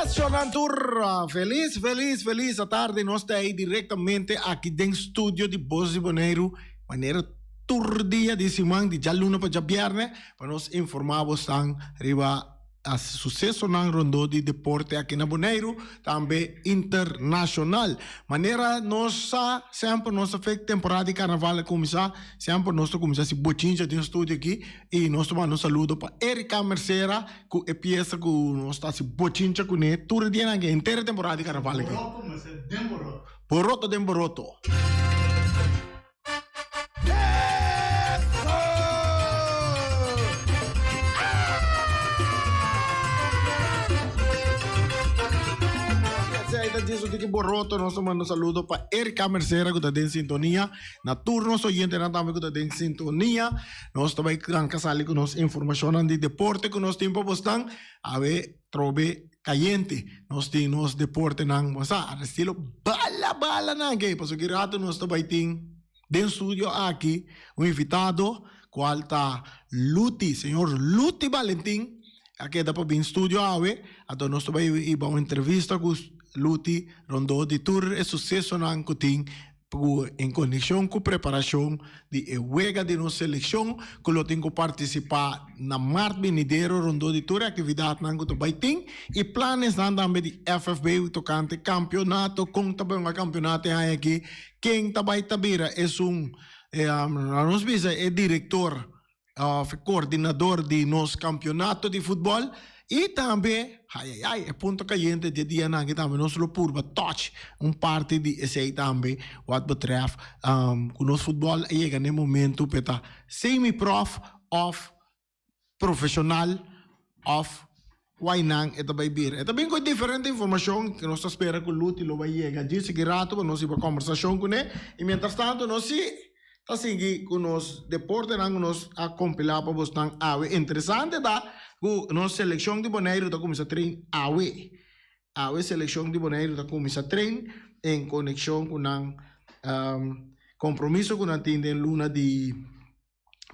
Yes, Shonan Tur. Feliz, feliz, feliz atardi. Nos ta ahí directamente aki den studio di Bos di Boneiru. Manera tur dia di siman, di djaluna pa djabierne, pa nos informá bosnan riba susesonan rondó di deporte aki na Boneiru, tambe internashonal. Manera nos sa, semper nos ta fek temporada di karnaval a kuminsá, semper nos ta kuminsá hasi bochincha den studio aki i nos ta manda un saludo pa Erika Mercera ku e piesa ku nos ta hasi bochincha kuné tur e dianan aki, henter e temporada di karnaval aki. Boroto mester den boroto. Boroto den boroto. Tiki boroto, nos ta manda un saludo pa Erika Mercera ku ta den sintonia. Na tur nos oyentenan tambe ku ta den sintonia. Nos ta bai ranka sali ku nos informashonnan di deporte ku nos tin pa bosnan. Awe trobe kayente. Nos tin nos deportenan, bo sa, al estilo bala bala nan ke. Pasobra ki rato nos ta bai tin den studio aki un invitado kual ta Luti, señor Luti Valentin a keda pa bin studio awe. Anto nos ta bai hiba un entrevista ku Luti rondó di tur e susesonan ku tin Ku en konekshon ku preparashon di e wega di nos selekshon ku lo tin ku partisipá na mart benidero rondó di tur e aktividatnan ku ta bai tin i planesnan tambe di FFB tokante kampionato, kon ta bai hunga kampionato e aña aki, ken ta bai ta bira esun, nos bisa e direktor. Of coordinador di nos campeonato di futbol y tambe, ay ay ay, e punto cayente di e dianan aki tambe nos lo purba touch un parti di esey tambe wat betreft cu nos futbol a yega na e momento pe ta semi-prof of profesional of Wainan e ta bai bira. E ta bin ku diferente informashon ku nos ta spera ku Luti lo bai yega djis sigui rato pa nos hiba kombersashon kuné. I mientras tanto nos si ta sigui ku nos deportenan ku nos a kompilá pa bosnan awe. Interesante ta ku nos selekshon di Boneiru ta kuminsá train awe. Awe selekshon di Boneiru ta kuminsá train en konekshon ku nan kompromiso ku nan tin den luna di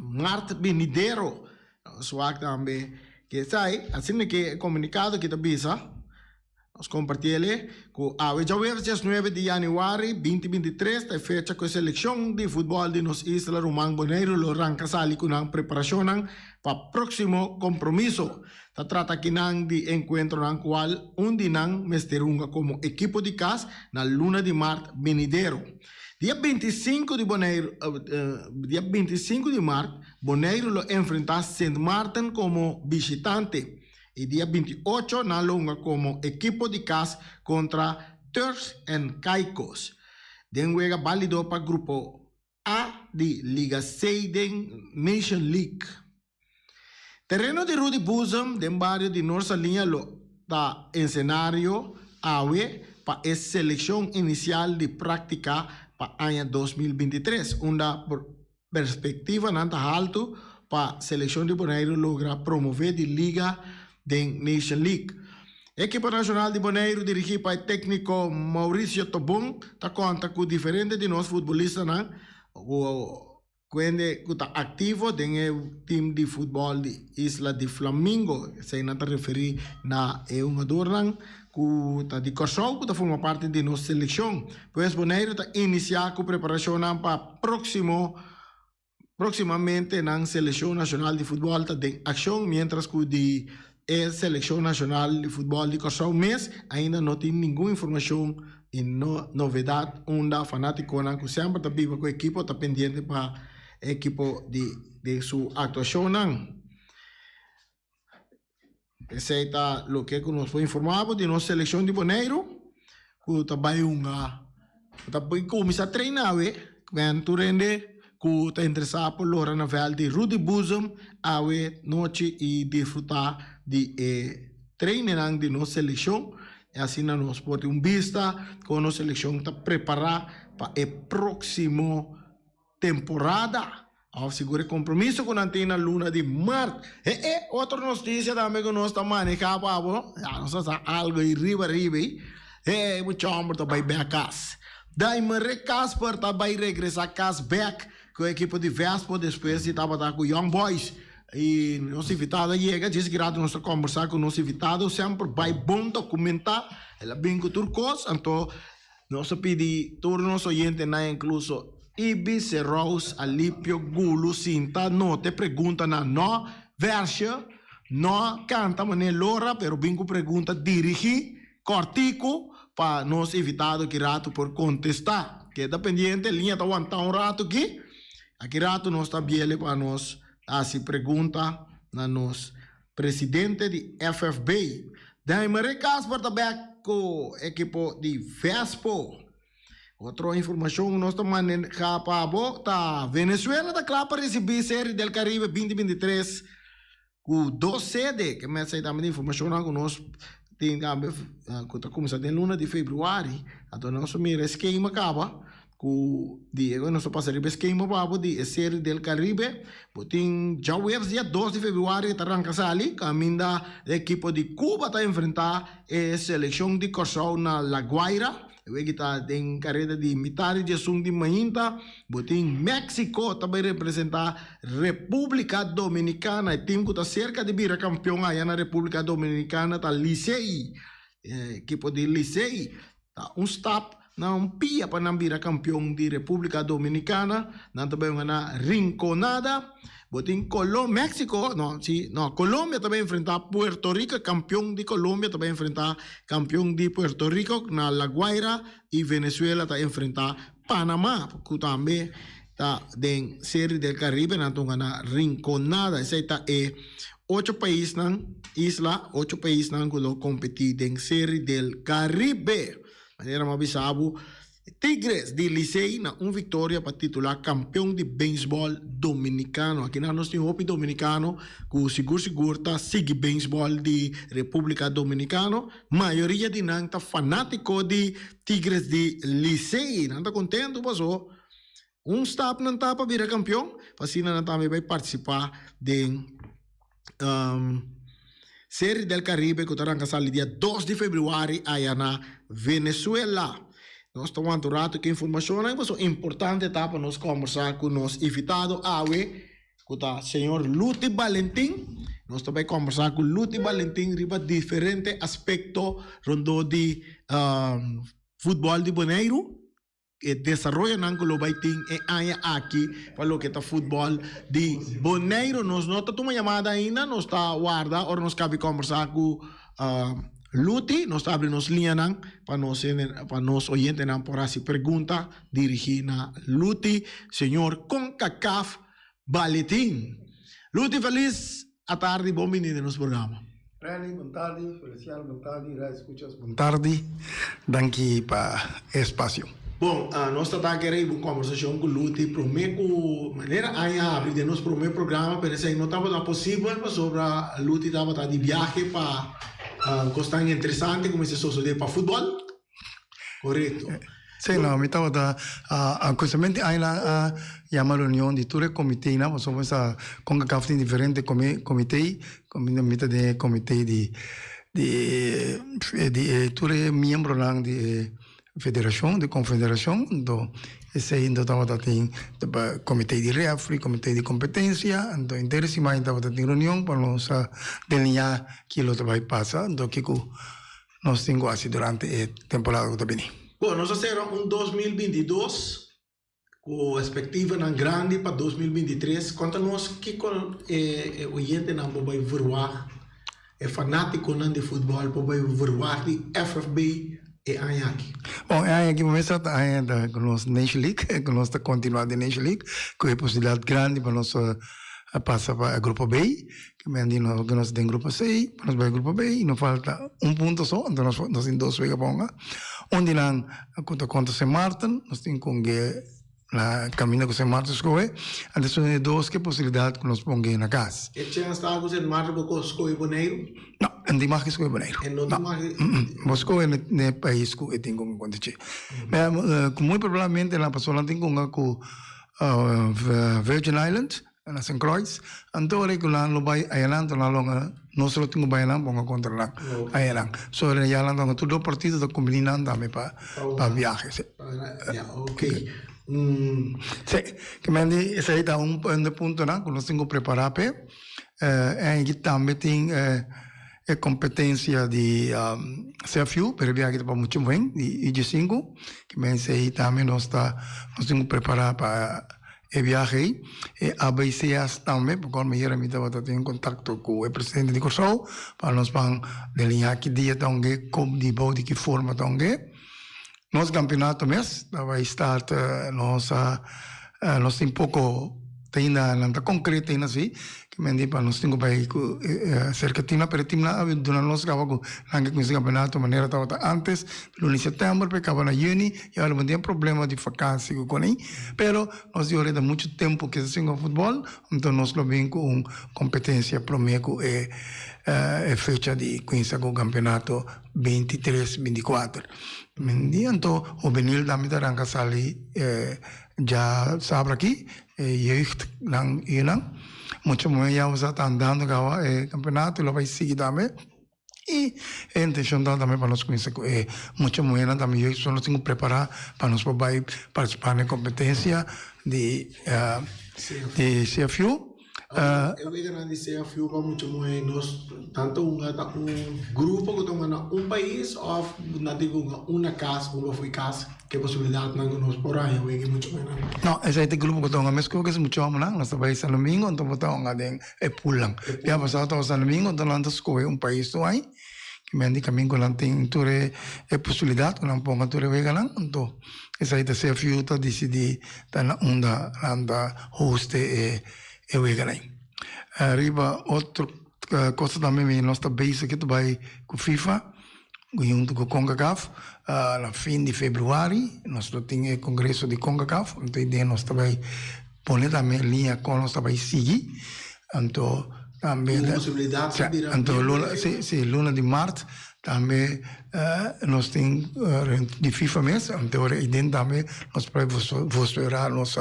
Mart binidero. Nos wak tambe ke esai, asina ke e komunikado ki ta bisa, nos kompartiel ku awe djaweves diesnuebe di yanüari 2023 ta e fecha ku e selekshon di futbòl di nos isla ruman Boneiru lo ranka sali ku nan preparashonnan pa próksimo kompromiso. Ta trata akinan di enkuentronan kual un di nan mester hunga komo ekipo di kas na luna di mart binidero. Dia 25 di Boneiru, dia 25 di mart, Boneiru lo enfrentá Sint Maarten komo bishitante i dia 28 nan lo hunga komo ekipo di kas kontra Turks and Caicos den wega bálido pa Grupo A di Liga C den Nation League. Tereno di Rudy Boezem den bario di Noord Saliña lo ta ensenario awe pa e selekshon inisial di práktika pa aña 2023, unda perspektivanan ta haltu pa selekshon di Boneiru logra promové di liga den Nation League. Ekipo nashonal di Boneiru dirigí pa e tékniko Mauricio Tobon ta konta ku diferente di nos futbolistanan ku Kuende ku ta aktivo den e tim di futbòl di Isla di Flamingo. Esei nan ta referí na e hungadornan ku ta di Kòrsou ku ta forma parti di nos selekshon. Pues Boneiru ta inisiá ku preparashonnan pa próksimo próksimamente nan selekshon nashonal di futbòl ta den akshon miéntras ku di E selekshon nashonal di futbòl di Kòrsou mes ainda no tin ningun informashon i no novedat unda fanátikonan ku semper ta biba ku ekipo ta pendiente pa e ekipo di den su aktuashonnan. Esei ta loke ku nos por informá bo di nos selekshon di Boneiru ku ta bai hunga ku ta bai kuminsá treina awe men tur hende ku ta interesá por lora na vèlt di Rudy Boezem awe nochi i disfrutá di e treinennan di nos selekshon i asina nos por tin un bista kon nos selekshon ta prepará pa e próksimo temporada òf sigur e kompromiso ku nan tin na luna di mart. E e otro notisia tambe ku nos ta manehá pa bo, ya nos a sa algu ei riba riba ei, e mucha hòmber ta bai bèk kas. Daimere Kasper ta bai regresá kas bèk ku e ekipo di Vespo despues di tabata ku Young Boys. I nos invitado a yega, djis ki rato nos ta kombersá ku nos invitado, semper bai bon dokumentá, el a bin ku tur kos, anto nos a pidi tur nos oyentenan inkluso Ibi, Serous, Alipio, Gulu, sinta, nota e preguntanan, no vèrshe, no kanta manera lora, pero bin ku pregunta dirigí, kòrtiku, pa nos invitado ki rato por kontestá. Keda pendiente, liña ta wantá un rato aki, aki rato nos ta biele pa nos Hasi pregunta na nos presidente di FFB. Daimary Kasper ta bek ku ekipo di Vespo. Otro informashon nos ta maneha pa bo ta Venezuela ta kla pa risibí Serie del Caribe 2023 ku dos sede. Ke mester tambe di informashonnan ku nos tin tambe ku ta kuminsá den luna di februari. Anto nos a mira e skema kaba. Ku Diego nos ta pasa riba e skema pa bo di e Serie del Caribe. Bo tin djaweps dia dos di februari e ta ranka sali kaminda e ekipo di Cuba ta enfrentá e selekshon di Kòrsou na La Guaira. E wiki ta den kareda di mitad di diesun di mainta. Bo tin Mexico ta bai representá Repúblika Dominikana. E tim ku ta serka di bira kampion aya na Repúblika Dominikana ta Licey. E ekipo di Licey Ta un stap na un pia pa nan bira kampion di Repúblika Dominikana. Nan ta bai hunga na Rinconada. Bo tin Colo, Mexico, no, si, no, Colombia ta bai enfrentá Puerto Rico. Kampion di Colombia ta bai enfrentá kampion di Puerto Rico na La Guaira i Venezuela ta enfrentá Panamá, ku tambe ta den Serie del Caribe. Nan ta hunga na Rinconada. Esei ta e Ocho paisnan, isla, ocho paisnan ku lo kompetí den Serie del Caribe. Manera mi a bisa bo, Tigres di Licey na un viktoria pa titulá kampeon di beisbòl dominikano. Akinan nos tin hopi dominikano ku sigur sigur ta sigui beisbòl di Repúblika Dominikano. Mayoria di nan ta fanátiko di Tigres di Licey. Nan ta kontentu paso Un stap nan ta pa bira kampion, pa asina nan tambe bai partisipá den Serie del Caribe ku ta ranka sali dia dos di febrüari aya na Venezuela. Nos ta wanta un ratu ku informashonnan pasobra importante ta pa nos kòmbersá ku nos invitado awe ku ta señor Luti Balentin. Nos ta bai kòmbersá ku Luti Balentin riba diferente aspekto rondó di futbòl di Boneiru. E desaroyonan ku lo bai tin e aña aki pa loke ta futbòl di Boneiru. Nos no ta tuma yamada ainda, nos ta warda ora nos kabi kòmbersá ku Luti. Nos ta abri nos liñanan pa nos pa nos oyentenan por hasi pregunta dirigí na Luti, señor Concacaf Baletin. Luti felis atardi, bon bini den nos programa. Renny, bon tardi, Feliciano, bon tardi, Radio Escuchas, bon tardi. Danki pa e espacio. Bon, nos ta ta kere hiba un conversacion cu Luti prome cu manera aña habri den nos prome programa, pero esey no tabata posibel pasobra Luti tabata di biahe pa cosnan interesante cu mester sosode pa futbol. Korekto. Sí, no, mi tabata justamente aña a yama reunion di tur e comitenan, pasobra mi sa Concacaf tin diferente comite, mi ta den e comite di di di e tur e miembronan di e federacion, di confederacion, anto esei anto tabata tin comite di refri, comite di competencia, anto henter e siman tabata tin reunion pa nos a delineá kilo ta bai pasa, anto kiko nos tin ku hasi durante e temporada ku ta bini. Bon, nos a sera un 2022 ku espektivanan grandi pa 2023. Konta nos kiko e oyentenan por bai verwagt, e fanátikonan di futbòl por bai verwagt di FFB e aña aki. Bon, e aña aki promé sa ta aña ta ku nos Nation League, ku nos ta kontinuá den Nation League ku e posibilidat grandi pa nos a pasa pa e grupo B. Ke men di nos ku nos den grupo C, pa nos bai grupo B i no falta un punto so, anto nos nos tin dos wega pa hunga. Un di nan ku ta kontra Sint Maarten, nos tin ku hunga na kaminda ku Sint Maarten skohe, anto esun e dos ke posibilidat ku nos por hunga na kas. E chèns ta ku Sint Maarten por skohe Boneiru? No, e no tin mag di skohe Boneiru. E no tin mag di. Bo skohe na e pais ku e tin ku hunga kontra dje. Muy probablemente nan pasobra nan tin ku hunga ku Virgin Islands. Na Sint Croix, anto ora ku nan lo bai ayanan to nan lo nos lo tin ku bai ayanan ponga kontra nan ayanan. So ya nan ta tur dos partido ta kumbini nan tambe pa pa biahe si. Ya ok. Si, ke men di esei ta un di puntonan ku nos tin ku prepara p'e. Aki tambe tin e kompetensia di CFU, pero e biaha aki ta pa mucha muhé di UG sinku. Ke mensha ei tambe nos ta nos tin ku prepará pa e biaha ei. E ABCS tambe, por kòl manera mi tabata tin kontakto ku e presidente di Kòrsou pa nos ban deliñá ki dia ta ung'é, kon di bou di ki forma ta ung'é. Nos campeonato mes ta bay start nos a nos tin poco te ainda nan ta concreto ainda si ke men di pa nos tin ku bay ku cerca teamnan pero e teamnan a duna nos caba ku nan ke cuminsa campeonato manera tabata antes luna di september pa e caba na juni y awor bo tin e problema di vakantie ku con ey pero nos di ora ta mucho tempo ke ta singa futbol enton nos lo bin ku un competencia prome ku e fecha di cuminsa ku campeonato 23, 24. Di anto hubenil tambe ta ranka sali dja sabra aki, e jeugd nan yunan. Mucha muhé ya sa ta andando kawa e kampeonato i lo bai sigui tambe. I e intenshon ta tambe pa nos kuminsá ku e mucha muhénan tambe jeugd so nos tin ku prepará pa nos por bai partisipá na e kompetensia di CFU. E weganan di CFU pa mucha muhé nos nan ta hunga ta un grupo ku ta hunga na un pais òf nan tin ku hunga un na kas un pa fo'i kas? Ke posibilidatnan ku nos por haña wega e mucha muhénan? No, esei ta e grupo ku ta hunga meskos ku e mucha hòmbernan. Nos ta bai San Domingo anto bo ta hunga den e poolnan. Bia pasado tabata San Domingo anto nan ta skohe un pais tur ai. Ki men di kamin ku nan tin tur e posibilidat ku nan ponga tur e weganan anto esei ta CFU ta disidí ta na unda nan ta hoste e e weganan. Riba otro cosa tambe mi nos ta bezig ke ta bai ku FIFA hunto ku Concacaf na fin di februari nos lo tin e congreso di Concacaf anto e den nos ta bai pone tambe liña kon nos ta bai sigui anto tambe Tin posibilidad pa bira anto luna si si luna di mart tambe nos tin di FIFA mes anto ora ei den tambe nos por vosperá nos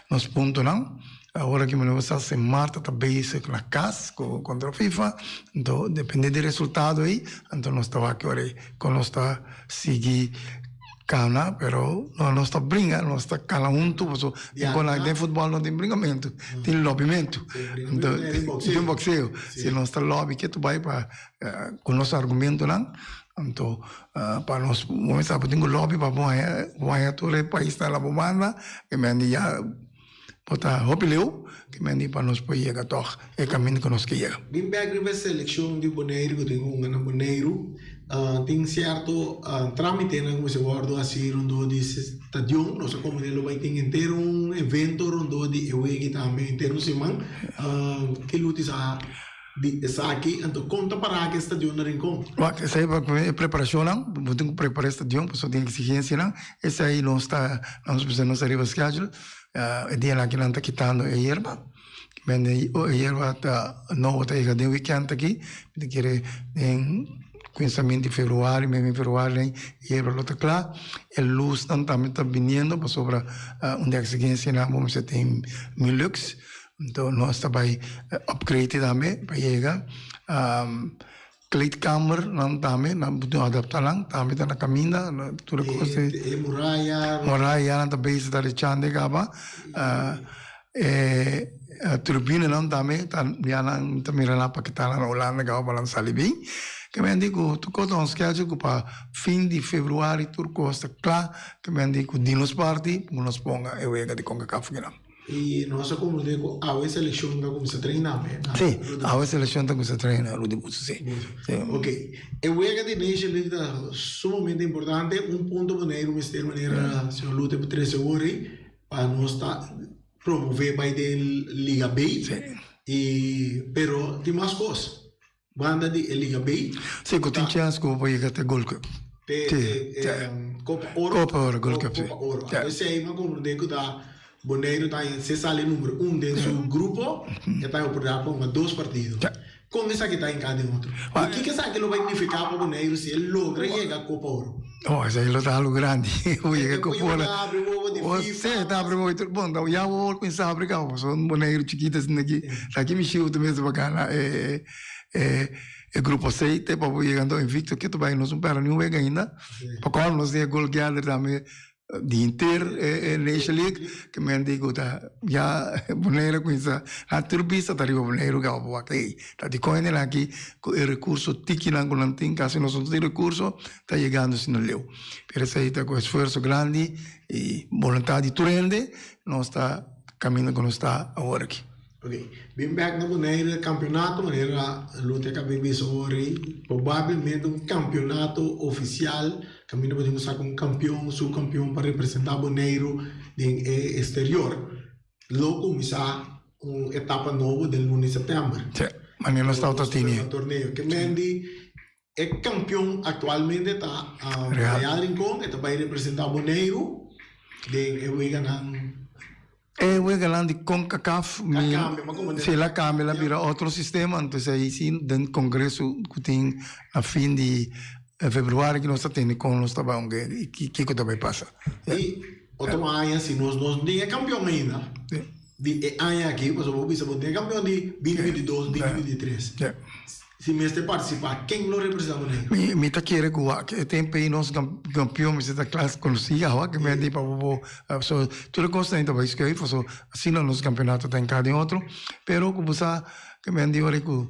nos puntonan awor aki mi sa si mart ta bezig na kas ku kontra FIFA anto depende di resultado ei anto nos ta wak ora ei kon nos ta sigui Cana, pero no nos ta bringa, nos ta cana hunto, paso den con den futbol no tin bringamento, tin lobimento. Anto tin boxeo. Si nos ta lobby ketu bay pa cu nos argumentonan, anto pa nos bo tin cu lobby pa bo haya tur e paisnan la bo banda, e mende ya. Bo ta hopi leu ki men di pa nos por yega tòg e kaminda ku nos ke yega. Bin bèk riba e selekshon di Boneiru ku tin hunga na Boneiru, tin sierto trámitenan ku mester wòrdu hasi rondó di stadion. Nos a komprendé lo bai tin henter un evento rondó di e wiki tambe, henter un siman. Ke luti sa di esaki? Anto kon ta pará ku e stadion na Rincon? Wak, esei pa e preparashonnan, bo tin ku prepará e stadion pasobra tin eksigensianan. Esei nos ta, nos bisa nos ta riba schedule. E dianan aki nan ta kitando e yerba. Bende e yerba ta nobo ta yega den weekend aki. Mi ta kere den kuminsamentu di februari, mei februari e yerba lo ta kla. E lusnan tambe ta biniendo pasobra un di eksigensianan bo mester tin milux. Anto nos ta bai upgrade tambe pa yega. Kleedkamer nan tambe nan por adapta nan tambe ta na kaminda tur e kos ei. E muraya. Muraya nan ta bezig ta rechando e kaba. E turbinenan tambe ta ya nan ta mira nan paketa nan na Hulanda kaba pa nan sali bin. Ke men di ku tur kos ta on schedule ku pa fin di februari tur kos ta kla. Ke men di ku di nos parti ku nos ponga e wega di Concacaf kinan. I nos a komprendé ku awe selekshon ta kuminsá treina awe. Sí, awe selekshon ta kuminsá treina, Rudy Buzo, sí. Ok. E wega di Nation League ta sumamente importante. Un punto Boneiru mester manera señor Lute por trese awor ei pa nos ta promové bai den Liga B. Sí. I pero tin mas kos. Banda di e Liga B. Sí, ku tin chèns ku bo por yega te Gold Cup. Te Kopa Oro. Kopa Oro, Gold Cup, sí. Kopa Oro. Anto esei mi a komprendé ku ta Boneiru ta haña, si e sali number un den su grupo, e ta haña oportunidat pa hunga dos partido. Kon esaki ta hinká den otro? I kiko esaki lo bai nifiká pa Boneiru si e logra yega Kopa Oro? Oh, esei lo ta algu grandi. Bo yega Kopa Oro. E ta abri wowo di FIFA. Sí, ta abri wowo. Bon, ya wowo a kuminsá abri kaba, pasobra Boneiru chikito asina aki. Aki mi shiu ta mester pa gana e e grupo C te pa bo yega anto invicto ke ta bai nos no perde niun wega ainda. Pa kòrda nos tin e goal getter tambe. Di henter e Nation League ke men di ku ta ya Boneiru a kuminsá na tur bista ta riba Boneiru kaba pa wak ei. Ta dikon hendenan aki ku e rekurso tikinan ku nan tin kasi nos no tin rekurso ta yegando asina leu. Pero esei ta ku esfuerso grandi i boluntat di tur hende nos ta kaminda ku nos ta awor aki. Ok, bin bek na Bonaire campeonato manera Lute a caba bisa ori, probablemente un campeonato oficial caminda bo tin cu saca un campeon, subcampeon pa representa Boneiru den e exterior lo cuminsa un etapa nobo den luna di september. Sí, manera nos tabata tini. Torneo. Ke men di e campeon actualmente ta Real Rincon, e ta bay representa Boneiru den e weganan. E weganan di Concacaf mi si el a cambia el a bira otro sistema entonces ahi si den congreso cu tin na fin di februari cu nos ta tene con nos ta bay hunga y kico ta bay pasa. Y otro aña si nos no tin e campeon ainda di e aña aki pasobra bo bisa bo tin e campeon di binti binti dos binti binti tres. Si mester partisipá, ken lo representá Boneiru? Mi mi ta kere ku wak e tempu ei nos kampion mester ta klas konosí ya wak mi a di pa bo bo so tur e kosnan ei ta bai skuif paso asina nos kampeonato ta hinká den otro pero ku bo sa ke mi a di ora ku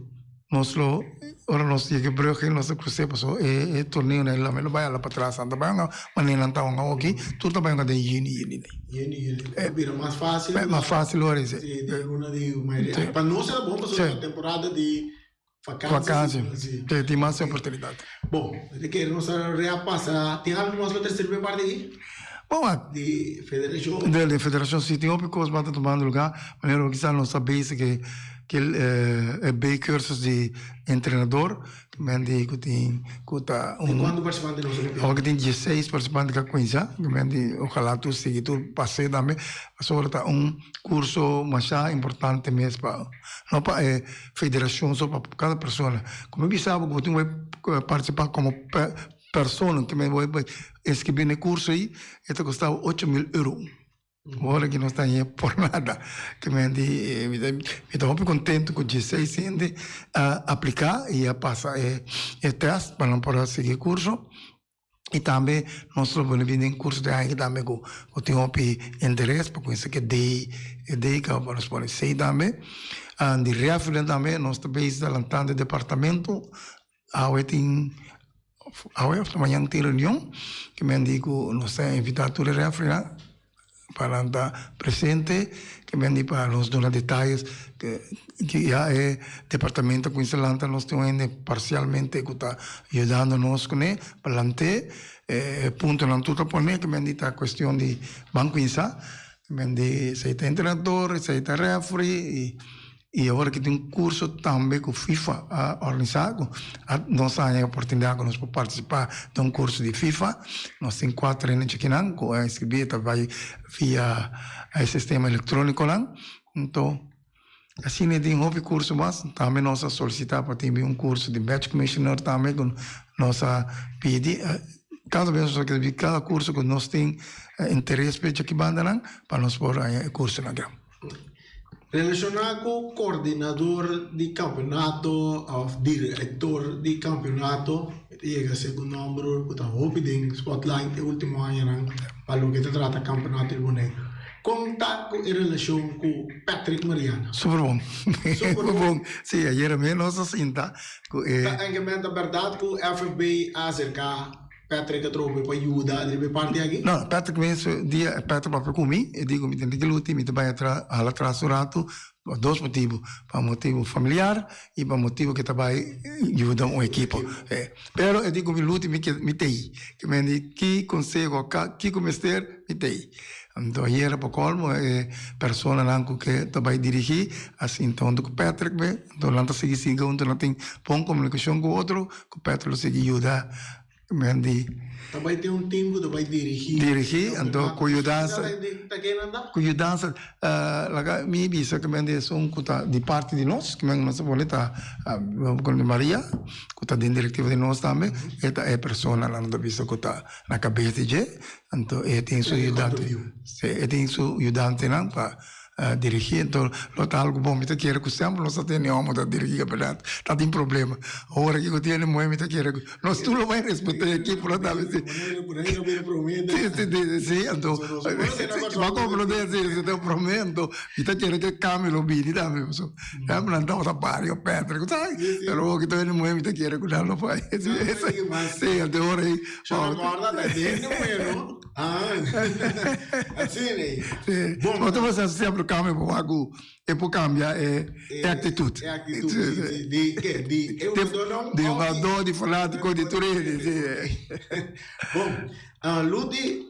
nos lo ora nos yega e brug ei nos ta krus'é paso e e torneonan ei lo bai hala patras nan ta bai hunga manera nan ta hunga awoki tur ta bai hunga den yüni yüli. Yüni yüli ta bira mas fásil. Mas fásil ora ei si. Si den luna di mei. Pa nos ta bon pasobra ta temporada di Vakantie. Te tin mas oportunidad. Bon, mi ta kere nos a rea pasa. Tin algo mas pa trese riba e parti aki? Bon, a. Di federashon. Di federashon si tin hopi kos bata tumando luga. Manera bo kisa nos ta bezig ke kel e B-cursus di entrenador. Men di ku tin ku ta un. Di kuantu partisipante nos a papia? Awor tin dieseis partisipante ku a kuminsá. Men di ojalá tur sigui tur pas'é tambe. Pasobra ta un kurso masha importante mes pa no pa e federashon so pa kada persona. Ku mi bisa bo ku bo tin ku partisipá komo persona ku mi bai inskribí na e kurso ei e ta kosta bo 8000 euro. Ora ki nos ta hañ'é por nada. Ke men di mi ta hopi kontentu ku dieseis hende a apliká i a pasa e tèst pa nan por a sigui e kurso. I tambe nos lo pone bini den kurso di aña aki tambe ku ku tin hopi interes pa kuminsa ku e D e D kaba pa nos pone C tambe. Di referee tambe nos ta bezig ta lantando e departamento. Awe tin awe òf mañan tin reunion ke men di ku nos ta invitá tur e refereenan pa nan ta presente ke men di pa nos duna detayes ke ya e departamento kuminsa lanta nos tin un hende parsialmente ku ta yudando nos kuné pa lant'é e puntonan tur ta pone ke men di ta kuestion di ban kuminsá ke men di esei ta entrenador esei ta referee i I awor aki tin un kurso tambe ku FIFA a organisá ku nos a haña e oportunidat ku nos por partisipá den un kurso di FIFA. Nos tin kuater hende chikinan ku a inskribí ta bai via e sistema elektrónikonan. Anto asina e tin hopi kurso mas. Tambe nos a solisitá pa tin un kurso di match commissioner tambe ku nos a pidi. Kada bes nos a skirbi kada kurso ku nos tin interes p'e chiki bandanan pa nos por haña e kursonan. Relashoná ku kordinador di kampeonato òf direktor di kampeonato, e ta yega a ser ku nòmber ku ta hopi den spotlight e último añanan pa loke ta trata kampeonato di Boneiru. Kon ta ku e relashon ku Patrick Mariana? Super bon. Super bon. Sí, ayera mes nos a sinta ku e. Ta enkemente ta bèrdat ku FFB a aserká Patrick atrobe pa yuda riba e parti aki? No, Patrick mes dia Patrick papia ku mi, e di ku mi tin di luti, mi ta bai atra hala atras un ratu pa dos motibu, pa motibu familiar i pa motibu ke ta bai yuda un ekipo. Pero e di ku mi luti mi ke mi t'ei, ke men di ki konseho kiko mester mi t'ei. Anto ayera pa kolmo e personanan ku ke ta bai dirigí a sinta huntu ku Patrick be, anto nan ta sigui sinta huntu nan tin bon komunikashon ku otro, ku Patrick lo sigui yuda men di. Ta bai tin un tim ku ta bai dirigí. Dirigí, anto ku yudansa. Ta ken nan ta? Ku yudansa, laga mi bisa ku men di esun ku ta di parti di nos, ku men nos ta pone ta Maria, ku ta den direktiva di nos tambe, e ta e persona nan ta bisa ku ta na kabes di dje, anto e tin su yudante, e tin su yudantenan pa. Dirigí enton lo ta algu bon. Mi ta kere ku semper nos ta tene hòmber ta dirigí kampionato. Ta tin problema. Ora ki ku tene muhé mi ta kere ku nos tur lo bai respetá e ekipo lo ta si. Si si anto bo a komprondé si si ta promé anto mi ta kere ku e kambio lo bini tambe pasobra semper nan tabata bario Patrick ku sa pero awor ki ta bini muhé mi ta kere ku nan lo bai si si anto e ora ei. Sí. Bon. Otro cosa siempre cambia por waku e por cambia e e actitud. E actitud, sí, sí. Di ke? Di e jugadornan? Di jugador, di fanatico, di tur hende, sí. Bon, Luti,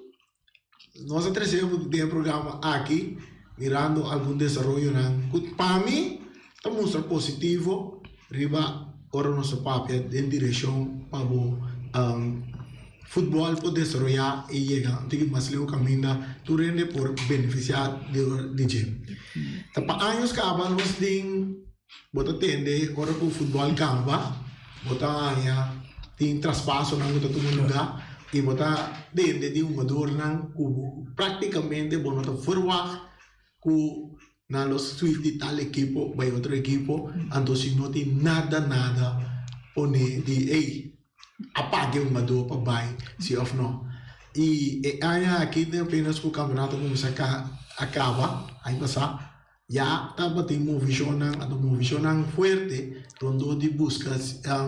nos a trece den e programa aki mirando algun desaroyonan ku pa mi ta mustra positivo riba ora nos ta papia den direccion pa bo futbol por desaroya y yega un tiki mas leu caminda tur hende por beneficia di dje. Ta pa años caba nos tin bo ta tende ora cu futbol caba bo ta haña tin traspasonan cu ta tuma luga y bo ta tende di hungadornan cu practicamente bo no ta verwacht cu Nan lo switch di tal ekipo bai otro ekipo, anto si no tin nada nada pone di ey a paga e hungador pa bai si of no. Y e aña aki den apenas cu campeonato cuminsa a caba aña pasa ya tabatin movicionnan anto movicionnan fuerte rondó di busca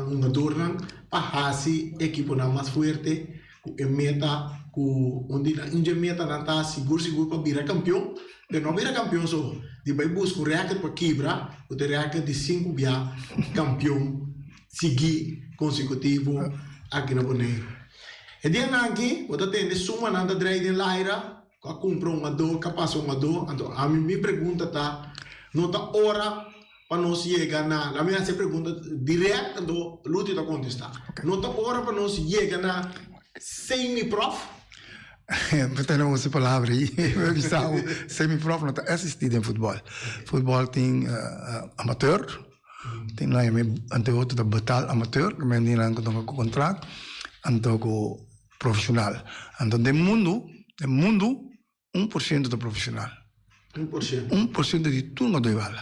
hungadornan pa haci ekiponan mas fuerte cu e meta cu un di nan un dje metanan ta sigur sigur pa bira campeon pero no bira campeon so di bay busca un record pa kibra cu ta e record di sinku bia campeon sigui consecutivo aki na Boneiru. E dianan aki bo ta tende sumanan ta drei den laira cu a cumpra un ado cu a pasa un ado anto ami mi pregunta ta no ta ora pa nos yega na, laat mi hasi e pregunta direct anto Luti ta contesta. No ta ora pa nos yega na semi-prof? Mi ta no usa e palabra ei, mi bisa bo semi-prof no ta existi den futbol. Futbol tin amateur, tin nan yama ante otro ta betaal amateur, ku men tin nan ku tuma ku contract, anto ku profesional. Anto den mundu, den mundu 1% ta profesional. 1%. 1% di tur no ta igual.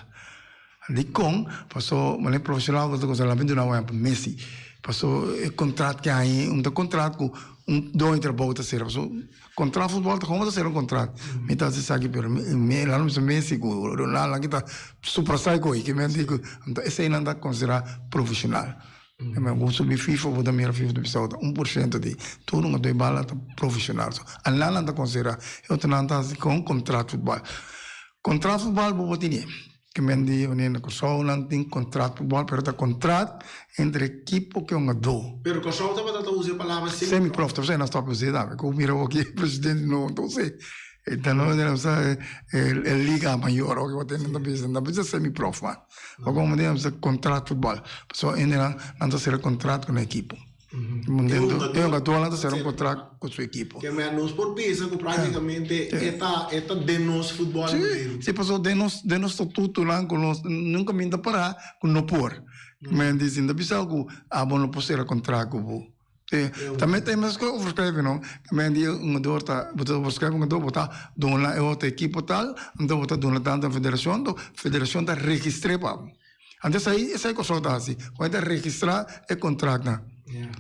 Dikon? Paso manera profesional bo ta cosa lamin duna un ehempel Messi. Paso e contract ke haña un ta contract ku un doño di trabou ta sera. Paso contract futbol ta komo ta sera un contract. Mi ta hasi esaki pero mi la no bisa Messi ku Ronaldo nan kita superstar ku ke men di ku anto eseinan ta considera profesional. Bo subi FIFA bo ta mira FIFA ta bisa bo ta 1% di tur un doi bala ta profesional. So anan nan ta considera e otro nan ta hasi con contract futbal. Contract futbal bo por tene ke men di wanneer na Kòrsou nan tin contract futbal pero ta contract entre ekipo ke hungadó. Pero Kòrsou tabata ta usa e palabra semi prof. Semi prof ta nan stop us'é tambe ku mira awor ki presidente no ta us'é. E ta no usa e liga mayor awor ki bo tene nan ta bisa nan ta bisa semi prof man. Pa como den sa contract futbal. Pasobra hendenan nan ta sera contract cu nan ekipo. E hungador nan ta sera un contract cu su ekipo. Ke men nos por bisa cu practicamente e ta e ta den nos futbal Boneiru. Si, pasobra den nos den nos statutonan cu nos nunca min ta para cu no por. Men di sin ta bisa cu abo no por sera contract cu bo. Tambe ta e mes cosa overschrijven no. Men di un hungador ta, bo ta overschrijven un hungador, bo ta duna e otro ekipo tal, anto bo ta duna tanto na federacion, anto federacion ta registr'é pa bo. Anto esei, esei Kòrsou ta hasi, ku nan ta registrá e kontraktnan.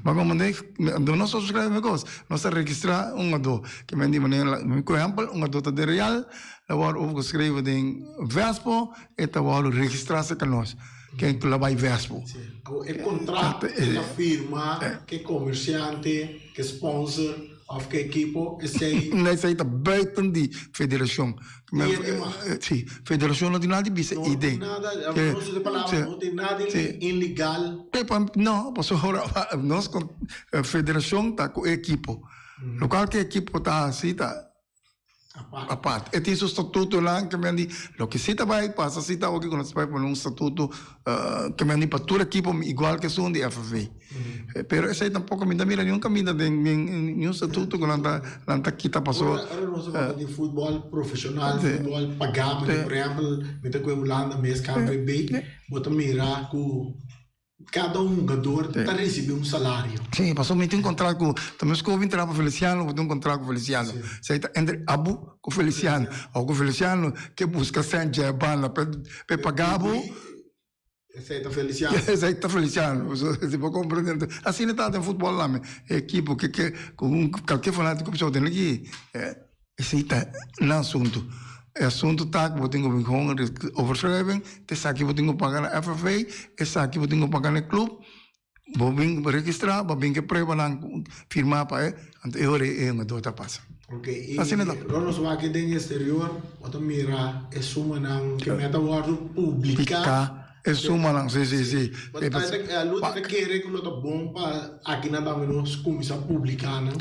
Ma komo den, anto nos ta overschrijven e kos, nos ta registrá un hungador. Ke men di manera, por ehèmpel, un hungador ta den Real, ta wòrdu overgeschreven den Vespo, e ta wòrdu registrá serka nos. Ken ku lo bai Vespo. Sí. Awor e kontrakt ku ta firma ke komersiante, ke sponsor òf ke ekipo, esei. No, esei ta buiten di federashon. I e tin mas. Sí, federashon no tin nada di bisa i den. No tin nada, nos usa e palabra, no tin nada ilegal. No, pasobra nos federashon ta ku e ekipo. Lokual ku e ekipo ta hasi ta. Apart. E tin su statutonan ke men di loke si ta bai pasa si ta oke ku nos bai pone un statuto ke men di pa tur ekipo igual ke esun di FFV. Pero esei tampoko mi ta mira niun kaminda den niun statuto ku nan ta nan ta kita paso. Ora nos ta papia di futbòl profeshonal, futbòl pagá, manera por ehèmpel mi ta kohe Hulanda mes KNVB, bo ta mira ku. Kada un hungador ta ricibi un salario. Sí, pasobra mi tin un contrato cu, ta mescos cu mi traha pa Feliciano, bo tin un contrato cu Feliciano. Esey ta entre abo cu Feliciano. Abo cu Feliciano ke busca cent dje banda pa e paga bo. Esey ta Feliciano. Esey ta Feliciano. Si bo comprende. Asina ta den futbol tambe. E ekipo ke ke cu un cualkier fanatico bisa bo tene ki Esei ta nan asuntu. E asuntu ta ku bo tin ku bin kon overschrijving, esaki bo tin ku paga na FFV, esaki bo tin ku paga na e club, bo bin registrá, bo bin ku e pruebanan firmá pa e, anto e ora ei e hungadó ta pasa. Ok, i ora nos wak den exterior, bo ta mira e sumanan ku meta wòrdu publiká. E sumanan, si, si, si. Lo ta kere ku lo ta bon pa akinan tambe nos kuminsá publiká nan?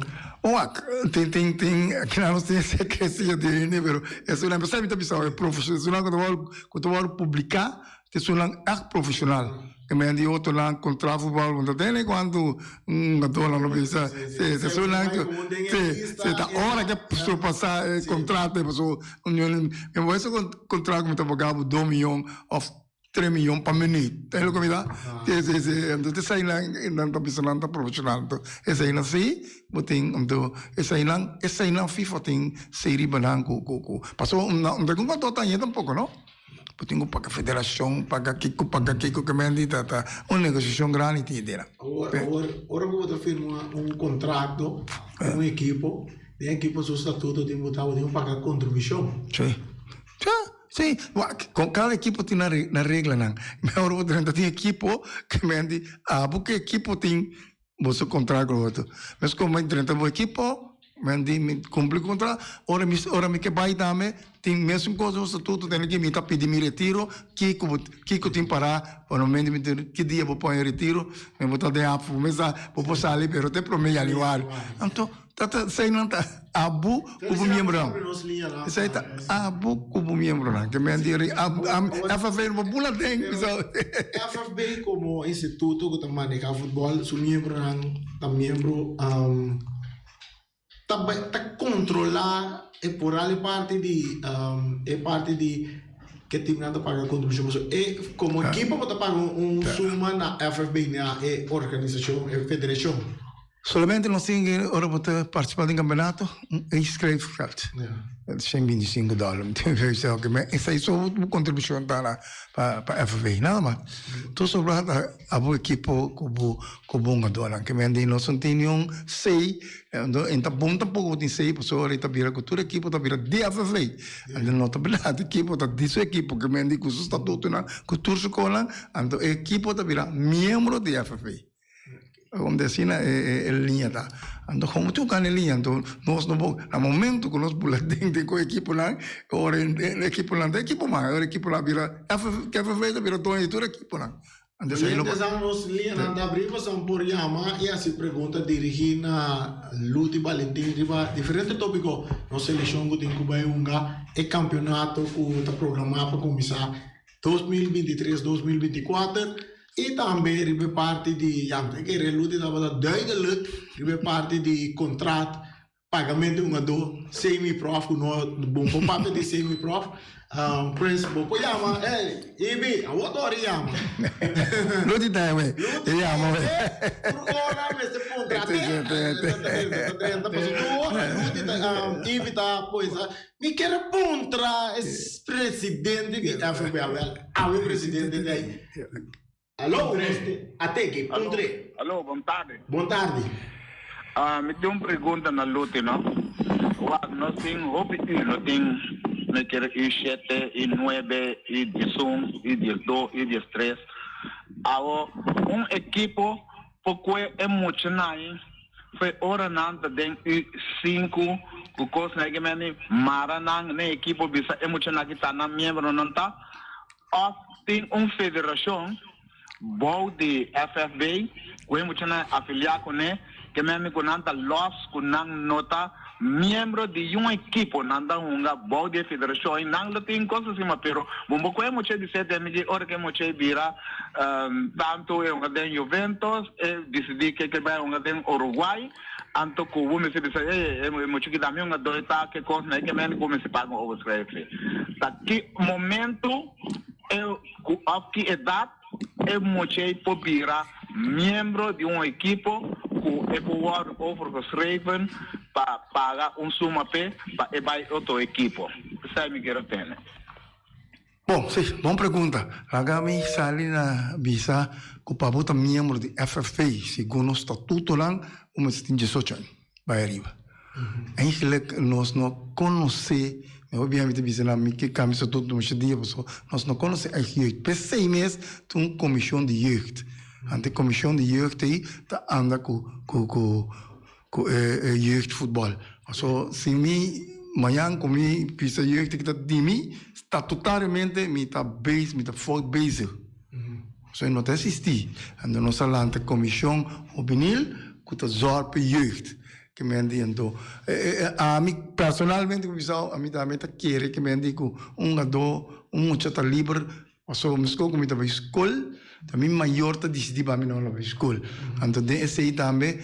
Wak, tin, tin, tin, akinan nos tin e sekresia di hende, pero esunnan, p'esei mi ta bisa e profeshonal, esunnan ku ta wòrdu, ku ta wòrdu publiká, ta esunnan ègt profeshonal. E men di otronan kontra futbòl, bo no ta tene kuantu un hungadónan lo bisa. Si, esunnan ku, si, si, ta ora ke surpasá e kontrato, pasobra mi bo hasi kontrato ku mi ta paga bo dos miyon òf tres miyon pa minuut. Ta loke mi ta? Si, si, si. Entonces eseinan nan ta bisa nan ta profeshonal. Entonces eseinan si bo tin, entonces eseinan, eseinan FIFA tin sei riba nan ku, ku, ku. Pasobra no ta ku konto tañe tampoko no. Bo tin ku paga federashon, paga kiko, paga kiko ke men di ta ta un negosiashon grandi tin dera. Awor, awor, ora ku bo ta firma un kontrato ku un ekipo, den ekipo su statuto tin bo ta bo tin ku paga kontribushon. Si. Si, si. Wak, kon kada ekipo tin nan nan reglanan. Mehor bo drenta tin ekipo ke men di abo ku ekipo tin Boso kontra ku otro. Mes komo mi drenta bo ekipo, mi di mi kumpli ku kontra, ora mi ora mi ke bai tambe tin mesun kos den statuto tene ki mi ta pidi mi retiro, kiko bo kiko tin pará, por lo meno mi tin ki dia bo pone retiro, mi bo ta den afo bo mester bo por sali pero te prome yanuari. Anto ta ta eseinan ta abo ku bo miembronan. Esei ta abo ku bo miembronan. Ke men di FFB no por bula den. FFB komo instituto ku ta maneha futbòl su miembronan ta miembro ta ta kontrolá e por al e parti di e parti di ke timnan ta paga kontribushon pasobra e komo ekipo bo ta paga un suma na FFB na e organisashon e federashon. Solamente nos tin ke ora bo ta participa den campeonato un inschrijfgeld. Dat is 125 dollar. Mi tin ke bisa oke, ma esei so bo contribucion ta na pa pa FFA, nada mas. Tur sobra ta abo ekipo ku bo ku bo hungadornan. Ke men di nos no tin niun sei, en ta bon tampoco bo tin sei pasobra ora ta bira ku tur ekipo ta bira di FFA. Anto no ta bira ekipo ta di su ekipo ke men di ku su statutonan, ku tur su konan, anto e ekipo ta bira miembro di FFA. Om di asina e liña ta. Anto komo tin un kanda e liña anto nos no por na momento ku nos bula den den ku ekiponan ora e ekiponan ta ekipo mas ora ekiponan a bira FFV ta bira doño di tur ekiponan. Anto esei lo Oyentes nos liñanan ta abrí pasobra por yama i hasi pregunta dirigí na Luti Balentin riba diferente tópiko. Nos selekshon ku tin ku bai hunga e kampionato ku ta programá pa kuminsá 2023, 2024 y tambe riba e parti di ya mi ta kere Luti tabata duidelijk riba e parti di contract pagamento di hungador semi prof cu no bon por papia di semi prof Prince bo por yama ey Ibi awor ta ora yama Luti ta yama e yama we tur ora mester puntra te ta drenta pasobra tur ora Luti ta Ibi ta poisa Mi kier a puntra e presidente di FB, awel, awe presidente di ai. Alo, ateki, puntre. Alo, bon tardi. Bon tardi. Ah, mi tin un pregunta na Luti, no? Wak, nos tin hopi U, no tin, mi kier U shete, U nuebe, U diesun, U diesdos, U diestres. Awo, un ekipo por kue e muchanan Fe ora nan ta den u sinku ku kosnan e meni mara nan den ekipo bisa e muchanan aki ta nan miembronan ta òf tin un federashon bou di FFB ku e muchanan afiliá kuné ke meni ku nan ta lòs ku nan no ta miembro di un ekipo nan ta hunga bou di e federashon i nan lo tin kos asina pero bo bo ku e mucha di sete mi di ora ku e mucha bira Tantu e hunga den Juventus, e disidí ke ke bai hunga den Uruguay, anto ku bo mester bisa, ey, e mucha ki dami hungadó e ta ke kos na e ke mende ku bo mester paga un overschrijving. Ta ki momento e ku òf ki edat. e mucha ei por bira miembro di un ekipo ku e por wòrdu overgeschreven pa paga un suma p'e pa e bai otro ekipo? Esei mi kier a tende. Bon, si, bon pregunta. Laga mi sali na bisa ku pa bo ta miembro di FFP, segun nos statutonan, bo mester tin diesocho aña bai ariba. Eigenlijk nos no konosé, mi hopi bia mi ta bisa nan mi ke kambia statuto mucha dia pasobra nos no konosé ègt jeugd. P'esei mes tin un komishon di jeugd. Anto e komishon di jeugd ei ta anda ku ku ku ku e jeugdvoetbal. Paso si mi mañan ku mi pisa jeugd ki ta di mi, statutariamente mi ta bezig, mi ta fout bezig. Paso e no ta existi. Anto nos a lanta komishon hubenil ku ta zòrg pa e jeugd. Ke men di anto ami personalmente ku bisa ami tambe ta kere ke men di ku un gadó, un mucha ta liber Pasobra mi skol ku mi ta bai skol, ta mi mayor ta disidí pa mi no lo bai skol. Anto den esei tambe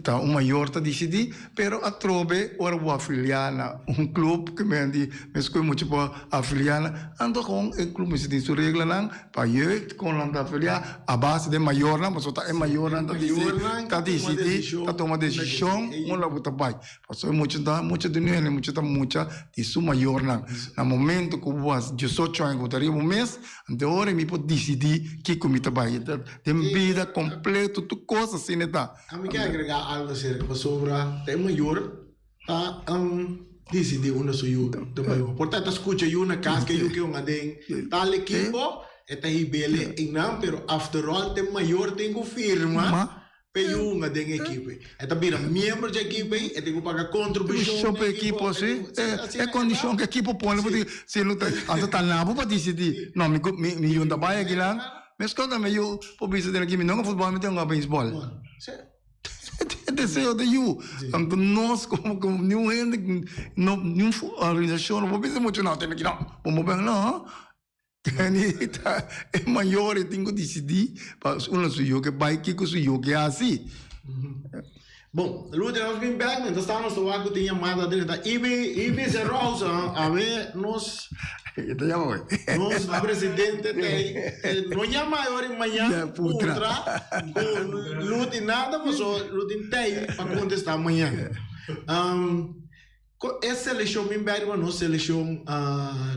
ta un mayor ta disidí, pero atrobe ora bo afiliá na un club ku mi di mi skol mucha por afiliá na, anto kon e club mester tin su reglanan pa jeugd kon nan ta afiliá a base den mayornan, pasobra ta e mayornan ta disidí, ta disidí, ta tuma desishon unda bo ta bai. Pasobra e mucha ta mucha di nuebe, e mucha ta mucha di su mayornan. Na momento ku bo a diesocho aña ku bo ta riba bo mes, anto ora mi por disidí kiko mi ta bai. Den bida kompleto tur kos asina e ta. Ami ke agregá algu aserka pasobra ta e mayor ta disidí unda su yu ta bai. Por ta e ta skucha yu na kas ke yu ke un aden tal ekipo, e ta hib'el einan, pero after all ta e mayor tin ku firma. P'e yunga den ekipo ei. E ta bira miembro dje ekipo ei, e tin ku paga kontribushon p'e ekipo. Si, e kondishon ku ekipo pone bo tin, si no ta, anto ta na bo pa disidí. No, mi mi yun ta bai akinan, meskos tambe yu por bisa den aki mi no hunga futbòl, mi ta hunga beisbòl. E deseo ta yu. Anto nos komo niun hende, niun organisashon no por bisa muchu no, tene aki no, bo no por no. Kenny ta e mayor e tin ku disidí pa uno su yu ke bai kiko su yu ke hasi. Bon, Rudy nos bin bek mientras tanto nos ta wak ku tin yamada drenta. Ibi Ibi Zerousa awe nos E ta yama hoy. Nos presidente ta ei no yama awor i mañan putra ku Rudy nada paso Rudy t'ei pa kontestá mañan. Ku e selekshon bin bek riba nos selekshon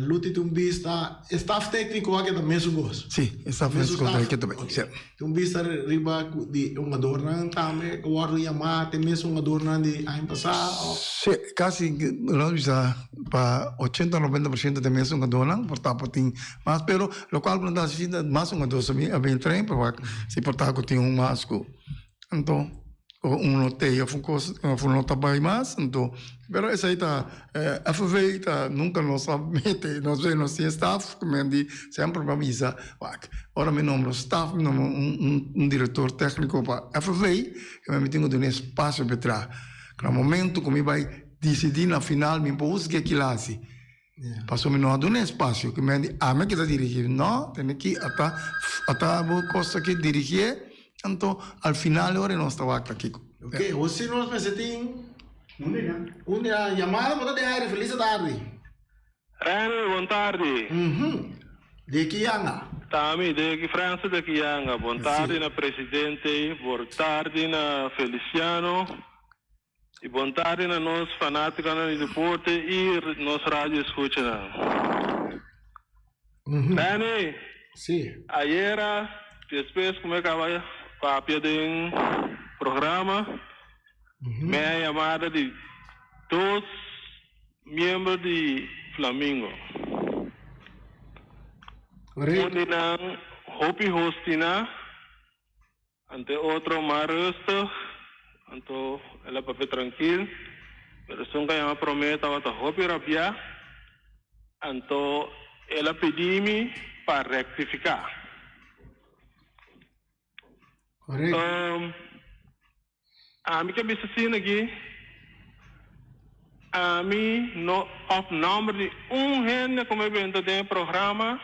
Luti tin un bista e staf tekniko a keda mesun kos. Si, e staf tekniko a keda mesun. Tin un bista riba di e hungadornan tambe ku wòrdu yamá te mesun hungadornan di aña pasá òf? Si, kasi nos bisa pa ochenta noventa por siento ta e mesun hungadornan por ta por tin mas pero lokual ku nos ta hasi ta mas hungador so a bin train pero wak si por ta ku tin un mas ku anto. Un no tei of un kos of un no ta bai mas anto pero esei ta FV ta nunka nos a mete nos ve nos tin staf ku men di semper mi a bisa wak ora mi nombra staf mi nombra un un direktor tekniko pa FV mi tin ku duna espasio pa e traha na momento ku mi bai disidí na final mi por husga kila hasi pasobra mi no a duna espasio ku men di ami a kita dirigí no tene ki ata ata bo kos aki dirigié. Anto al final ora nos ta wak ta kiko. Ok, hosi nos mester tin un yamada bo ta den aire feliz tardi. Remy, bon tardi. Di Kianga. Tami, di ki Francis di Kianga. Bon tardi na presidente, bon tardi na Feliciano y bon tardi na nos fanaticonan di deporte y nos radio escuchanan. Benny, Sí. ayera despues cu mi a caba papia den programa, mi a yamada di dos miembro di Flamingo. Correcto. Un di nan hopi hostina. Ante otro mas rustig, anto el a papia trankil, pero esun ku a yama promé tabata hopi rabiá, anto el a pidi mi pa rektifiká. Korekto. Ami ke bisa asina aki, ami no òf nòmber di un hende ku mi benta den e programa,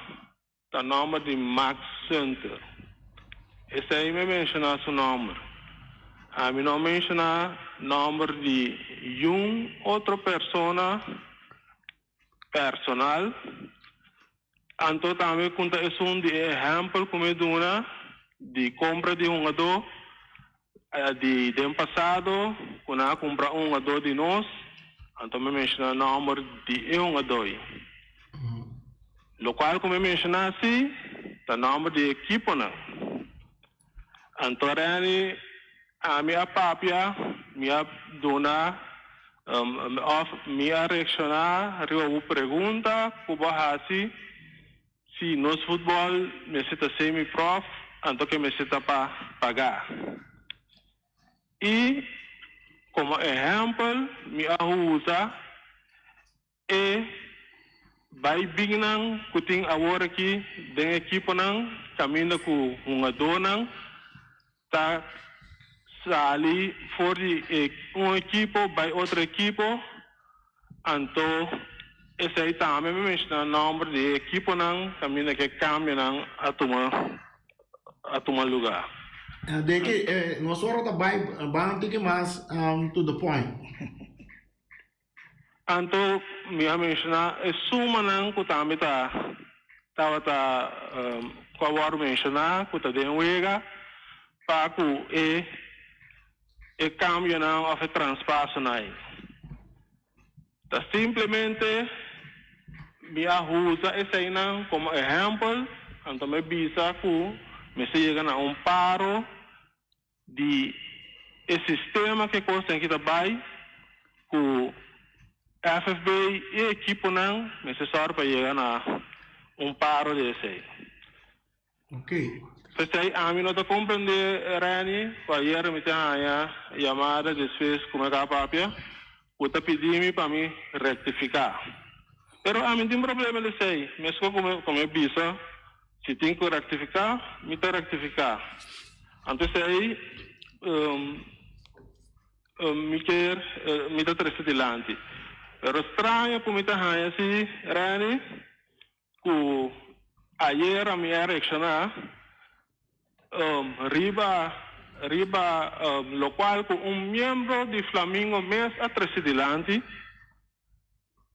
Ta nòmber di Max Sunter. Esei mi menshoná su nòmber. Ami no menshoná nòmber di yun otro persona personal. Anto tambe ku ta esun di e ehèmpel ku mi duna di kompra di hungadó di den pasado ku nan a kumpra un hungadó di nos, anto mi menshoná nòmber di e hungadó ei. Lokual ku mi menshoná si ta nòmber di e ekiponan. Anto Renny, ami a papia, mi a duna òf mi a reakshoná riba bo pregunta ku bo a hasi si nos futbòl mester ta semi-prof anto ke mester ta pa pagá. I komo ehèmpel mi a usa E bai binnan ku tin awor aki den ekiponan kaminda ku hungadónan ta sali for di e un ekipo bai otro ekipo, anto esei tambe mi menshoná nòmber di e ekiponan kaminda ku e kambionan a tuma a tuma lugá. Den ki nos ora ta bai ban tiki mas to the point. Anto mi a menshoná e sumanan ku tambe ta tabata ku a wòrdu menshoná ku ta den wega pa ku e e kambionan òf e transpasonan ei. Ta simplemente mi a usa eseinan komo ehèmpel, anto mi a bisa ku mester yega na un paro Di e sistema ke kos ten ki ta bai ku FFB i ekiponan mester sòru pa yega na un paro di esei. P'esei ami no ta komprendé Renny ku ayer mi ta haña yamada despues ku mi a kaba papia ku ta pidi mi pa mi rektifiká. Pero ami no tin problema di esei, meskos ku mi a bisa Si tin ku rektifiká, mi ta rektifiká. Anto esei mi kier, mi ta trese dilanti. Pero straño ku mi ta haña si, Renny, ku ayera mi a reakshoná riba riba lokual ku un miembro di Flamingo mes a trese dilanti.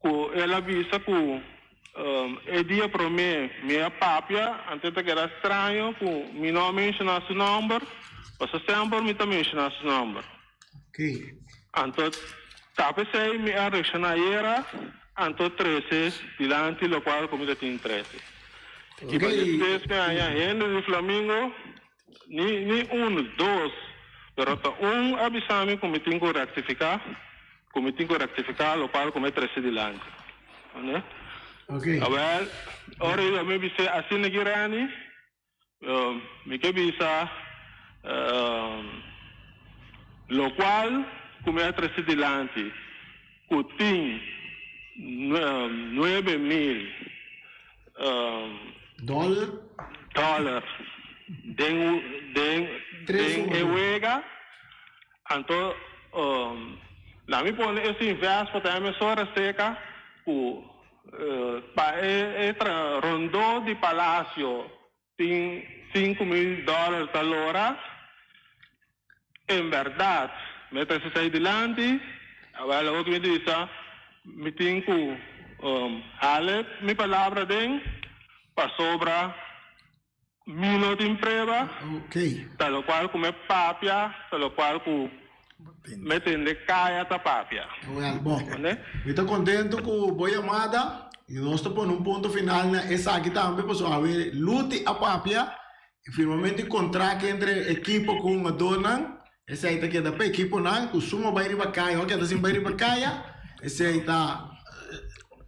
Ku el a bisa ku e dia promé mi a papia, anto ta keda straño ku mi no a menshoná su nòmber, pasobra semper mi ta menshoná su nòmber. Anto ta p'esei mi a reakshoná ayera, anto trese dilanti lokual ku mi ta tin trese. I pa despues mi haña hende di Flamingo, ni ni un, dos, pero ta un a bisa mi ku mi tin ku rektifiká. Ku mi tin ku rektifiká lokual ku mi a trese dilanti. Oné? Awèl, ora yu mi bis'é asina ki Reni, mi ke bisa lokual ku mi a trese dilanti ku tin 9000 Dòler. Dòler den den e wega. Anto na mi pone e sin vers pa ta e mesora seka ku pa e rondó di palasio tin 5000 dòler ta lora. En bèrdat mi ta esei dilanti, awel awor ku mi bisa mi tin ku hale mi palabra aden pasobra. Mi no tin prueba, ta locual cu me papia, ta locual cu me tende caya ta papia. Wel, bon. Mi ta contento cu bo yamada y nos ta pone un punto final na esaki tambe pasobra awe Luti a papia y firmamento di contract entre ekipo cu hungadornan, esey ta keda pa ekiponan cu suma bay riba caya o keda sin bay riba caya, esey ta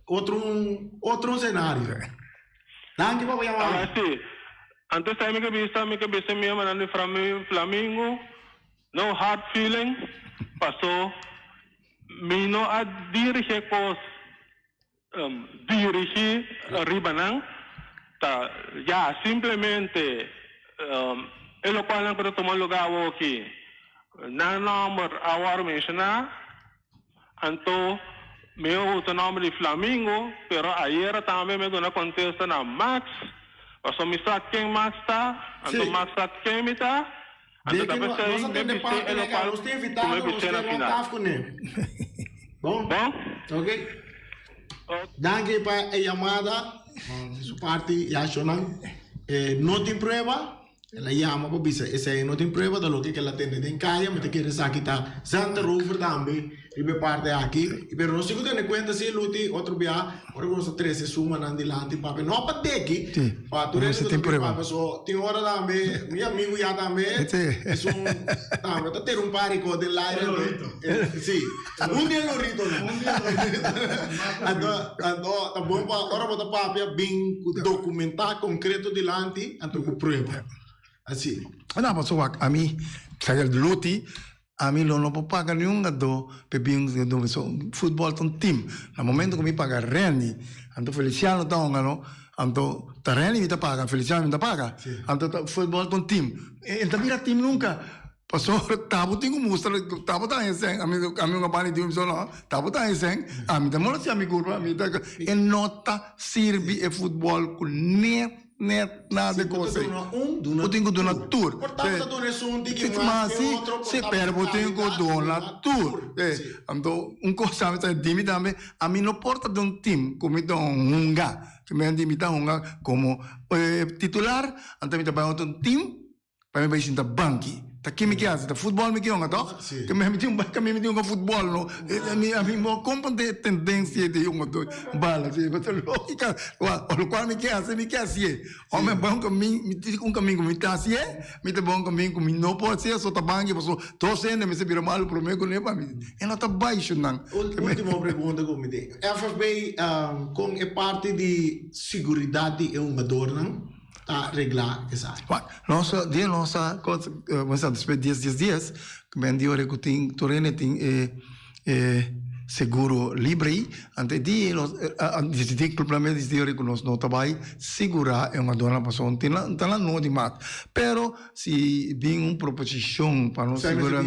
otro otro scenario. Danki pa bo yamada. Ahora si. Antes ta mi ke bisa, mi ke bisa mi hermanan di Flamingo, no hard feeling, paso mi no a dirige kos dirigi riba nan, ta ya simplemente e lokualnan ku ta tuma luga awoki, nan nomber a wòrdu menshoná. Anto mi a usa nomber di Flamingo, pero ayera tambe mi a duna contesta na Max, pasobra mi sa ken Max ta, anto Max sa ken mi ta, anto ta p'esei mi a bis'é e locual cu mi a bis'é na final. Bon? Bon? Ok. Danki pa e yamada. Di su parti ya shonan no tin prueba. El a yama pa bisa esei no tin prueba ta loke kel a tende den kaya. Mi ta kere esaki ta Zanterover tambe riba e parti aki. Pero nos tin ku tene kuenta si Luti otro bia ora ku nos ta trese sumanan dilanti papia no pa deki pa tur hende ku ta bin papia so tin ora tambe mi amigu ya tambe esun tambe ta tene un par di kos den laire si un di e loritonan anto anto ta bon pa ora bo ta papia bin ku dokumenta konkreto dilanti anto ku prueba asi. No pasobra wak ami sa Luti Ami lo no por paga niun gadó p'e bin pasobra futbòl ta un tim. Na momento ku mi paga Renny, anto Feliciano ta hunga no, anto ta Renny mi ta paga, Feliciano mi ta paga. Anto ta futbòl ta un tim. E ta bira tim nunka, pasobra tabo tin ku mustra tabo ta haña sèn. Ami ami hunga banda di tim mi bisa no, tabo ta haña sèn, ami ta molo mi kurpa, mi ta e no ta sirbi e futbòl ku net. Net nada Si bo ta kos ei. duna un, duna Bo tin ku duna tur. tur. Por ta bo ta duna esun tiki Si, mas ma ke si, otro, por si, ta bo pero ta bo tin ku kalidad, duna duna tur. tur. Eh, Si. anto un kos tambe ta di mi tambe, ami no por ta den un tim ku mi ta hunga, ku mi a di mi ta hunga komo titular, anto mi ta bai otro tim Pa mi bai sinta banki. Ta ke mi ke hasi? Ta futbòl mi ke hunga tòg? Sí. Ke mi tin un mi tin hunga futbòl no. Ami ami no komprende e tendensia di hunga bala. Sí, ta lógika. Lokual mi ke hasi, mi ke hasié. Ò mi bai un kamin, mi tin un kamin ku mi ta hasié, mi ta bai un kamin ku mi no por hasié, so ta banki pasobra dos hende mester bira malu promé ku ne pa mi. E no ta bai shunan. Ultimo pregunta ku mi tin. FFB, kon e parti di siguridat di e hungadornan? Ta regla esaki. Bueno, nos dia nos a kos nos a despues dies dies dies ku men di ora ku tin tur hende tin e e seguro libre ei anto e dia nos a disidí klup nan disidí ora ku nos no ta bai sigurá e hungadónan pasobra tin nan ta nan nodi mas pero si bin un proposishon pa nos sigurá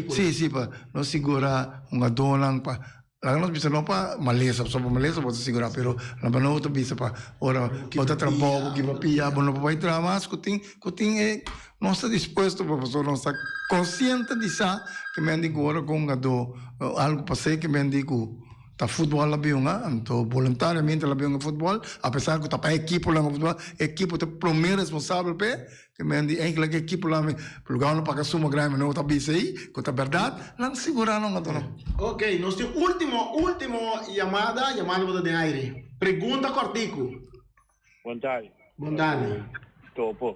si si pa nos sigurá hungadónan pa Laga nos bisa no pa malesa, pasobra pa malesa bo ta sigurá, pero laga nos ta bisa pa ora bo ta trabou, bo kibra pia, bo no por bai traha mas, ku tin ku tin e nos ta dispuesto pa pasobra nos ta konsiente di sa ke men di ku ora ku un hungadó algu pas'é ke men di ku ta futbòl a bin hunga, anto boluntariamente el a bin hunga futbòl, apesar ku ta pa e ekipo lo hunga futbòl, e ekipo ta e promé responsabel p'e. Te men di enkele ke ekipo la mi lugar no paga suma grandi mi no ta bisa ei ku ta bèrdat nan sigurá nan anto no. Ok, nos tin ultimo, ultimo yamada, yamada bo ta den aire. Pregunta kòrtiku. Bon tardi. Bon tardi. Topo.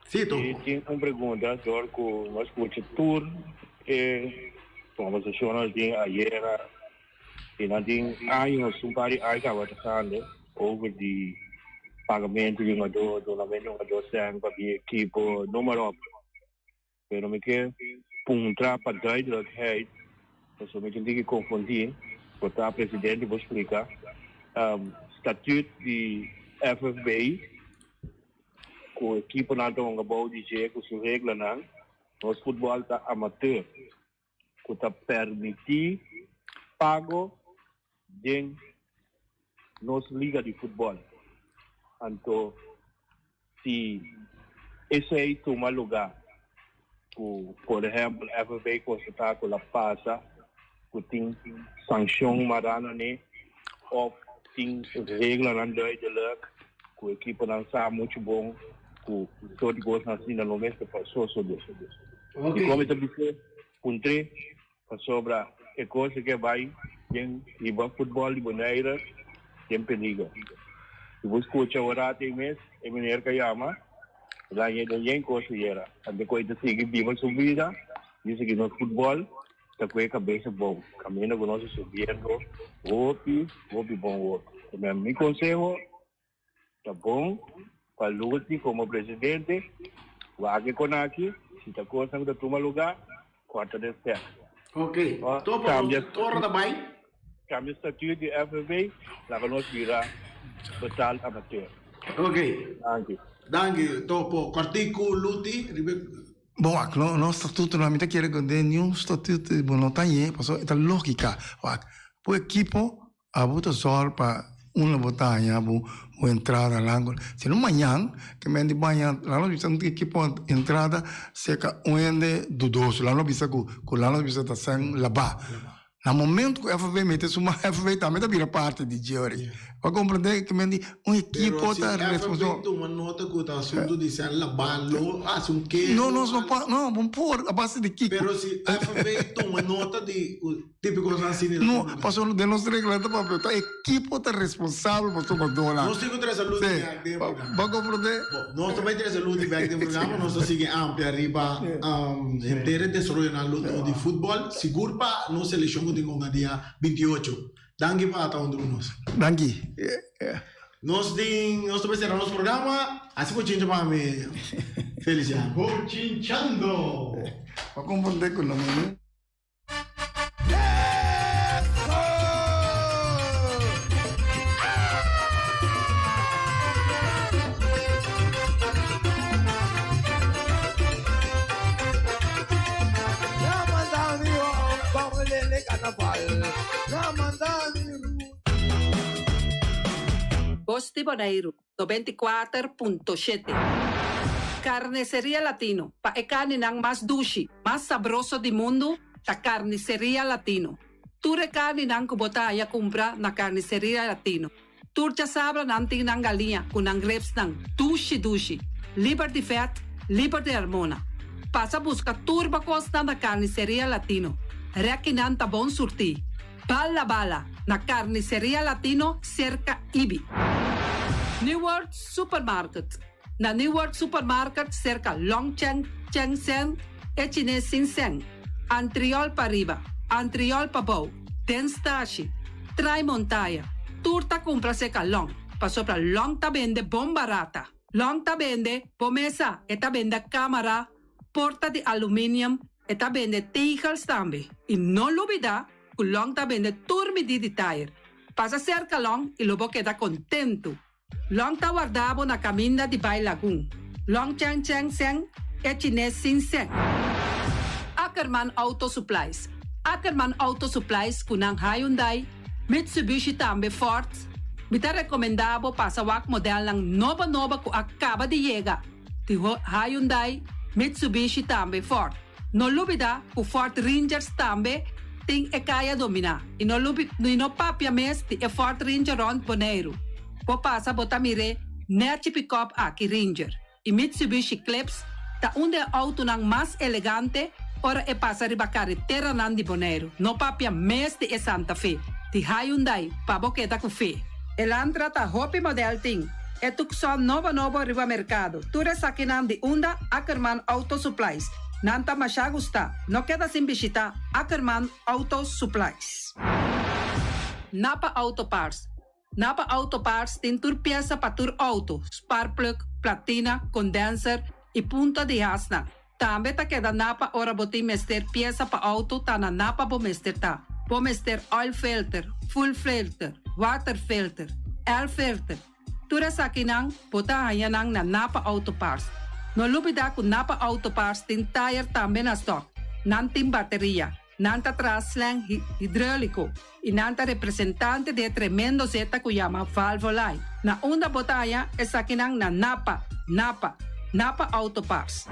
Si, Topo. Mi tin un pregunta dor ku no skucha tur e kombersashonnan tin ayera i nan tin años, un par di aña kaba ta gando. Over di pagamento di hungadó, dunamento di hungadó sèn pa di ekipo, noem maar op. Pero mi ke puntra pa duidelijkheid, pasobra mi tin tiki konfundí, por ta presidente por splika, statuut di FFB ku ekiponan ta hunga bou di dje ku su reglanan, nos futbòl ta amateur, ku ta permití pago den nos liga di futbòl. Anto si esei tuma lugá ku por ehèmpel FFB konstatá ku la pasa ku tin sanshon mará na ne òf tin reglanan duidelijk ku ekiponan sa muchu bon ku sort di kosnan asina no mester pa sosodé. Dikon mi ta bis'é? Puntr'é. Pasobra e kos ke bai den hiba futbòl di Bonaire den peliger. Si bo skucha un rato ei mes, e meneer ka yama, el a haña den yen kos ayera. Anto ku e ta sigui biba su bida, dice ku nos futbòl ta ku e kabes abou, kaminda ku nos a subiendo hopi, hopi bon wòrdu. Mi konseho Ta bon pa Luti komo presidente wak e konaki, si ta kosnan ku ta tuma lugá, kòrta den stèk. Ok, topo Kambia ora ta bai. Kambia statuut di FFB, laga nos bira betaald amateur. Ok. Danki. Danki, topo. Kòrtiku Luti riba e. Bon wak, no no statuto no, mi ta kere ku den niun statuto bo no ta hañ'é, pasobra e ta lógika. Wak, bo ekipo Abo ta zòrg pa unda bo ta haña bo bo entrada lango. Si no mañan ke men di baña lan nos bisa un ekipo entrada serka un hende dudoso. Lan nos bisa ku ku lan nos bisa ta sèn labá. Na momento ku FV mete su man, FV tambe ta bira parti di dje ori. Bo a komprendé ke men di un ekipo ta responsabel. Pero si FV tuma nota ku ta asuntu di sèn labá lo hasi un keho. No, nos no por, no, bo por a base di kiko. Pero si FV tuma nota di ku tipo kosnan asina. No, pasobra den nos reglamento papia ta ekipo ta responsabel pa su jugadornan. Nos tin ku trese luz di bèk den e programa. Bo a komprendé? Bo, nos ta bai trese luz di bèk den e programa, nos ta sigui amplia riba henter e desaroyonan lo di futbòl. Sigur pa nos seleccion cu tin con a dia 28. Danki pa ta hunto cu nos. Danki. Nos tin, nos ta bay cera nos programa. Haci bochincha pa mi, Feliciano. Bochinchando! Pa comprende cu no. Bos di Boneiru, 94.7. Carniceria Latino, pa e carninan mas dushi, mas sabroso di mundu ta Carniceria Latino. Tur e carninan cu bo ta haya cumpra na Carniceria Latino. Tur djasabra nan tin nan galiña ku nan ribsnan dushi dushi, liber di vèt, liber di hormona. Pasa buska tur bo kosnan na Carniceria Latino. Rèkinan ta bon surtí. Bala bala na Carniceria Latino serka Ibi. New World Supermarket Na New World Supermarket serka Long Cheng Cheng Seng e chines sin sèn. Antriol pariba, antriol pabou, den stashi, trai montaya, tur ta cumpra seca Long, pasobra Long ta bende bon barata. Long ta bende bo mesa, e ta bende camara, porta di aluminium, e ta bende tegels tambe. Y no lubida cu Long ta bende tur midi di tayer. Pasa cerca Long y lo bo keda contento. Long ta warda bo na kaminda di bai Lagun. Long Cheng Cheng Seng e chines sin seng. Ackerman Auto Supplies Ackerman Auto Supplies ku nan Hyundai, Mitsubishi tambe Ford. Mi ta rekomendá bo pasa wak modelnan nobo nobo ku a kaba di yega di Hyundai, Mitsubishi tambe Ford. No lubida ku Ford Rangers tambe tin e kaya dominá i no lubi i no papia mes di e Ford Ranger rònt Boneiru. Bo pasa bo ta mir'é nèchi pikòp aki Ranger i Mitsubishi Eclipse ta un di e outonan mas elegante ora e pasa riba kareteranan di Boneiru. No papia mes di e Santa Fe di Hyundai pa bo keda ku fe. Elantra ta hopi modèl tin. E Tucson nobo nobo riba merkado. Tur esakinan di unda Ackerman Auto Supplies. Nan ta masha gusta. No keda sin bishita Ackerman Auto Supplies. Napa Auto Parts Napa Auto Parts tin tur piesa pa tur auto, sparkplug, platina, condenser y punta di hasnan. Tambe ta keda Napa ora bo tin mester piesa pa auto ta na Napa bo mester ta. Bo mester oil filter, fuel filter, water filter, air filter. Tur esakinan bo ta haña nan na Napa Auto Parts. No lubida ku Napa Auto Parts tin tayer tambe na stock. Nan tin bateria, nan ta traha slang hidroliko i nan ta representante di e tremendo zeta ku yama Valvoline. Na unda bo ta haña esakinan na Napa, Napa, Napa Auto Parts.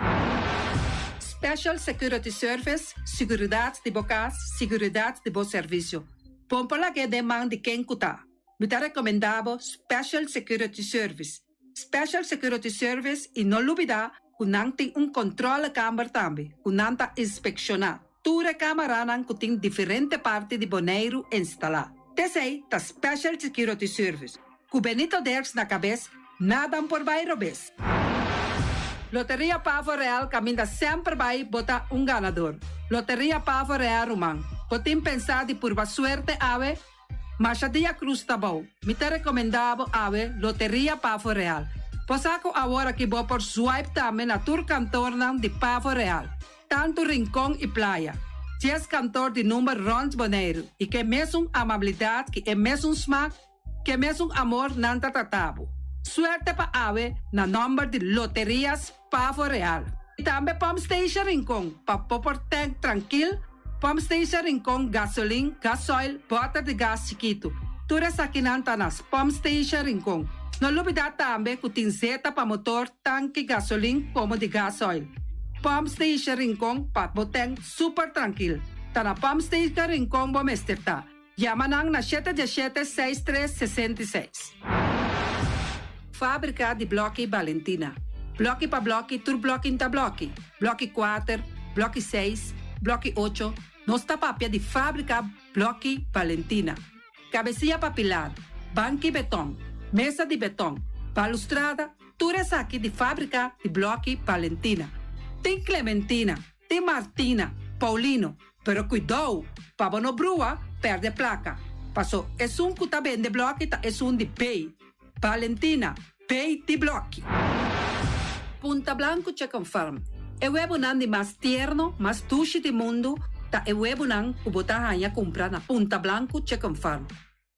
Special Security Service, Siguridat di bo kas, siguridat di bo servisio. Bon por lag'é den man di ken ku ta. Mi ta recomenda bo Special Security Service. Special Security Service y no lubida cu nan tin un controlekamer tambe cu nan ta inspecciona tur e camaranan cu tin diferente parti di Boneiru instala. T'esey ta Special Security Service. Cu Benito Dirks na cabes, nadan por bay robes. Loteria Pavo Real caminda semper bay bo ta un ganador. Loteria Pavo Real ruman, bo tin pensa di purba suerte awe? Masha dia Cruz ta bou. Mi ta recomenda bo awe Loteria Pavo Real. Bo sa cu awor aki bo por swipe tambe na tur kantornan di Pavo Real, tantu Rincon y Playa. Dies kantor di number rond Boneiru y ke mesun amabilidad ki e mesun smak, ke mesun amor nan ta trata bo. Suerte pa awe na nomber di Loterias Pavo Real. Y tambe Pump Station Rincon pa bo por tank trankil, Pump Station Rincon gasolin, gasoil, boter di gas chikitu. Tur esakinan ta na Pump Station Rincon. No lubida tambe cu tin zeta pa motor, tanki gasolin como di gasoil. Pump Station Rincon pa bo tank super trankil. Ta na Pump Station Rincon bo mester ta. Yama nan na shete diesshete seis tres sesenta i seis. Fábrika di blòki Balentina. Blòki pa blòki tur blòki n'ta blòki. Blòki kuater, blòki seis, blòki ocho, nos ta papia di fábrika blòki Balentina. Kabesia pa pilar, banki betòn, mesa di betòn, balustrada, tur esaki di fábrika di blòki Balentina. Tin Clementina, Tin Martina, Paulino, pero kuidou pa bo no brua perde plaka, paso esun ku ta bende bloki ta esun di B. Valentina, B di bloki. Punta Blanco Chicken Farm, E webonan di mas tierno, mas dushi di mundu ta e webonan ku bo ta haña kumpra na Punta Blanco Chicken Farm.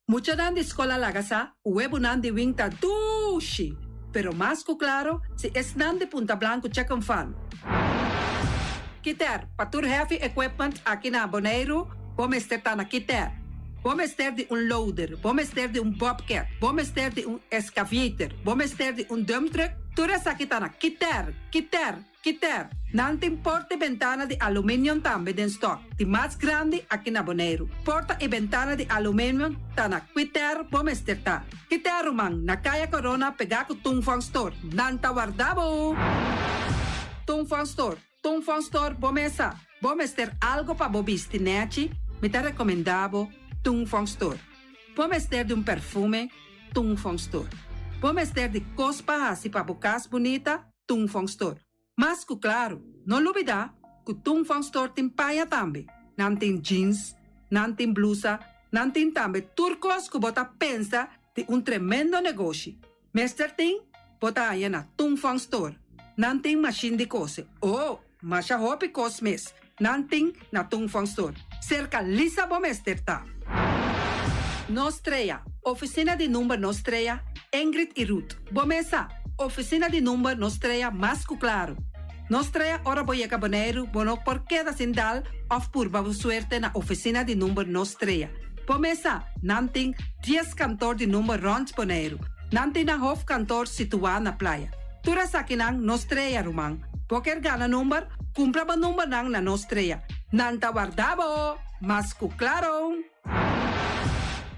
Muchanan di skol a laga sa ku webonan di wing ta dushi, pero mas ku klaro si esnan di Punta Blanco Chicken Farm. Kiter, pa tur heavy equipment aki na Boneiru, bo mester ta na Kiter. Bo mester di un loader, bo mester di un bobcat, bo mester di un excavator, bo mester di un dump truck, tur esaki ta na Kiter, Kiter! Kiter, nan tin porta i bentana di aluminium tambe den stock, di mas grandi aki na Boneiru. Porta i bentana di aluminium ta na Kiter bo mester ta. Kiter ruman, na Kaya Corona pegá ku Tung Fong Store. Nan ta warda bo! Tung Fong Store, Tung Fong Store bo mesa. Bo mester algo pa bo bisti nechi, mi ta rekomendá bo Tung Fong Store. Bo mester di un perfume, Tung Fong Store. Bo mester di kos pa hasi pa bo kas bunita, Tung Fong Store. Mas ku klaru, no lubidá ku Tung Fong Store tin paña tambe. Nan tin jeans, nan tin blusa, nan tin tambe tur kos ku bo ta pensa di un tremendo negoshi. Mester tin, bo ta haña na Tung Fong Store. Nan tin mashin di kose. Oh, masha hopi kos mes nan tin na Tung Fong Store. Serka Lisa bo mester ta. Nostrea, Oficina di number Nostrea, Ingrid y Ruth. Bo mesa, Oficina di number Nostrea mas cu claro. Nostrea ora bo yega Boneiru bo no por keda sin dal of purba bo suerte na oficina di number Nostrea. Bo mesa, nan tin dies kantoor di number rond Boneiru. Nan tin nan hoofdkantoor situa na Playa. Tur esakinan Nostrea ruman. Bo kier gana number? Cumpra bo numbernan na Nostrea. Nan ta warda bo! Mas cu claro!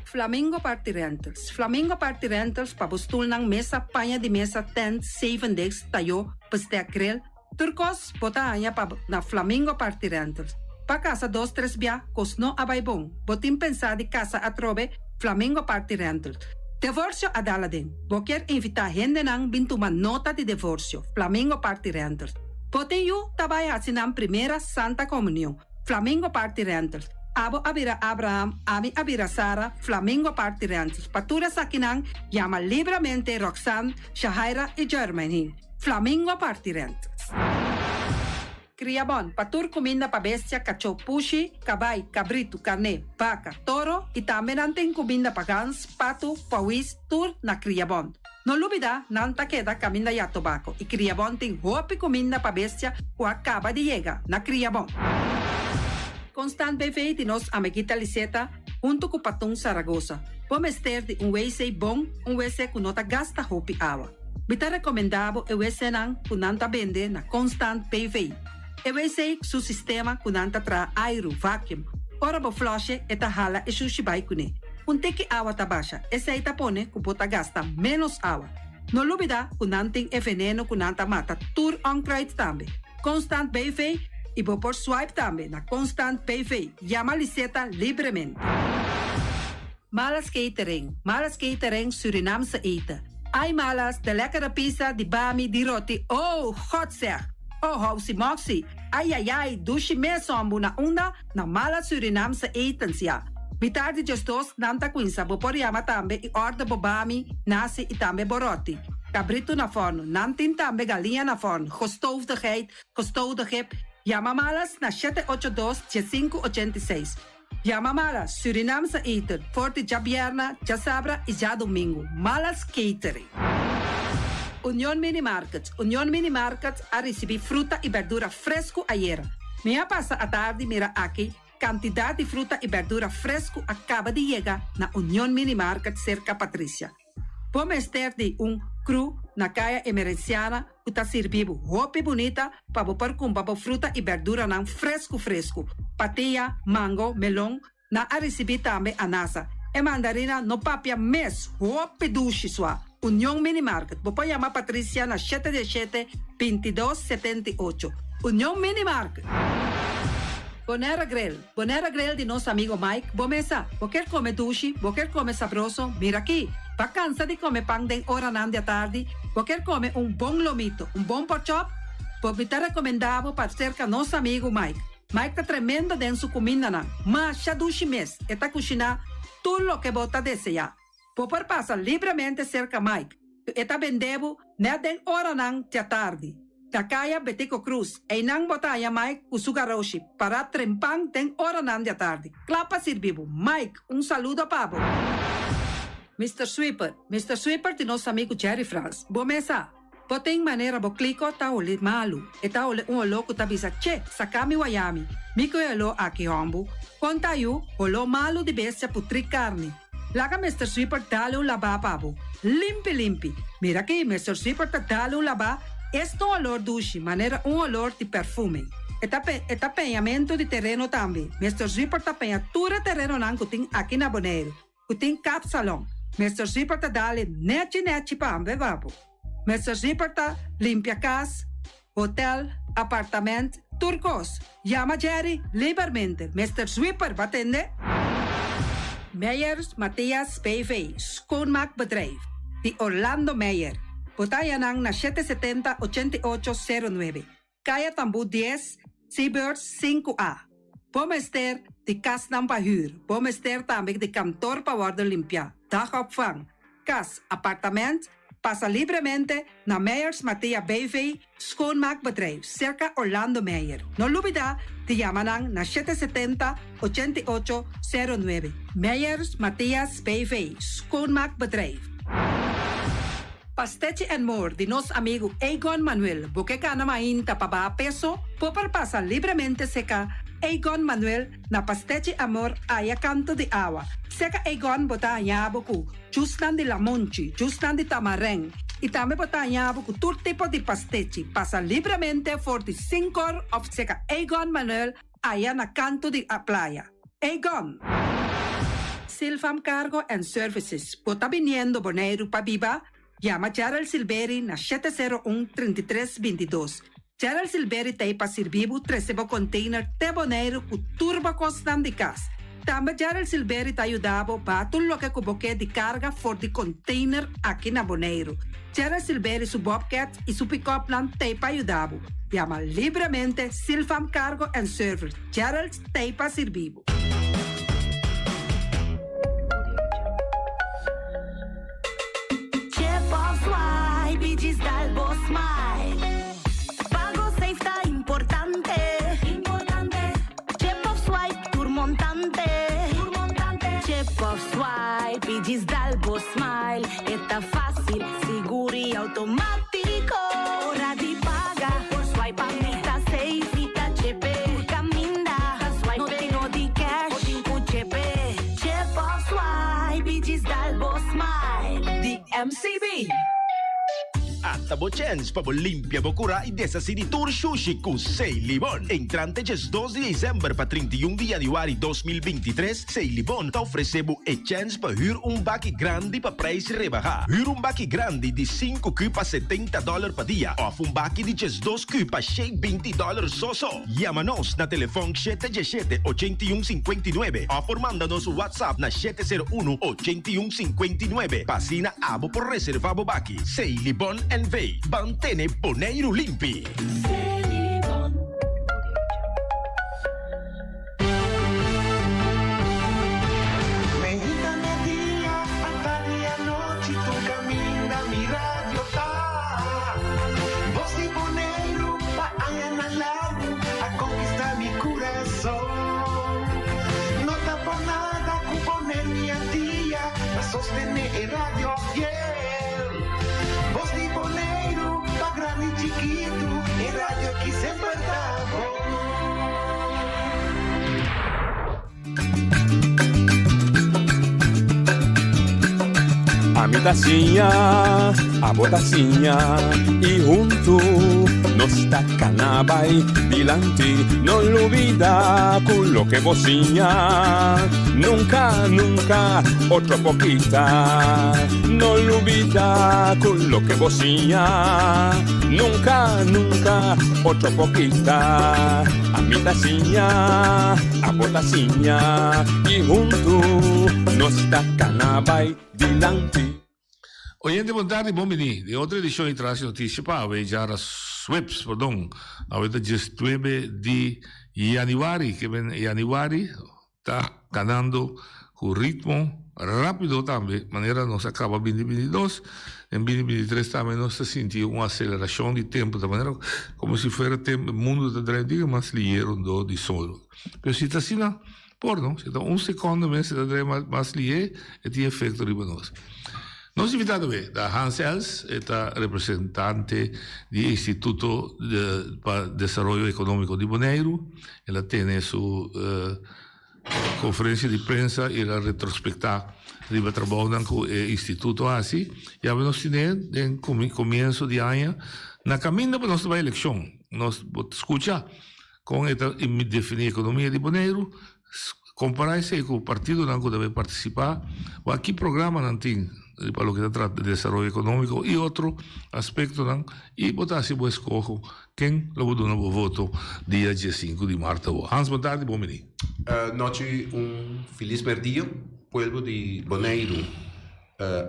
Flamingo Party Rentals Flamingo Party Rentals pa bo stulnan, mesa, paña di mesa, tent, zevendegs, tayó, bestek, grill, tur kos bo ta haña pa na Flamingo Party Rentals. Pa kasa dos tres bia kos no a bai bon, bo tin pensá di kasa atrobe, Flamingo Party Rentals. Devorsio a dal aden, bo kier invitá hendenan bin tuma nota di devorsio, Flamingo Party Rentals. Bo tin yu ta bai hasi nan primera Santa Komunion, Flamingo Party Rentals. Abo a bira Abraham, ami a bira Sara, Flamingo Party Rentals. Pa tur esakinan, yama libramente Roxanne, Shahaira i Jermaine. Flamingo Party Rentals. Kriabon, pa tur kuminda pa bestia, kachó, pushi, kabai, kabritu, karné, baka, toro i tambe nan tin kuminda pa gans, patu, pawis, tur na Kriabon. No lubida, nan ta keda kaminda ya tobako i Kriabon tin hopi kuminda pa bestia ku a kaba di yega na Kriabon. Constant BV di nos amiguita Liseta huntu ku Patun Saragosa. Bo mester di un wc bon, un wc ku no ta gasta hopi awa. Mi ta rekomendá bo e wcnan ku nan ta bende na Constant BV. E wc su sistema ku nan ta traha airu, vacuum. Ora bo flush'e e ta hala e shushi bai kuné. Un tiki awa ta basha, esei ta pone ku bo ta gasta ménos awa. No lubidá ku nan tin e veneno ku nan ta mata tur onkruid tambe. Constant BV i bo por swipe tambe na Constant BV. Yama Liseta libremente. Malas Catering, Malas Catering Surinaamse eten. Ai Malas, de lekkere pizza, di bami, di roti, oh, God zeg! Oh, housi moxi, ai ai ai, dushi mes hombu na unda? Na Malas Surinaamse etens ya. Mitar di djesdos nan ta cuinsa, bo por yama tambe y order bo bami, nasi y tambe bo roti. Cabrito na forno, nan tin tambe galiña na forno, gestoofde geit, gestoofde gip. Yama Malas na shete ocho dos, diesinku ochenta i seis. Yama Malas Surinaamse eten for di djabierna, djasabra y djadomingo. Malas Catering. Union Mini Market Union Mini Market a ricibi fruta y berdura fresco ayera. Mi a pasa atardi mira aki cantidad di fruta y berdura fresco a caba di yega na Union Mini Market cerca Patricia. Bo mester di un cru. na Kaya Emerenciana ku ta sirbi bo hopi bunita pa bo por kumpra bo fruta i berduranan fresku fresku, patia, mango, melon, nan a risibí tambe anasa. E mandarina no papia mes, hopi dushi sua. Union Mini Market, bo por yama Patricia na shete diesshete, bintidos, setenti'ocho. Union Mini Market! Bonera Grill, Bonera Grill di nos amigo Mike, bo mesa, bo kier come dushi, bo kier come sabroso, mira aki! Ba cansa di come pan den oranan di atardi, bo kier come un bon lomito, un bon porkchop? Bo mi ta recomenda bo pa cerca nos amigo Mike. Mike ta tremendo den su cumindanan, masha dushi mes, e ta cushina tur loke bo ta desea. Bo por pasa libremente serka Mike, ku e ta bende bo nèt den oranan djatardi. Na kaya Betico Cruz, einan bo ta haña Mike ku su garoshi pará trempan den oranan djatardi, kla pa sirbi bo. Mike, un saludo pa bo! Mister Sweeper, Mister Sweeper di nos amigu Jerry Frans. Bo mes sa. Bo tin manera bo kliko ta holi malu. E ta holi un oló ku ta bisa, Che, saka mi wayami. Mi ku e oló aki hòmbu. Kon ta yu, holó malu di bestia putrí karni. Laga Mister Sweeper dale un labá pa bo. Limpi limpi. Mira aki, Mister Sweeper ta dale un labá, esta un olor dushi, manera un olor di perfume. E ta e ta peñamentu di tereno tambe. Mister Sweeper ta peña tur e terenonan ku tin aki na Boneiru. Ku tin kapsalon. Mister Zipper ta dale nechi nechi pa ambe babo. Mister Zipper ta limpia kas, hotel, apartament, tur kos. Yama Jerry libermente. Mister Zwipper, bo a tende? Meyers Mathias BV, Schoonmaakbedrijf, di Orlando Meyer. Bo ta haña nan na 770 88 09. Kaya Tambú dies, Seabirds sinku A. Bo mester di kasnan pa hür. Bo mester tambe di kantor pa wòrdu limpiá, dagopvang, kas, apartament. Pasa libremente na Meyers Mathea BV Schoonmaakbedrijf, serka Orlando Meyer. No lubidá di yama nan na 770, 88, 09. Meyers Mathias BV Schoonmaakbedrijf. Pastechi and More di nos amigu Egon Manuel. Bo ke gana mainta pa baha peso? Bo por pasa libremente seka Egon Manuel na Pastechi Amor aya kanto di awa. Seka Egon bo ta haña bo ku jusnan di lamonchi, jusnan di tamarèn i tambe bo ta haña bo ku tur tipo di pastechi. Pasa libremente for di sinkor òf seka Egon Manuel aya na kanto di a playa. Egon! Silfam Cargo and Services, bo ta biniendo Boneiru pa biba? Yama Gerald Silberi na 701 33 22. Gerald Silberi ta ei pa sirbi bo trese bo container te Boneiru ku tur bo kosnan di kas. Tambe Gerald Silberi ta yuda bo baha tur loke ku bo ke di karga for di container aki na Boneiru. Gerald Silberi su bobcat i su pick-upnan ta ei pa yuda bo. Yama libremente Silfam Cargo and Service. Gerald t'ei pa sirbi bo. Chip of swipe i djis dal bo smile. Pago safe ta importante. Chip of swipe tur montante. Chip of swipe i djis dal bo smile. E ta fácil, sigur i automático. Ora di paga, por swipe a mi ta safe, mi ta chepe. Tur caminda, ta swipe, no tin no di cash, bo tin cu chepe. Chip of swipe i djis dal bo smile. Di MCB. Ata bo chèns pa bo limpia bo kurá i deshasí di tur shushi ku Seilibon. Entrante djesdos di desèmber pa 31 di yanüari 2023, Seilibon ta ofresé bo e chèns pa hür un baki grandi pa preis rebahá. Hür un baki grandi di sinku kü pa setenta dòler pa dia òf un baki di djesdos kü pa shei binti dòler so so. Yama nos na telefòn shete djeshete 81 59 òf por manda nos un WhatsApp na shete sero unu 81 59 pa asina abo por reservá bo baki. Seilibon NV. Ban tene Boneiru limpi! Mehita media, atardi anochi, tur caminda mi radio ta. Voz di Boneiru pa añanan largu a conquista mi curason. No ta por nada cu Boneiru y Antia ta sostene e radio fiel. Voz di Boneiru pa grandi y chikitu, e radio aki semper ta bon. Ami ta siña, abo ta siña y huntu nos ta cana bay dilanti. No lubida cu loke bo siña nunca, nunca otro por kita. No lubida cu loke bo siña nunca, nunca otro por kita. Ami ta siña, abo ta siña y huntu nos ta cana bay dilanti. Oyente bon tardi bon bini den otro edicion di Traci Noticia pa awe djara sweps perdon awe ta diesnuebe di januari ke men januari ta ganando ku ritmo rapido tambe manera nos a kaba binti binti dos den binti binti tres tambe nos ta sinti un aselerashon di tempo ta manera komo si fuera tempo mundu ta draai un tiki mas lihe rondó di sol pero si ta asina Por no, si ta un secondo mes e ta draai mas lihe, e tin efecto riba nos. Nos invitado awe ta Hans Els, e ta representante di e Instituto pa Desaroyo Economico di Boneiru. El a tene su conferencia di prensa y el a retrospecta riba trabounan cu e instituto a haci. Y awe nos tine den comienso di aña na caminda pa nos ta bay eleccion. Nos bo ta scucha. Kon e ta definí ekonomia di Boneiru? Kompará esei ku partidonan ku ta bai partisipá. Wak ki programa nan tin pa loke ta trata di desaroyo ekonómiko i otro aspektonan i bo ta hasi bo eskoho ken lo bo duna bo voto dia diesinku di mart awor. Hans, bon tardi, bon bini. Nochi un felis merdia pueblo di Boneiru.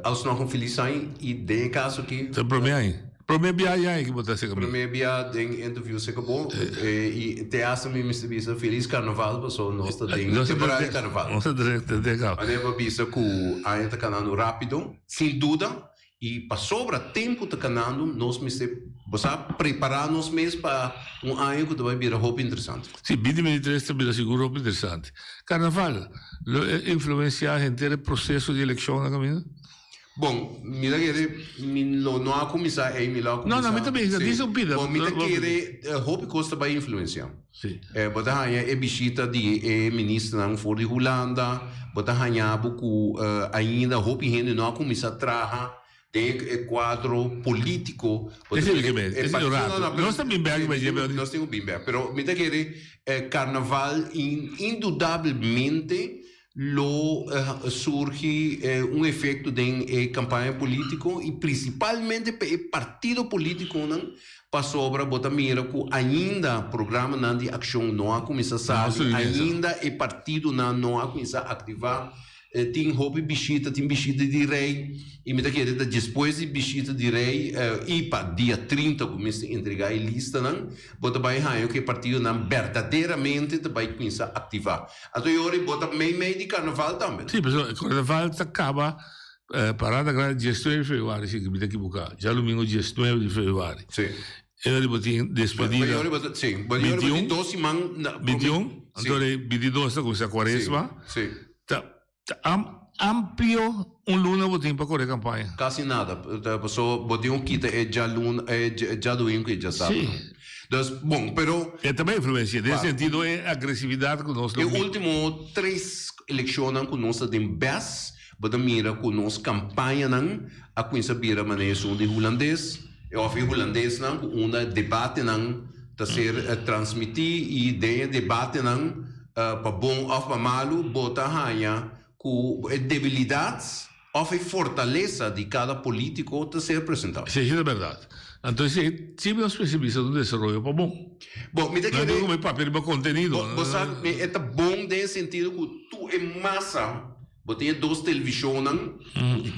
Alsnog un felis aña y den e caso aki. Ta prome aña. Prome bia y aña ki bo ta seka mi. Prome bia den interview seka bo y te hasta mi mester bisa felis carnaval paso nos ta den temporada di carnaval. Nos ta den caba. Manera bo a bisa cu aña ta canando rapido sin duda y pasobra tempo ta canando nos mester bo sa prepara nos mes pa un aña cu ta bay bira hopi interesante. Si, binti 23 ta bira sigur hopi interesante. Carnaval lo e influencia henter e proceso di eleccion na caminda? Bon, mi ta kere, mi lo no a cuminsa ey, mi lo a cuminsa. No, no, mi ta bisa, disa un pida. Bon, mi ta kere hopi cos ta bay influencia. Si. Bo ta haña e bishita di e ministernan for di Hulanda, bo ta haña bo cu ainda hopi hende no a cuminsa traha Den e cuadro politico. Esey lo ke mester, esey lo rato. Nos ta bin bek pero nos tin ku bin bek. Pero mi ta kere carnaval indudablemente lo surgi un efecto den e campaña politico y principalmente pa e partido politiconan pasobra bo ta mira cu ainda programanan di accion no a cuminsa sali, ainda e partidonan no a cuminsa activa. Tin hopi bishita, tin bishita di rei i mi ta kere ta despues di bishita di rei i pa dia 30 ku mester entregá e listanan, bo ta bai haña ku e partidonan berdaderamente ta bai kuminsá aktivá. Anto e ora bo ta mei mei di karnaval tambe. Sí, pasobra e karnaval ta kaba Parada Grandi diesnuebe di februari, si mi ta kibuká, djadumingu diesnuebe di februari. Sí. E ora bo tin despedida. Bo e ora bo ta, sí, bo e ora bo tin dos siman na. 21, anto e 22 ta kuminsá kuaresma. Sí. Ta ta amplio un luna bo tin pa kore kampaña. Kasi nada, paso bo tin un kita e djaluna, e djadumingu ku e djasabra. Sí. Dus, bon, pero. E ta bai influensia, den sentido e agresividat ku nos lo. E ultimo tres elekshonnan ku nos ta den bes, bo ta mira ku nos kampañanan a kuminsá bira manera esun di hulandes, òf e hulandesnan ku unda debatenan ta ser transmití i den e debatenan pa bon òf pa malu bo ta haña ku e debilidat òf e fortalesa di kada polítiko ta ser presentá. Sí, esei ta bèrdat. Anto esei si nos mester bisa ta un desaroyo pa bon. Bon, mi ta kere. No ta papia riba kontenido. Bo sa, e ta bon den e sentido ku tur e masa. Bo tin e dos televishonnan,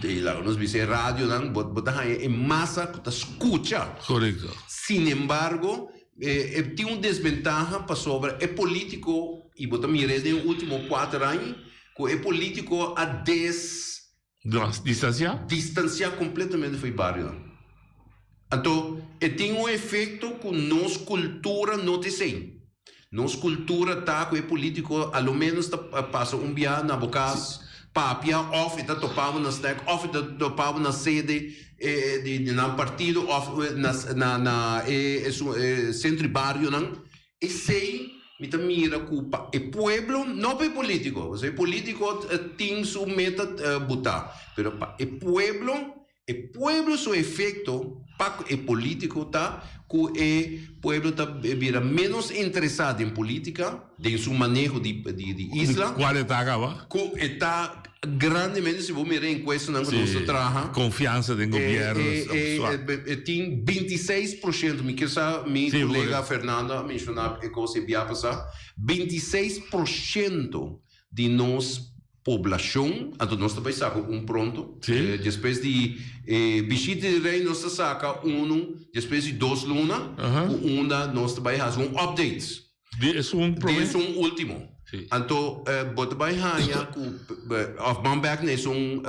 i laga nos bisa e radionan, bo bo ta haña e masa ku ta skucha. Korekto. Sinembargo, e tin un desbentaha pasobra e polítiko, i bo ta mira e den e último kuater aña, ku e polítiko a des. Distansiá? Distansiá kompletamente for e barionan. Anto, e tin un efekto ku nos kultura no ta esei. Nos cultura ta cu e politico a lo menos ta pasa un bia na bo cas papia of e ta topa bo na snack of e ta topa bo na sede di nan partido of na na e centro di barionan. Esey. mi ta mira ku pa e pueblo, no pa e polítiko, pasobra e polítiko tin su meta butá, pero pa e pueblo, e pueblo su efekto pa ku e polítiko ta ku e pueblo ta bira ménos interesá den polítika, den su maneho di di isla. Kual e ta kaba? Ku e ta grandemente, si bo mira e enkuestanan ku nos ta traha. Konfiansa den gobièrnu ta suak. E tin 26%, mi kier sa mi kolega Fernando a menshoná e kos e bia pasá, 26% di nos poblashon, anto nos ta bai saka un pronto, despues di e bishita di rei nos ta saka unu despues di dos luna, ku unda nos ta bai hasi un update. Di esun prome? Di esun ultimo. Si. Anto bo ta bai haña ku, òf ban bèk na esun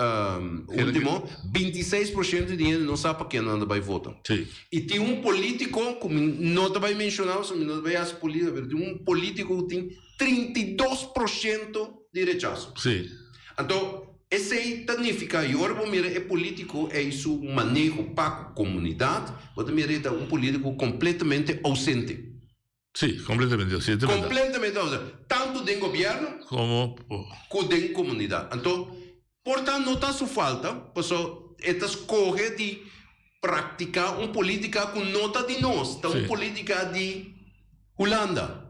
ultimo, 26% di hende no sa pa ken nan ta bai vota. Si. I tin un polítiko ku mi no ta bai menshoná pasobra mi no ta bai hasi polítika, pero tin un polítiko ku tin 32% di rechaso. Si. Anto esei ta nifiká, i ora bo mira e polítiko ei su maneho pa ku komunidat, bo ta mira e ta un polítiko kompletamente ousente. Sí, completamente ausente, verdad. Completamente ausente. Tanto den gobierno. Como. Cu den comunidad. Anto, por ta no ta su falta, paso e ta scoge di practica un politica cu no ta di nos, ta un politica di Hulanda.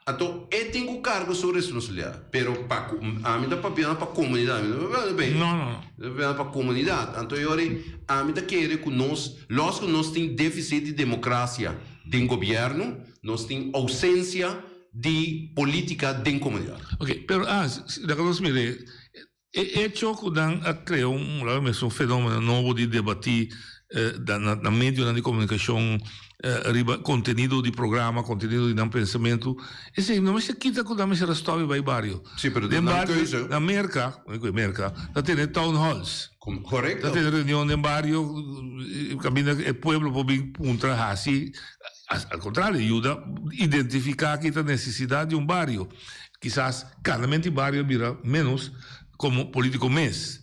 Anto, e tin cu carga su responsabilidad. Pero pa cu, ami ta papiando pa comunidad, mi no ta papiando pa e. No, no, no. Mi ta papiando pa comunidad. Anto, yori, ami ta kere cu nos, los cu nos tin deficit di democracia, Den gobierno nos tin ausencia di politica den comunidad. Ok, pero ah, laga nos mira e hecho cu nan a crea un, laga mi un fenomeno nobo di debati na medionan di comunicacion riba contenido di programa, contenido di nan pensamento, esey no mester kita cu nan mester a stop y bay bario. Si, pero den nan keuze. Na Merca, Merca, ta tene town halls. Korekto. Ta tene reunion den bario kaminda e pueblo por bin puntra hasi, al kontrario yuda identifiká ki ta nesesidat di un bario. Kisas kanamento di bario a bira ménos komo polítiko mes.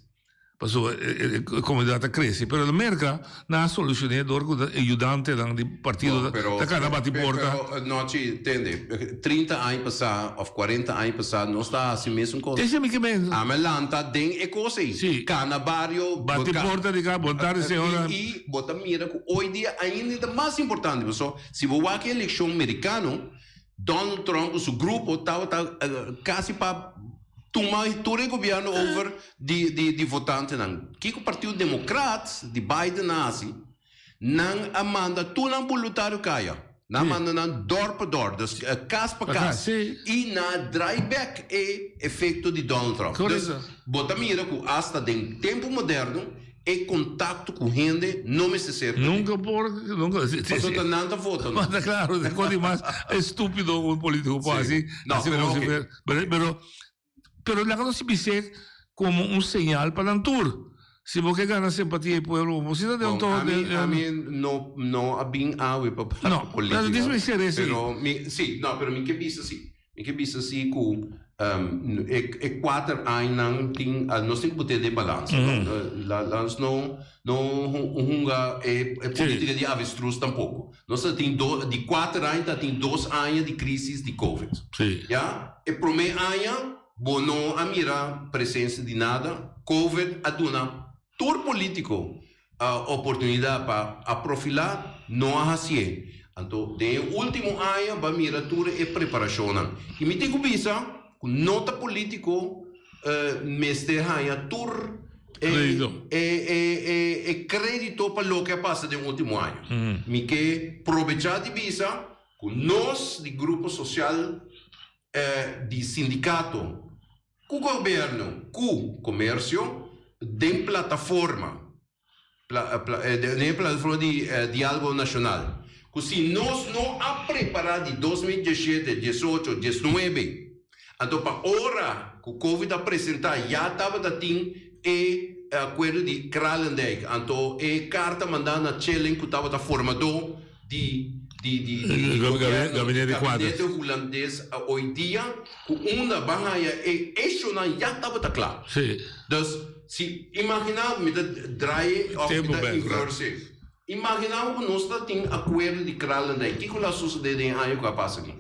Pasobra e komunidat ta krese. Pero na Merka nan a solushoné dor ku e yudantenan di partido ta kana bati porta. Pero Nochi, tende, 30 aña pasá òf 40 aña pasá nos ta hasi mesun kos. Esei mi ke men. Ami a lanta den e kos ei. Sí. Kana bario. Bati porta di ka, bon tardi señora. I bo ta mira ku hoy dia ainda ta mas importante. Pasobra si bo wak e elekshon merikano, Donald Trump ku su grupo tabata kasi pa tuma tur e gobierno over di di di votantenan. Kiko Partido Demokrat di Biden a hasi? Nan a manda tur nan boluntario kaya. Nan a manda nan dor pa dor, dus kas pa kas. I nan a draai bek e efekto di Donald Trump. Dus bo ta mira ku asta den tempu moderno e kontakto ku hende no mester ser perdí. Nunka por, nunka. Pasobra ta nan ta vota no. Ta klaro, ta kos di mas estúpido ku un polítiko por hasi. No, oke. Pero, pero laga nos bis'é komo un señal pa nan tur. Si bo ke gana simpatia di pueblo, bo si ta den un Bon, ami, ami no, no a bin awe pa papia polítika. No, pero mi seré si. Pero mi, si, no, pero mi ke bisa si. Mi ke bisa si ku e, e kuater añanan tin, nos tin ku put'é den balansa, no? La, la nos no, no hunga e, e polítika di avestruz tampoko. Nos ta tin do, di kuater aña ta tin dos aña di krisis di covid. Si. Ya? E promé aña bo no a mira presensia di nada. Covid a duna tur polítiko oportunidat pa a profilá, no a hasié. Anto den e último aña bo a mira tur e preparashonnan. I mi tin ku bisa ku no ta polítiko mester haña tur e krédito pa loke a pasa den último aña. Mi ke probechá di bisa ku nos di grupo sosial di sindikato ku gobièrnu ku komersio den plataforma den e plataforma di Diálogo Nashonal ku si nos no a prepará di 2017, 18, 19 anto pa ora ku Covid a presentá ya tabata tin e akuerdo di Kralendijk anto e karta mandá na Tjilling ku tabata formadó di di di di gobierno Gabinete kuater. gabinete hulandes hoy dia ku unda ban haya e echonan ya tabata kla. Sí. Dus si imagina mi ta draai of mi Tempo ta bek, inverse. Imagina bo ku nos ta tin akuerdo di Kralendijk kiko lo a sosode den e aña ku a pasa aki?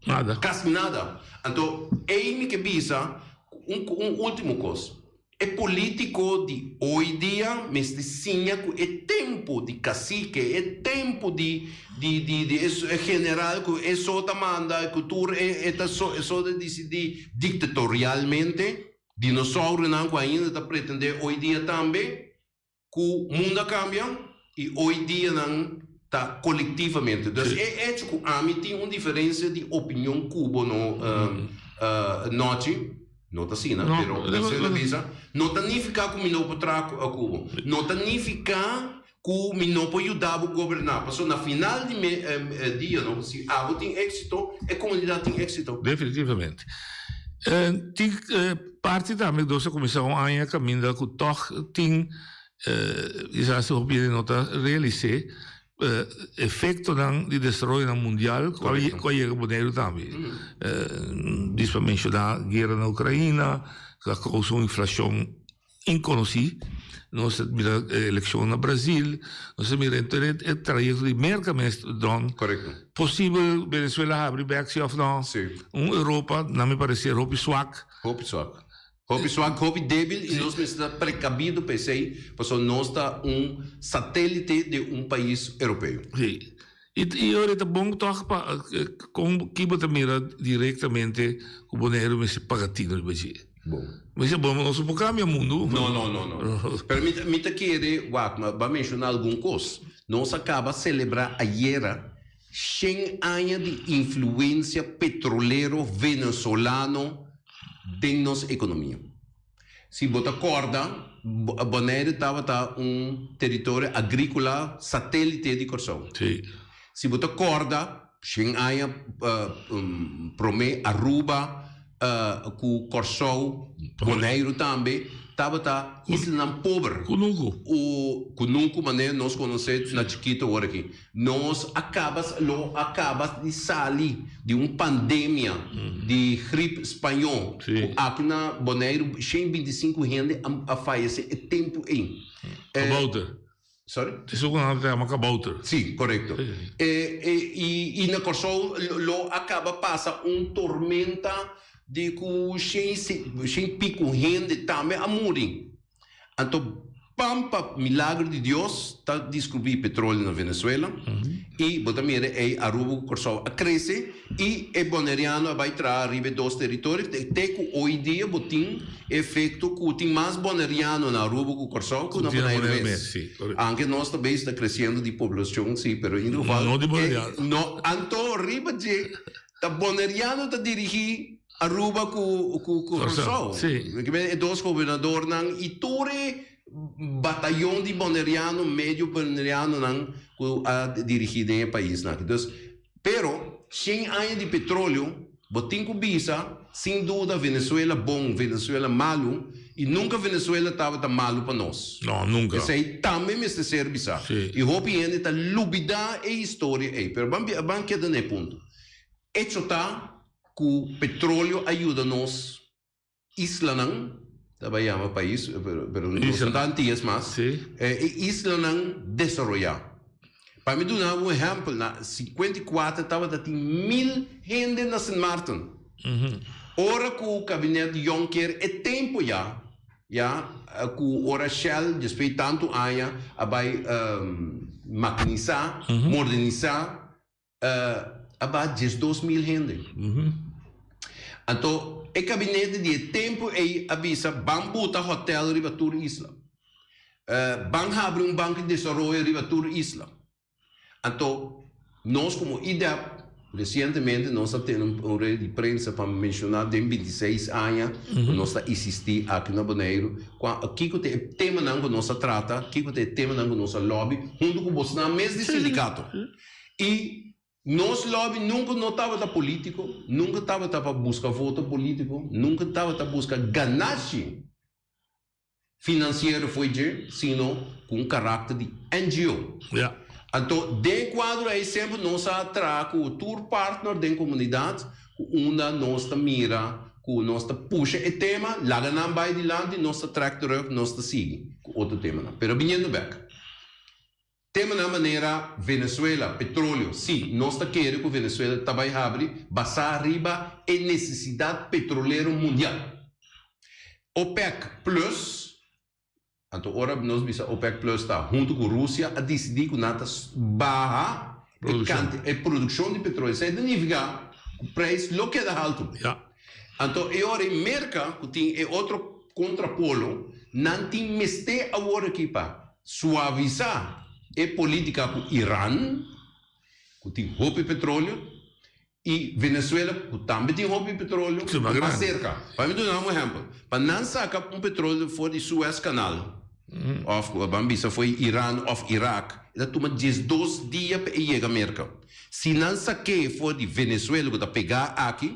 Nada. Kasi nada. Anto, ei mi ke bisa un un último kos. E polítiko di hoy dia mester siña ku e tempu di kasike, e tempu di di di di e general ku e so ta manda, ku tur e e ta so e so ta disidí diktatorialmente, dinosaurionan ku ainda ta pretendé hoy dia tambe, Ku mundu a kambia i oi dianan ta kolektivamente. Dus e echo ku ami tin un diferensia di opinion ku bo no Nochi, no ta asina, pero mester ta bisa, no ta nifiká ku mi no por traha ku bo. No ta nifiká ku mi no por yuda bo goberná. Pasobra na final di dia no, si abo tin éksito, e komunidat tin éksito. Definitivamente. Tin parti tambe nos a kuminsá un aña kaminda ku tòg tin kisas hopi hende no ta realis'é efektonan di desaroyonan mundial ku a yega Boneiru tambe. Dis pa menshoná guera na Ukraina ku a kousa un inflashon inkonosí. Nos a mira e elekshon na Brazil, nos a mira henter e trayekto di Merka mes, Don. Korekto. Posibel Venezuela habri bek si òf no. Si. Un Europa, na mi pareser, hopi swak. Hopi swak. Hopi swak, hopi debil i nos mester ta prekabido pa esei, pasobra nos ta un satélite di un pais europeo. Si. I ora e ta bon tòg pa kon ki bo ta mira direktamente ku Boneiru mester paga tino riba dje. Bon. Mester bon nos no por kambia mundu. No, no, no, no. Pero mi ta mi ta kere wak ma bo a menshoná algun kos. Nos a kaba selebrá ayera shen aña di influensia petrolero venezolano den nos ekonomia. Si bo ta kòrda, Bonaire tabata un teritorio agríkola satélite di Kòrsou. Si bo ta kòrda, shen aña promé Aruba ku Kòrsou, Boneiru tambe, tabata islanan pober. Kunuku. Kunuku manera nos konosé na chikitu awor aki. Nos a kaba lo a kaba di sali di un pandemia di grip spañó ku aki na Boneiru 125 hende a fayesé e tempu ei. Kabouter. Sorry? Esun ku nan ta yama kabouter. Sí, korekto. I na Kòrsou lo a kaba pasa un tormenta di ku shen piku hende tambe a muri. Anto pan pa milagro di Dios ta descubri petroleo na Venezuela y bo ta mira ey Aruba cu Corsou a crece y e Boneriano a bay traha riba e dos teritorio te cu hoy dia bo tin e efecto cu tin mas Boneriano na Aruba cu Corsou cu na Bonaire mes. Aunke nos ta bes ta creciendo di poblacion si pero in ieder geval No di Boneriano. No anto riba dje ta Boneriano ta dirigi Aruba ku ku Kòrsou. E dos gobernadornan i tur e batayon di boneriano, medio bonerianonan ku a dirigí den e paisnan aki. Dus, pero shen aña di petroleo, bo tin ku bisa sin duda Venezuela bon, Venezuela malu, i nunka Venezuela tabata malu pa nos. No, nunka. Esei tambe mester ser bisá. I hopi hende ta lubidá e historia ei. Pero ban ban keda na e punto. Echo ta Ku petroleo a yuda nos islanan, ta bai yama pais, pero nos no ta Antillas mas, e islanan desaroyá. Pa mi duna bo un ehèmpel, na 54 tabata tin mil hende na Sint Maarten. Ora ku kabinet Jonker e tempu ya, ya ku ora Shell despues di tantu aña a bai makinisá, modernisá, a baha 12.000 hende. Anto e kabinete di e tempu ei a bisa ban buta hotel riba tur isla. Ban habri un banko di desaroyo riba tur isla. Anto nos komo IDEP resientemente nos a tene un rueda di prensa pa menshoná den 26 aña ku nos ta isistí aki na Boneiru kua kiko ta e temanan ku nos a trata, kiko ta e temanan ku nos a lòbi huntu ku bosnan mes di sindikato. I nos lobby nunca no tabata politico, nunca tabata pa busca voto politico, nunca tabata busca ganashi financiero fo'i dje, sino cu un caracter di NGO. Anto den e cuadro ey semper nos a traha cu tur partner den comunidad cu unda nos ta mira cu nos ta pusha e tema, laga nan bay dilanti, nos ta trek terug, nos ta sigui cu otro temanan. Pero biniendo bek. Temanan manera Venezuela, petroleo, sí, nos ta kere ku Venezuela ta bai habri basá riba e nesesidat petrolero mundial. OPEC Plus, anto ora nos bisa OPEC Plus ta huntu ku Rusia, a disidí ku nan ta baha e kanti e produkshon di petroleo. Esei ta nifiká ku preis lo keda haltu. Anto e ora ei Merka ku tin e otro kontrapolo, nan tin mester awor aki pa suavisá e polítika ku Iran, ku tin hopi petroleo, i Venezuela, ku tambe tin hopi petroleo, ku mas serka. Pa mi duna un ehèmpel, pa nan saka un petroleo for di Suez Canal, òf ban bisa for di Iran òf Irak, e ta tuma diesdos dia pa e yega Merka. Si nan sak'é for di Venezuela, ku ta pegá aki,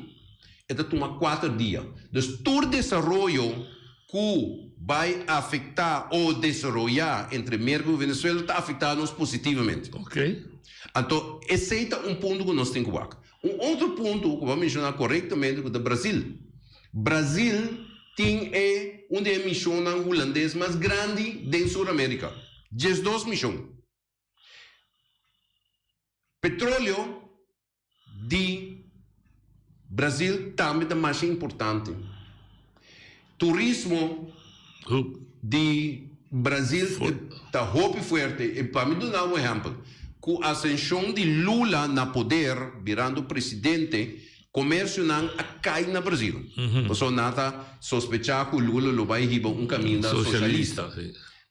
e ta tuma kuater dia. Dus tur desaroyo ku bai afektá o desaroyá entre Merka ku Venezuela ta afektá nos positivamente. Anto esei ta un punto ku nos tin ku wak. Un otro punto ku bo a menshoná korektamente ku ta Brasil. Brasil tin e un di e mishonnan hulandes mas grandi den Sur Amerika, 12 mishon. Petroleo Di Brazil tambe ta masha importante. Turismo di Brazil ta hopi fuerte. E pa mi duna un ehempel, ku asenshon di Lula na poder, birando presidente, komersionan a kai na Brazil. Pasobra nan ta sospecha ku Lula lo bai hiba un kaminda soshalista.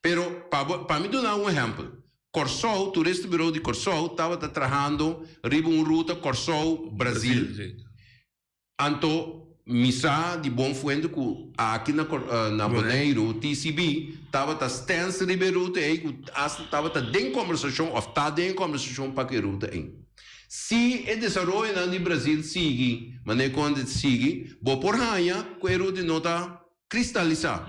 Pero pa mi duna un ehempel, Kòrsou, Toeristenbureau di Kòrsou tabata trahando riba un ruta Kòrsou, Brazil. Anto mi sa di bon fuente ku aki na na Boneiru TCB tabata stens riba e ruta ei ku asta tabata den kombersashon òf ta den kombersashon pa ku e ruta ei. Si e desaroyonan di Brazil sigui manera ku nan ta sigui, bo por haña ku e ruta no ta Kristalisá.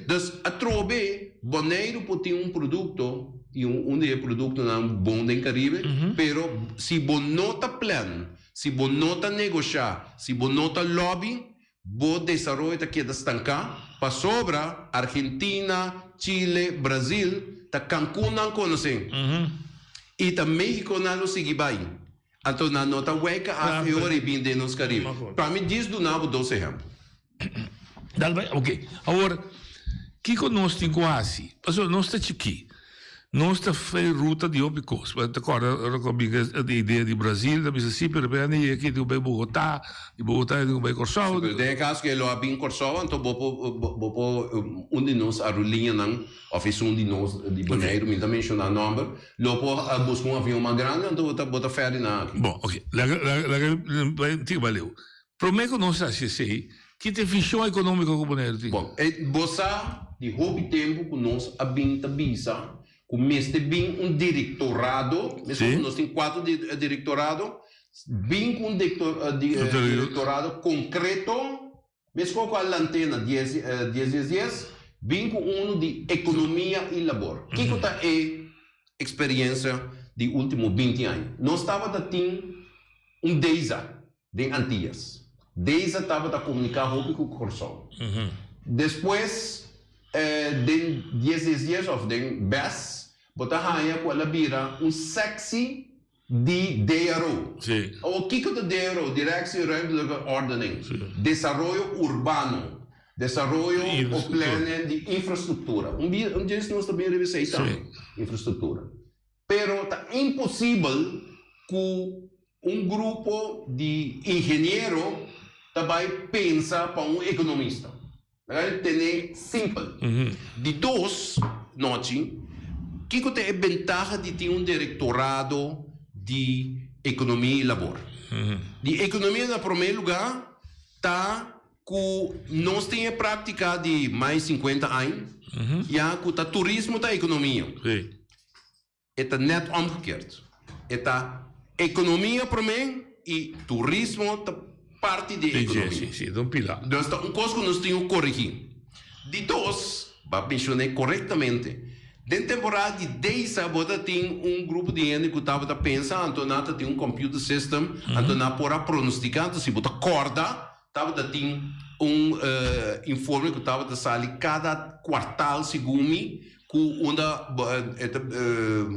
Dus atrobe Boneiru por tin un produkto i un di e produktonan bon den Karibe, pero si bo no ta plan, si bo no ta negoshá, si bo no ta lobby, bo desaroyo ta keda stanká pasobra Argentina, Chile, Brazil ta Cancún nan konosé i ta Mexico nan lo sigui bai. Anto nan no ta weka af e ora i bin den nos Karibe. Pa mi djis duna bo dos ehèmpel. Dal bai, ok. Awor, kiko nos tin ku hasi? Pasobra nos ta chikí. Nos ta fei ruta di hopi kos. Bo ta kòrda ora ku a bin e idea di Brazil, ta bisa si, pero p'e yega aki tin ku bai Bogotá, di Bogotá tin ku bai Kòrsou. Si, pero den e kaso ku e lo a bin Kòrsou, anto bo por bo por un di nos aerolíneanan òf esun di nos di Boneiru, mi ta menshoná nòmber, lo por a buska un avion mas grandi, anto bo ta bo ta fèri nan aki. Bon, ok. Laga laga laga bai tin bai leu. Promé ku nos hasi esei, ki ta e vishon ekonómiko ku Boneiru tin? Bon, e bo sa di hopi tempu ku nos a bin ta bisa ku mester bin un direktorado, meskos ku nos tin kuater direktorado, bin ku un direktorado konkreto, meskos ku a lant'é na dies dies dies dies, bin ku unu di ekonomia i labor. Kiko ta e eksperiensia di último binti aña? Nos tabata tin un DEISA. Den Antillas. Deisa tabata komuniká hopi ku Kòrsou. Despues den dies dies dies òf den bes bo ta haña ku el a bira un seksi di DRO. Awor kiko ta DRO? Directie Ruimtelijke Ordening. Desaroyo urbano. Desaroyo o plannen di infrastruktura. Un dies nos ta bin riba esei tambe, infrastruktura. Pero ta imposibel ku Un grupo di ingeniero ta bai pensa pa un ekonomista. Laga tene simpel. Di dos, nochi, kiko ta e bentaha di tin un direktorado di ekonomia i labor? Di ekonomia na promé lugá ta ku nos tin e práktika di mas 50 aña ya ku ta turismo ta ekonomia. E ta net omgekeerd. E ta economia prome y turismo ta parti di e economia. Si, si, ta un pilar. Dus ta un cos cu nos tin cu corrigi. Di dos, bo a menciona corectamente, den temporada di Deisa bo ta tin un grupo di hende cu tabata pensa anto nan ta tin un computer system, anto nan por a pronostica, anto si bo ta corda tabata tin un informe cu tabata sali cada cuartal segun mi. ku unda e ta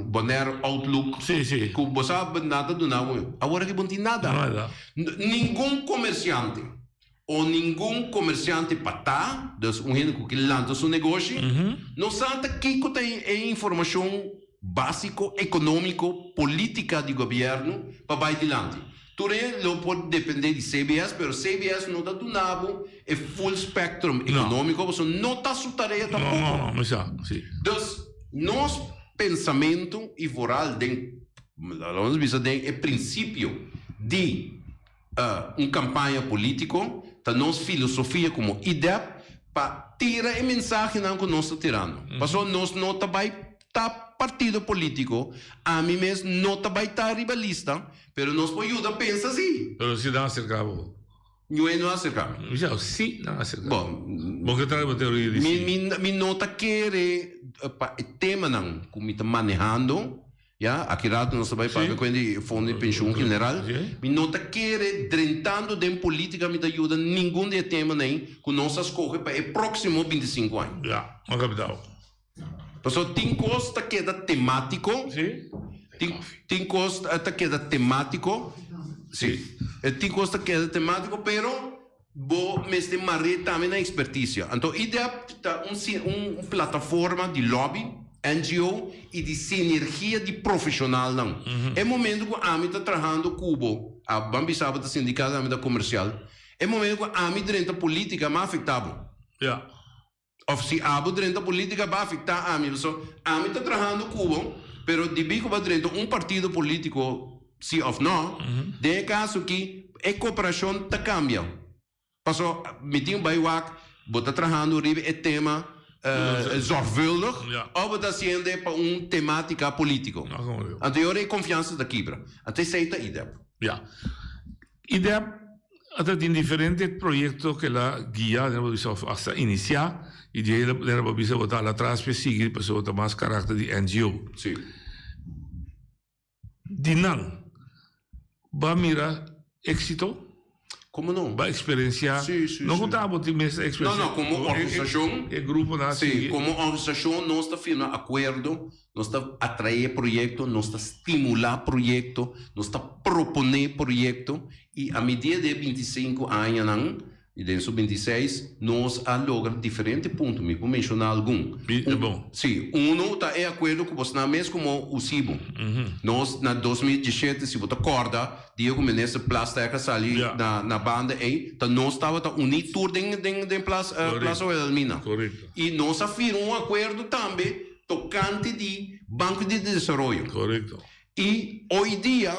Bonaire Outlook. Sí, sí. Ku bo sa nan ta duna bo. Awor aki bo no tin nada. Nada. Ningun komersiante o ningun komersiante patá, dus un hende ku ke lanta su negoshi, no sa ta kiko ta e informashon básiko ekonómiko, polítika di gobièrnu pa bai dilanti. Tur e lo por dependé di CBS, pero CBS no ta duna bo e full spectrum ekonómiko, pasobra no ta su tarea tampoko. No, no, mi sa, si. Dus, nos pensamentu i vooral den, laat ons bisa den e prinsipio di un kampaña polítiko, ta nos filosofia komo IDEP pa tira e mensahenan ku nos ta tirando. Pasobra nos no ta bai ta partido polítiko, ami mes no ta bai ta riba lista, pero nos por yuda pensa si. Pero si nan aserka bo? Ñue no aserka mi. Mi sa si nan aserka. Bon. Bo ke trae bo teoria di si? Mi, mi no ta kere pa e temanan ku mi ta manehando, ya, aki rato nos ta bai papia ku hende di fondo di penshun general, mi no ta kere drentando den politika mi ta yuda ningun di e temanan ei ku nos a skohe pa e próksimo bintisinku aña. Ya, bo kapitao. Pasobra tin kos ta keda temátiko. Sí. Tin, tin kos ta keda temátiko. Sí. Tin kos ta keda temátiko, pero bo mester mar'é tambe na ekspertisia. Anto IDEP ta un un plataforma di lobby, NGO, i di sinergia di profeshonalnan. E momento ku ami ta trahando ku bo, a ban bisa bo ta sindikal, ami ta komersial, e momento ku ami drenta polítika, mi a afektá bo. Ja. Of si abo drenta politica ba afecta ami paso ami ta trahando cu bo pero dibi cu bo a drenta un partido politico si of no den e caso aki e cooperacion ta cambia paso mi tin bay wak bo ta trahando riba e tema zorgvuldig of bo ta haciendo pa un tematica politico anto e ora e confiansa ta kibra anto esey ta idep. IDEP a ta tin diferente proyecto ke la guia, den bo bisa of hasta inicia y di ahí den bo bisa bo ta al atras pe sigui pasobra ta mas karakter di NGO. Sí. Di nan bo a mira exito? Como no? Bo a experiencia? Sí, sí, No sí. cu ta abo tin mes experiencia. No, no, como organisacion. E gruponan a Sí, sigui. como organisacion nos ta firma acuerdo Nos ta atraé proyekto, nos ta stimulá proyekto, nos ta proponé proyekto i a medida di e bintisinku añanan i den su bintiseis nos a logra diferente punto. Mi por menshoná algun. E bon. Sí, unu ta e akuerdo ku bosnan mes komo USIBO. Nos na 2017, si bo ta kòrda, dia ku Minister Plasterk a sali na banda ei, ta nos tabata uní tur den den Plaza Wilhelmina. I nos a firma un akuerdo tambe tokante di Banco di Desaroyo. Korekto. I hoy dia,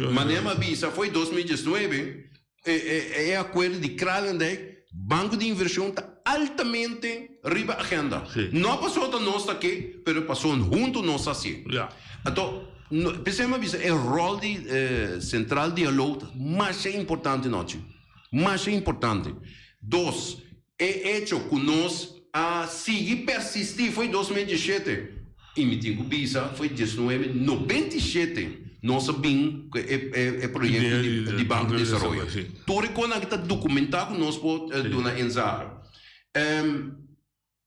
manera mi a bisa, foi 2019, e e akuerdo di Kralendijk, Banco di Invershon ta altamente riba agenda. No pasobra ta nos ta ke, pero pasobra huntu nos ta hasié. Anto, p'esei mi a bisa e ròl di Sentral Dialog ta masha importante nochi. Masha importante. Dos, E echo ku nos a sigui persistí fo'i 2017, i mi tin ku bisa fo'i 1997 nos a bin ku e proyekto di Banko di Desaroyo. Tur e konan aki ta dokumentá ku nos por duna inzage.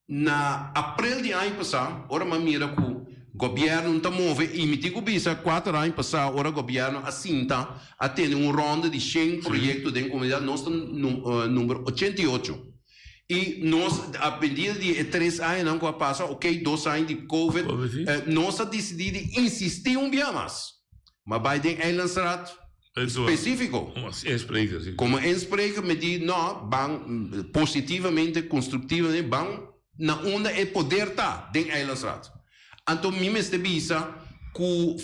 Na aprel di aña pasá, ora mi a mira ku gobièrnu no ta move, i mi tin ku bisa kuater aña pasá ora gobièrnu a sinta a tene un ronda di shen proyekto den komunidat, nos ta number 88. I nos a medida di e tres añanan ku a pasa, oke, dos aña di covid, nos a disidí di insistí un bia mas. Mi a bai den Eilandsraad spesífiko. Komo inspreker, si. Komo inspreker mi di no, ban positivamente, konstruktivamente, ban na unda e poder ta den Eilandsraad. Anto mi mester bisa ku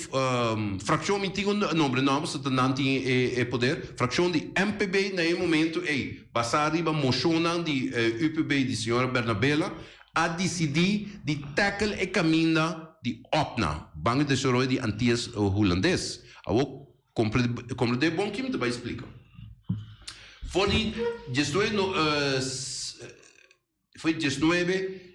frakshon, mi tin un nombre no, pasobra ta nan tin e poder, frakshon di MPB na e momento ei, basá riba moshonnan di UPB di señora Bernabela, a disidí di tackle e kaminda di OPNA, Bank di Desaroyo di Antias Hulandes. Awor Comprende bon ki mi ta bai splika. For di diesnuebe no for di diesnuebe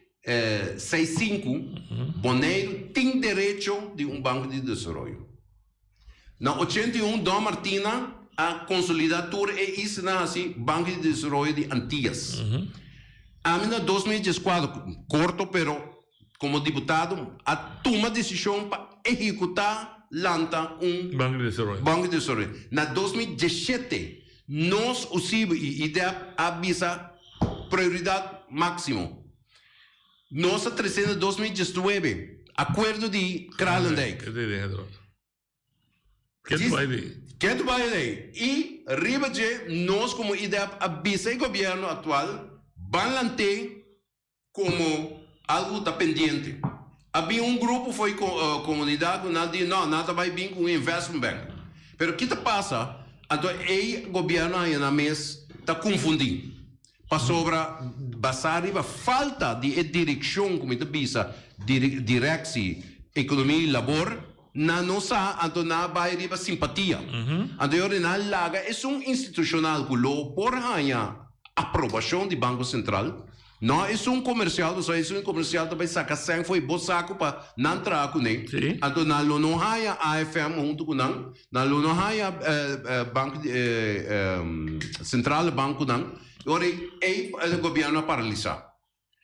seis sinku Boneiru tin derecho di un banko di desaroyo. Na 81 Don Martina a konsolida tur e islanan hasi Banko di Desaroyo di Antias. Ami na 2014, korto pero. komo diputado a tuma desishon pa ehekutá lanta un Banko di Desaroyo. Banko di Desaroyo. Na 2017 nos USIBO i IDEP a bisa prioridat máksimo. Nos a trese na 2019 akuerdo di Kralendijk. Ketu bai di. Ketu bai di. I riba dje nos komo IDEP a bisa e gobièrnu aktual ban lant'é komo algu ta pendiente. A bin un grupo for e komunidat ku nan di no, nan ta bai bin ku un investment bank. Pero ki ta pasa? Anto ei gobièrnu haña nan mes ta konfundí. Pasobra basá riba falta di e direkshon ku mi ta bisa, direksi ekonomia i labor, nan no sa, anto nan a bai riba simpatia. Anto e ora nan laga esun institushonal ku lo por haña aprobashon di Banko Sentral, no esun komersial, pasobra esun komersial ta bai saka sèn for e bo saku pa nan traha kuné. Anto nan lo no haña AFM huntu ku nan, Nan lo no haña bank centrale bank ku nan i ora ei e gobièrnu a paralisá.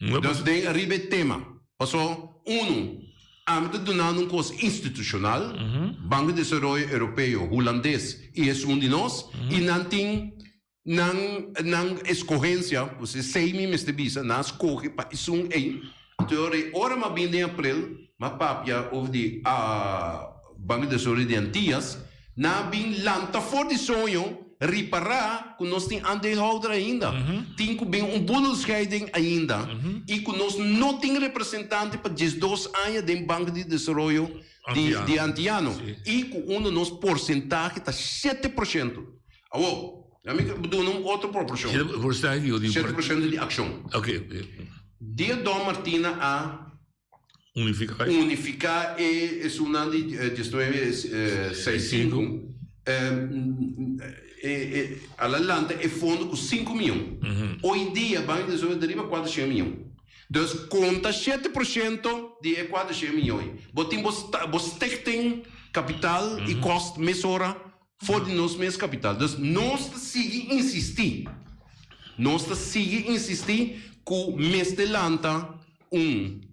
Dus den riba e tema paso unu ami ta dunando un kos institushonal, Banko di Desaroyo Europeo, Hulandes i esun di nos i nan tin Nan nan eskohensia, pues esei mi mester bisa, nan a skohe pa esun ei. Anto e ora ei, ora mi a bin den aprel, mi a papia over di Banco di Desaroyo di Antillas, nan a bin lanta for di soño, ripará ku nos tin aandeelhouder ainda, tin ku bin un boedelscheiding ainda i ku nos no tin representante pa diesdos aña den Banco di Desaroyo di Antiano i ku unda nos porsentahe ta 7%. Awor, laat mi duna un otro proporshon. 7% di akshon. Dia Don Martina a unifiká e esunnan di diesnuebe seis sinku, a la lanta e fondo ku sinku mion. Hoy dia Banco di Desaroyo ta riba kuatroshen mion. Dus konta 7% di e 400 mion ei. Bo tin bo stichting kapital i kòst mesora For di nos mes kapital. Dus nos ta sigui insistí, nos ta sigui insistí ku mester lanta un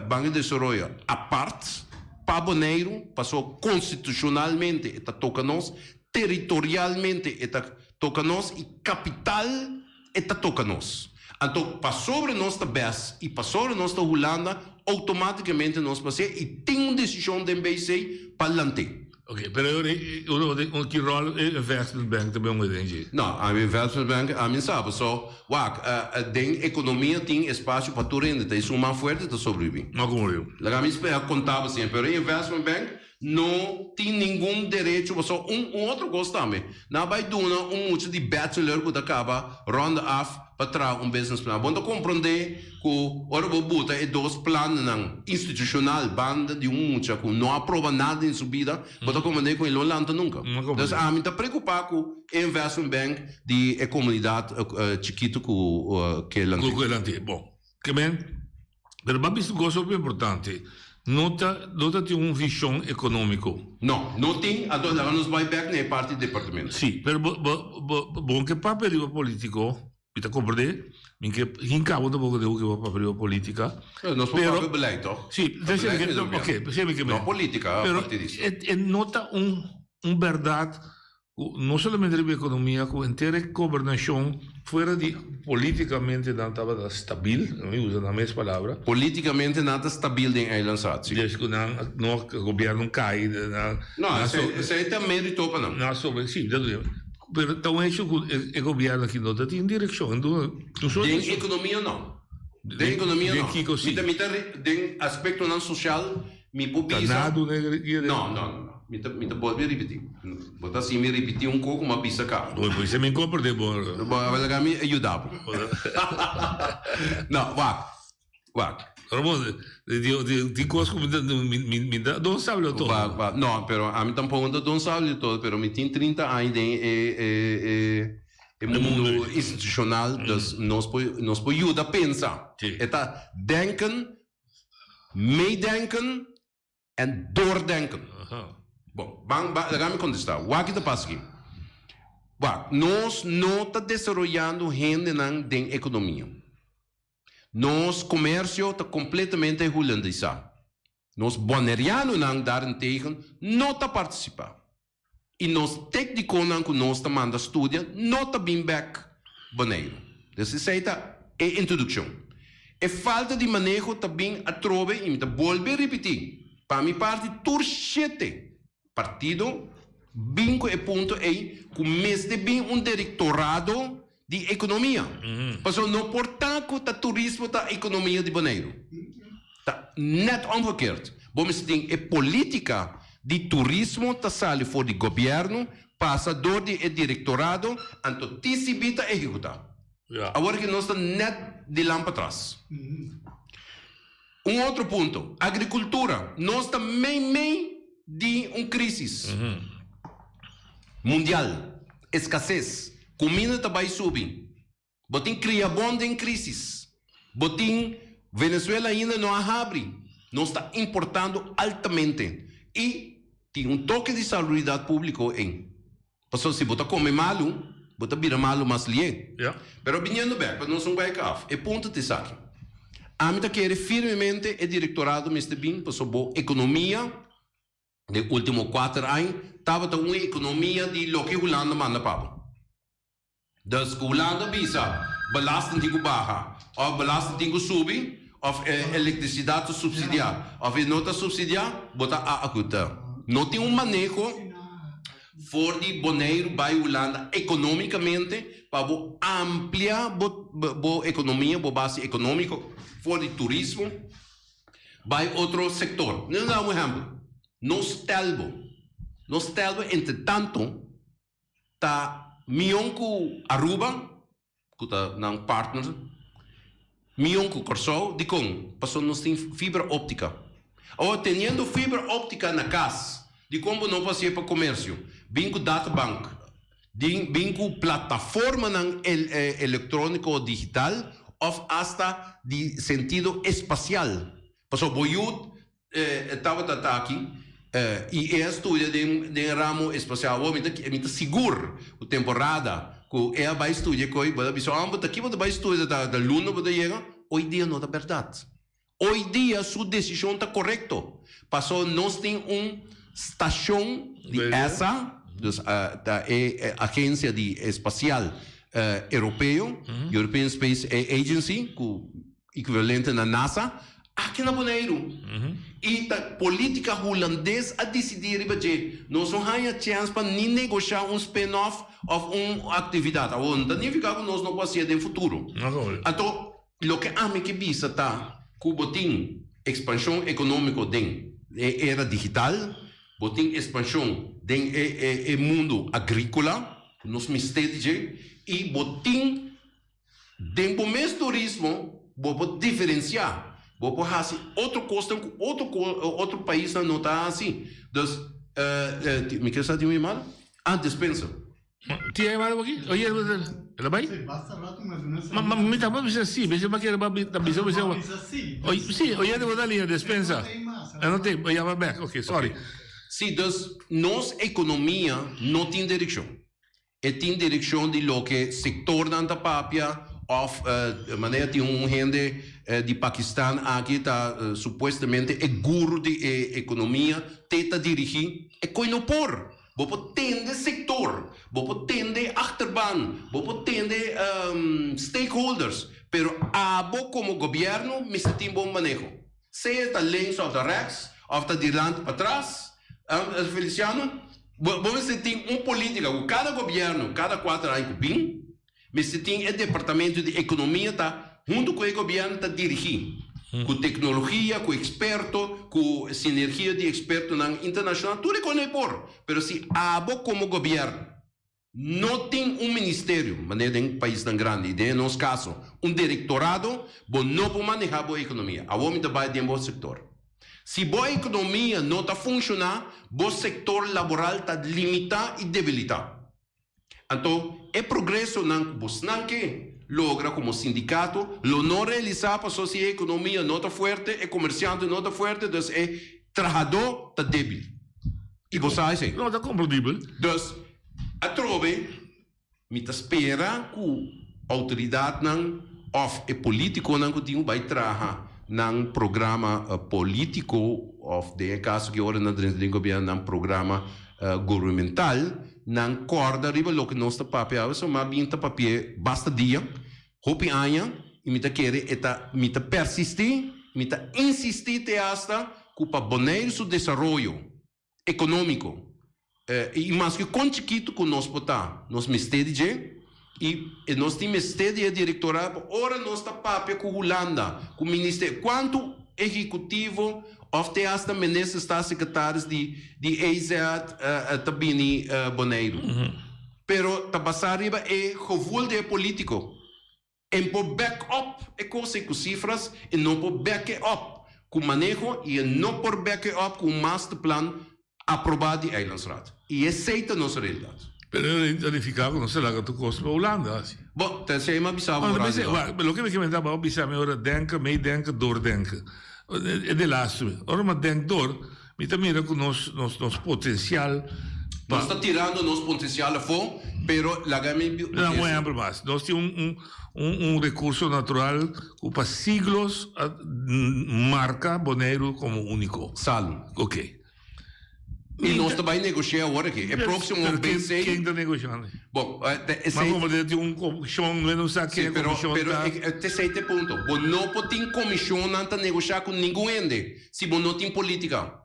Banco di Desaroyo apart pa Boneiru, pasobra konstitushonalmente e ta toka nos, teritorialmente e ta toka nos i kapital e ta toka nos. Anto pasobra nos ta bes i pasobra nos ta Hulanda, outomátikamente nos pas'é i tin un desishon den BC pa lant'é. Ok, pero e ora e ora ki ròl e investment bank ta bin den dje? No, ami investment bank ami sa paso wak den ekonomia tin espasio pa tur hende ta esun mas fuerte ta sobrevivi. No komo riu. Laga mi konta bo siña pero e investment bank no tin ningun derecho paso un un otro kos tambe nan bai duna un mucha di bachelor ku ta kaba ronde af pa traha un business plan bo no ta komprende ku ora bo buta e dos plannan institushonal banda di un mucha ku no a proba nada den su bida bo ta komprende ku e lo lanta nunka dus ami ta preokupa ku e investment bank di e komunidat chikitu ku ke lant'é. Ku ke lant'é bon ke men. Pero bo a bisa un cosa hopi importante, no ta no ta tin un vision economico. No, no tin, anto laga nos bai bek na e parti departamento. Si, pero bo bo bo bo ke papia riba politico, mi ta comprende, mi ke hinca bo tampoco den hoeki bo papia riba politica. Pero nos por papia beleid toch? Si, ok, no politica partidista. Pero e no ta un un berdad Ku no solamente riba ekonomia, ku henter e gobernashon fuera di politikamente nan tabata stabil, mi usa nan mes palabra. Politikamente nan ta stabil den Eilandsraad, si. Des ku nan no gobièrnu kai, nan. No, esei ta merito pa nan. Nan sobre, si, pero ta un hecho ku e gobièrnu aki no ta tin direkshon. Den ekonomia no. Den ekonomia no. Den kiko si. Mi ta den aspektonan sosial Mi por Ta bisa. nada duna e guia den. No, no, no, no. Mi ta, mi ta bolbe ripití. Bo ta hasi mi ripití un koko, m'a bisa kaba. Bo por bisa mi komprendé bo. Bo a laga mi yuda bo. No, wak, wak. Ramon, di, di kos ku mi ta, mi, mi, mi ta don sabio todo. Wak, wak. No, pero ami tampoko no ta don sabio todo, pero mi tin 30 aña den e, e, e, e mundu institushonal, dus nos por, nos por yuda pensa. E ta denken Meedenken en doordenken. Bon, ban, ban, laga mi kontestá. Wak ki ta pasa aki? Wak, nos no ta desaroyando hendenan den ekonomia. Nos komersio ta kompletamente hulandisá. Nos bonerianonan daarentegen no ta partisipá. I nos téknikonan ku nos ta manda studia no ta bin bèk Boneiru. Dus esei ta e introdukshon. E falta di maneho ta bin atrobe i mi ta bolbe ripití, pa mi parti tur shete partido bin ku e punto ei ku mester bin un direktorado di ekonomia. Pasobra no por ta ku ta turismo ta ekonomia di Boneiru. Ta nèt omgekeerd. Bo mester tin e politika di turismo ta sali for di gobièrnu, pasa dor di e direktorado, anto TCB ta ehekutá. Awor ki nos ta nèt di lan patras. Un otro punto, agrikultura. Nos ta meimei di un krísis mundial, eskases, kuminda ta bai subi, bo tin kriabon den krísis, bo tin Venezuela ainda no a habri, nos ta importando altamente i tin un toke di salubridat públiko ei. Pasobra si bo ta kome malu, bo ta bira malu mas lié. Pero biniendo bèk, pa nos no wijk af, e punto ta esaki. Ami ta kere firmemente e direktorado mester bin pasobra bo ekonomia den ultimo kuater aña tabata un ekonomia di loke Hulanda manda pa bo. Dus ku Hulanda bisa belasting tin ku baha òf belasting tin ku subi òf e elektrisidat ta supsidiá òf e no ta supsidiá, bo ta a-akuta. No tin un maneho for di Boneiru bai Hulanda ekonómikamente pa bo amplia bo bo ekonomia, bo base ekonómiko for di turismo bai otro sektor. Mi ta da un ehèmpel, nos tèlbo, nos tèlbo entretanto ta mion ku Aruba, ku ta nan partner, mion ku Kòrsou. Dikon? Pasobra nos tin fibra óptika. Awor, teniendo fibra óptika na kas, dikon bo no por hasié pa komersio? Bin ku databank, bin ku plataformanan elektróniko digital òf asta di sentido espasial. Pasobra bo yu E tabata ta aki i e a studia den den ramo espasial. Awor mi ta mi ta sigur ku temporada ku e a bai studia koi bo ta bisa oh bo ta ki bo ta bai studia ta ta luna bo ta yega. Hoy dia no ta bèrdat. Hoy dia su desishon ta korekto paso nos tin un stashon di ESA, dus ta e agensia di espasial europeo, European Space Agency, ku ekivalente na NASA, aki na Boneiru. I ta politica Hulandes a dicidi riba dje. Nos no haña chens pa ni negosha un spin-off of un actividad. Awor, no ta nifica cu nos no por hacié den futuro. Anto, loke ami ke bisa ta cu bo tin expansion economico den e era digital, bo tin expansion den e mundo agricola, cu nos mester di dje, i bo tin Den bo mes turismo bo por diferencia, bo por haci otro cosnan cu otro otro paisnan no ta haci. Dus, mi kier sa di un yamada? Ah, despensa. Tin yamada bo aki? Oye, el a bai? Ma, ma, mi ta bisa si, bisa ma kier ta bisa bisa. Oye, si, oye bo ta liña despensa. E no tin, bo yama bek. Ok, sorry. Si, dus nos economia no tin direccion. E tin direkshon di loke sektornan ta papia òf manera tin un hende di Pakistan aki ta supuestamente e guru di e ekonomia te ta dirigí. E koi no por. Bo por tende sektor, bo por tende achterban, bo por tende stakeholders, pero abo komo gobièrnu mester tin bon maneho. Sea ta links òf ta rèks òf ta dilanti patras, Feliciano, Bo bo mester tin un politica cu cada gobierno cada cuater aña cu bin mester tin e departamento di economia ta hunto cu e gobierno ta dirigi cu tecnologia, cu experto, cu sinergia di expertonan internacional tur e con e por pero si abo como gobierno no tin un ministerio manera den paisnan grandi y den e nos caso un directorado bo no por maneha bo economia. Awor mi ta bay den bo sector. Si bo ekonomia no ta funshoná, bo sektor laboral ta limitá i debilitá. Anto, e progresonan ku bosnan ke logra komo sindikato lo no realisá pasobra si e ekonomia no ta fuerte, e komersiante no ta fuerte, dus e trahadó ta debil. I bo sa esei. No ta komprendibel. Dus, atrobe. Mi ta spera ku outoridatnan. òf e polítikonan ku tin ku bai traha nan programa polítiko òf den e kaso ku ora nan drenta den gobièrnu nan programa gubernamental, nan kòrda riba loke nos ta papia awe, so m'a bin ta papi'é basta dia, hopi aña, i mi ta kere e ta, mi ta persistí, mi ta insistí te asta ku pa Boneiru su desaroyo ekonómiko, i maske kon chikitu ku nos por ta, nos mester di dje, i nos tin mester di e direktorat pa ora nos ta papia ku Hulanda, ku minister, kuantu ehekutivo òf te asta minister, staatssecretaris di di EZ ta bini Boneiru. Pero ta basá riba e gevoel di e polítiko. En por back up e kos ei ku sifras, e no por back e up ku maneho i e no por back e up ku un masterplan aprobá di Eilandsraad. I esei ta nos realidat. Pero e ta nifiká ku nos ta laga tur kos pa Hulanda hasi. Bo, ta esei mi a bisa bo radio. Wak, loke mi ke menta bo a bisa mi ora denken, meedenken, doordenken. E de laatste. Ora mi a denk door, Mi ta mira ku nos nos nos potensial pa. Nos ta tirando nos potensial afó, pero laga mi Mi ta da un ehempel mas. Nos tin un un un rekurso natural ku pa siglos a marka Boneiru komo úniko. Salu. Oke. I nos ta bai negoshia awor aki. E próksimo BC. Ken ta negoshando? Bon, esei. Ma komo tin un komishon, no no sa ken e komishon ta. Pero esei ta e punto. Bo no por tin komishonnan ta negoshá ku ningun hende. Si bo no tin politica.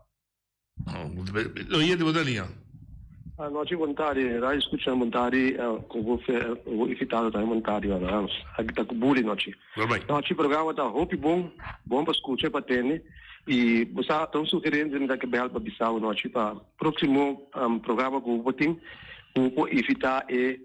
Lo yende bo ta liña. Anochi bon tardi radio escucha bon tardi cu bo bo invitado tambe bon tardi Hans aki ta cu buli nochi nochi programa ta hopi bon bon pa scucha pa tende y bo sa ta un sugerencia mi ta ke bel pa bisa bo nochi pa proximo programa cu bo por tin cu bo por invita e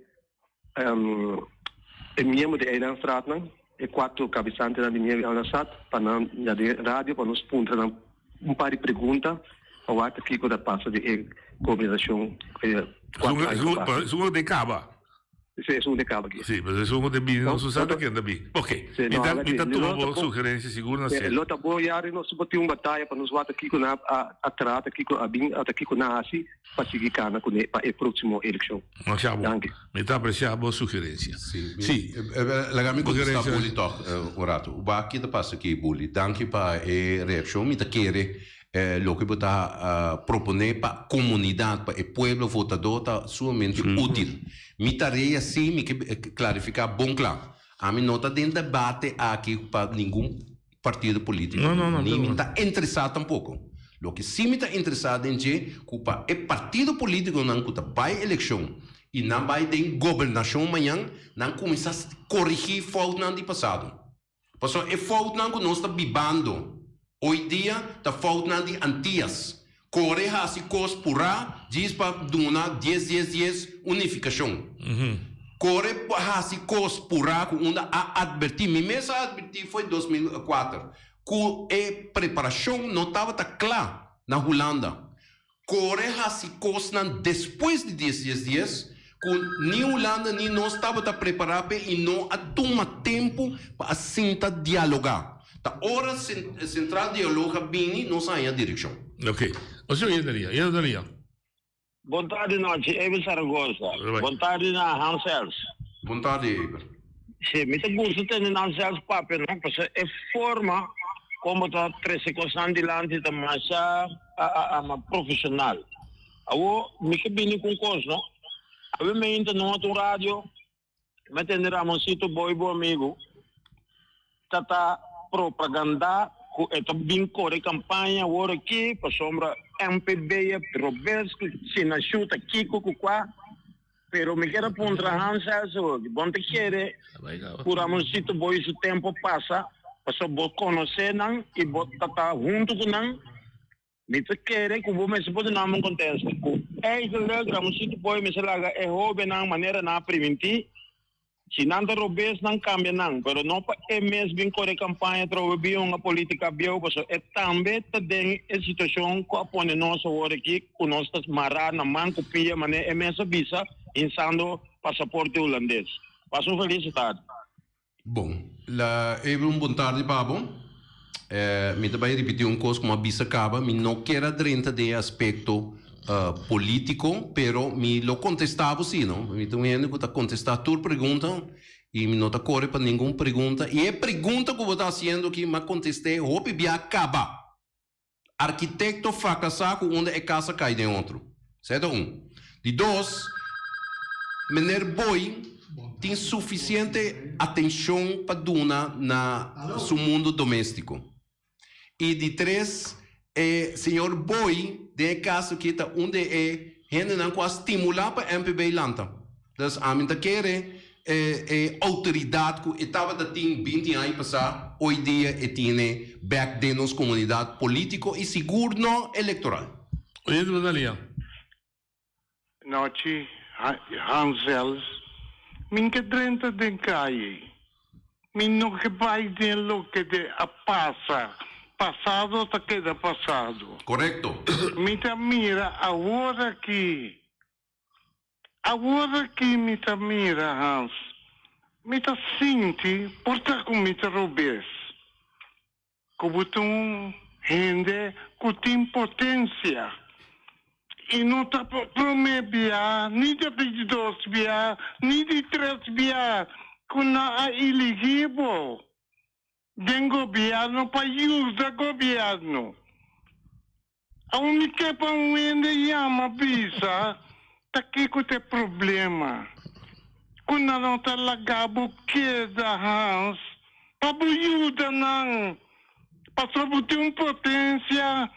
E miembro di eilandsraadnan, e cuatro cabesantenan di miembro di eilandsraad, pa nan ya den radio pa nos puntra nan un par di pregunta pa wak kico ta pasa den e gobernacion cuatro aña cu pasa. Esun cu ta caba. Si, esun cu ta caba aki. Si, pero esun cu ta bini nos no sa ta ken ta bini. Ok, mi ta mi ta tuma bo sugerencia sigur na serio. Lo ta bo yari nos por tin un bataya pa nos wak kico nan a trata, kico a bin, ata kico nan a haci. pa sigui kana kuné pa e próksimo elekshon. Masha bon. Mi ta apresiá bo sugerensia. Sí. Sí. Laga mi kontestá Bully tòg un ratu. Wak ki ta pasa aki, Bully? Danki pa e reakshon. Mi ta kere loke bo ta proponé pa komunidat, pa e pueblo votadó ta sumamente útil. Mi tarea sí, mi ke klarifiká bon kla. Ami no ta den debate aki pa ningun partido politico ni mi ta interesá tampoco. Loke sí mi ta interesá den dje cu pa e partido politiconan cu ta bay eleccion y nan bay den gobernacion mañan nan cuminsa corigi foutnan di pasado. Pasobra e foutnan cu nos ta bibando hoy dia ta foutnan di Antillas. Core haci cos purá djis pa duna dies dies dies un nificacion. Core haci cos purá cu unda a advertí, mi mes a advertí foi 2004, cu e preparacion no tabata cla na Hulanda. Core haci cosnan despues di dies dies dies cu ni Hulanda ni nos tabata prepará p'e y no a tuma tempo pa a sinta dialogá. Ta ora Central Dialoog a bini nos a haña direccion. Ok. Nos ta oyendo Ria. Yendo Ria. Bon tardi nochi, Eber Zaragoza. Bon tardi na Hans Els. Bon tardi Eber. Si, mi ta gusta tende na Hans Els papia no, pasobra e forma kon bo ta trese kosnan dilanti ta masha profesional. Awor mi ke bini ku un kos no, awe meinta no ta un radio. Mi a tende Ramoncito Boy bo amigu ta ta propaganda ku e ta bin kore kampaña awor aki pasobra MPB a robes ku Sinashu ta kiko ku kua pero mi kier a puntra Hans Elsenburg bon ta kere ku Ramoncito Boy su tempo pasa pasobra bo konosé nan i bo ta ta huntu ku nan. Mi ta kere ku bo mester por duna mi un kontesta ku eigenlijk Ramoncito Boy mester laga e hobennan manera nan a primintí. Si nan ta robes nan kambia nan, pero no pa e mes bin kore kampaña trobe bin hunga politika bieu pasobra e tambe ta den e situashon ku a pone nos awor aki ku nos ta mará na man ku pia manera e mes a bisa hinsando pasaporte hulandes. Pasa un felis tardi. Bon, la Evelyn un bon tardi pa bo. Mi ta bai ripití un kos ku mi a bisa kaba, mi no kier a drenta den e aspekto. polítiko, pero mi lo kontestá bo si, no. Mi ta un hende ku ta kontestá tur pregunta i mi no ta kore pa ningun pregunta. I e pregunta ku bo ta hasiendo aki mi a kontest'é hopi bia kaba. Arkitekto frakasá ku unda e kas a kai den otro. Esei ta un. Di dos, Mener Boy tin sufisiente atenshon pa duna na su mundu doméstiko. I di tres, e señor Boy den e kaso aki ta un di e hendenan ku a stimulá pa MPB lanta. Dus ami ta kere e e outoridat ku e tabata tin binti aña pasá, hoy dia e tine bèk den nos komunidat polítiko i sigur no elektoral. Oyente bo ta lia. Nochi Hansels, Mi n'ke drenta den kaye. Mi no ke bai den loke de a pasa. Pasado ta keda pasado. Korekto. Mi ta mira awor aki. Awor aki mi ta mira, Hans. Mi ta sinti por ta ku mi ta robes. Ku bo ta un hende ku tin potensia. I no ta promé bia, ni ta di dos bia, ni di tres bia ku nan a iligí bo den gobièrnu pa yuda gobièrnu. Awor mi ke pa un hende yama bisa ta kiko ta e problema ku nan no ta laga bo keda Hans pa bo yuda nan pasobra bo tin un potensia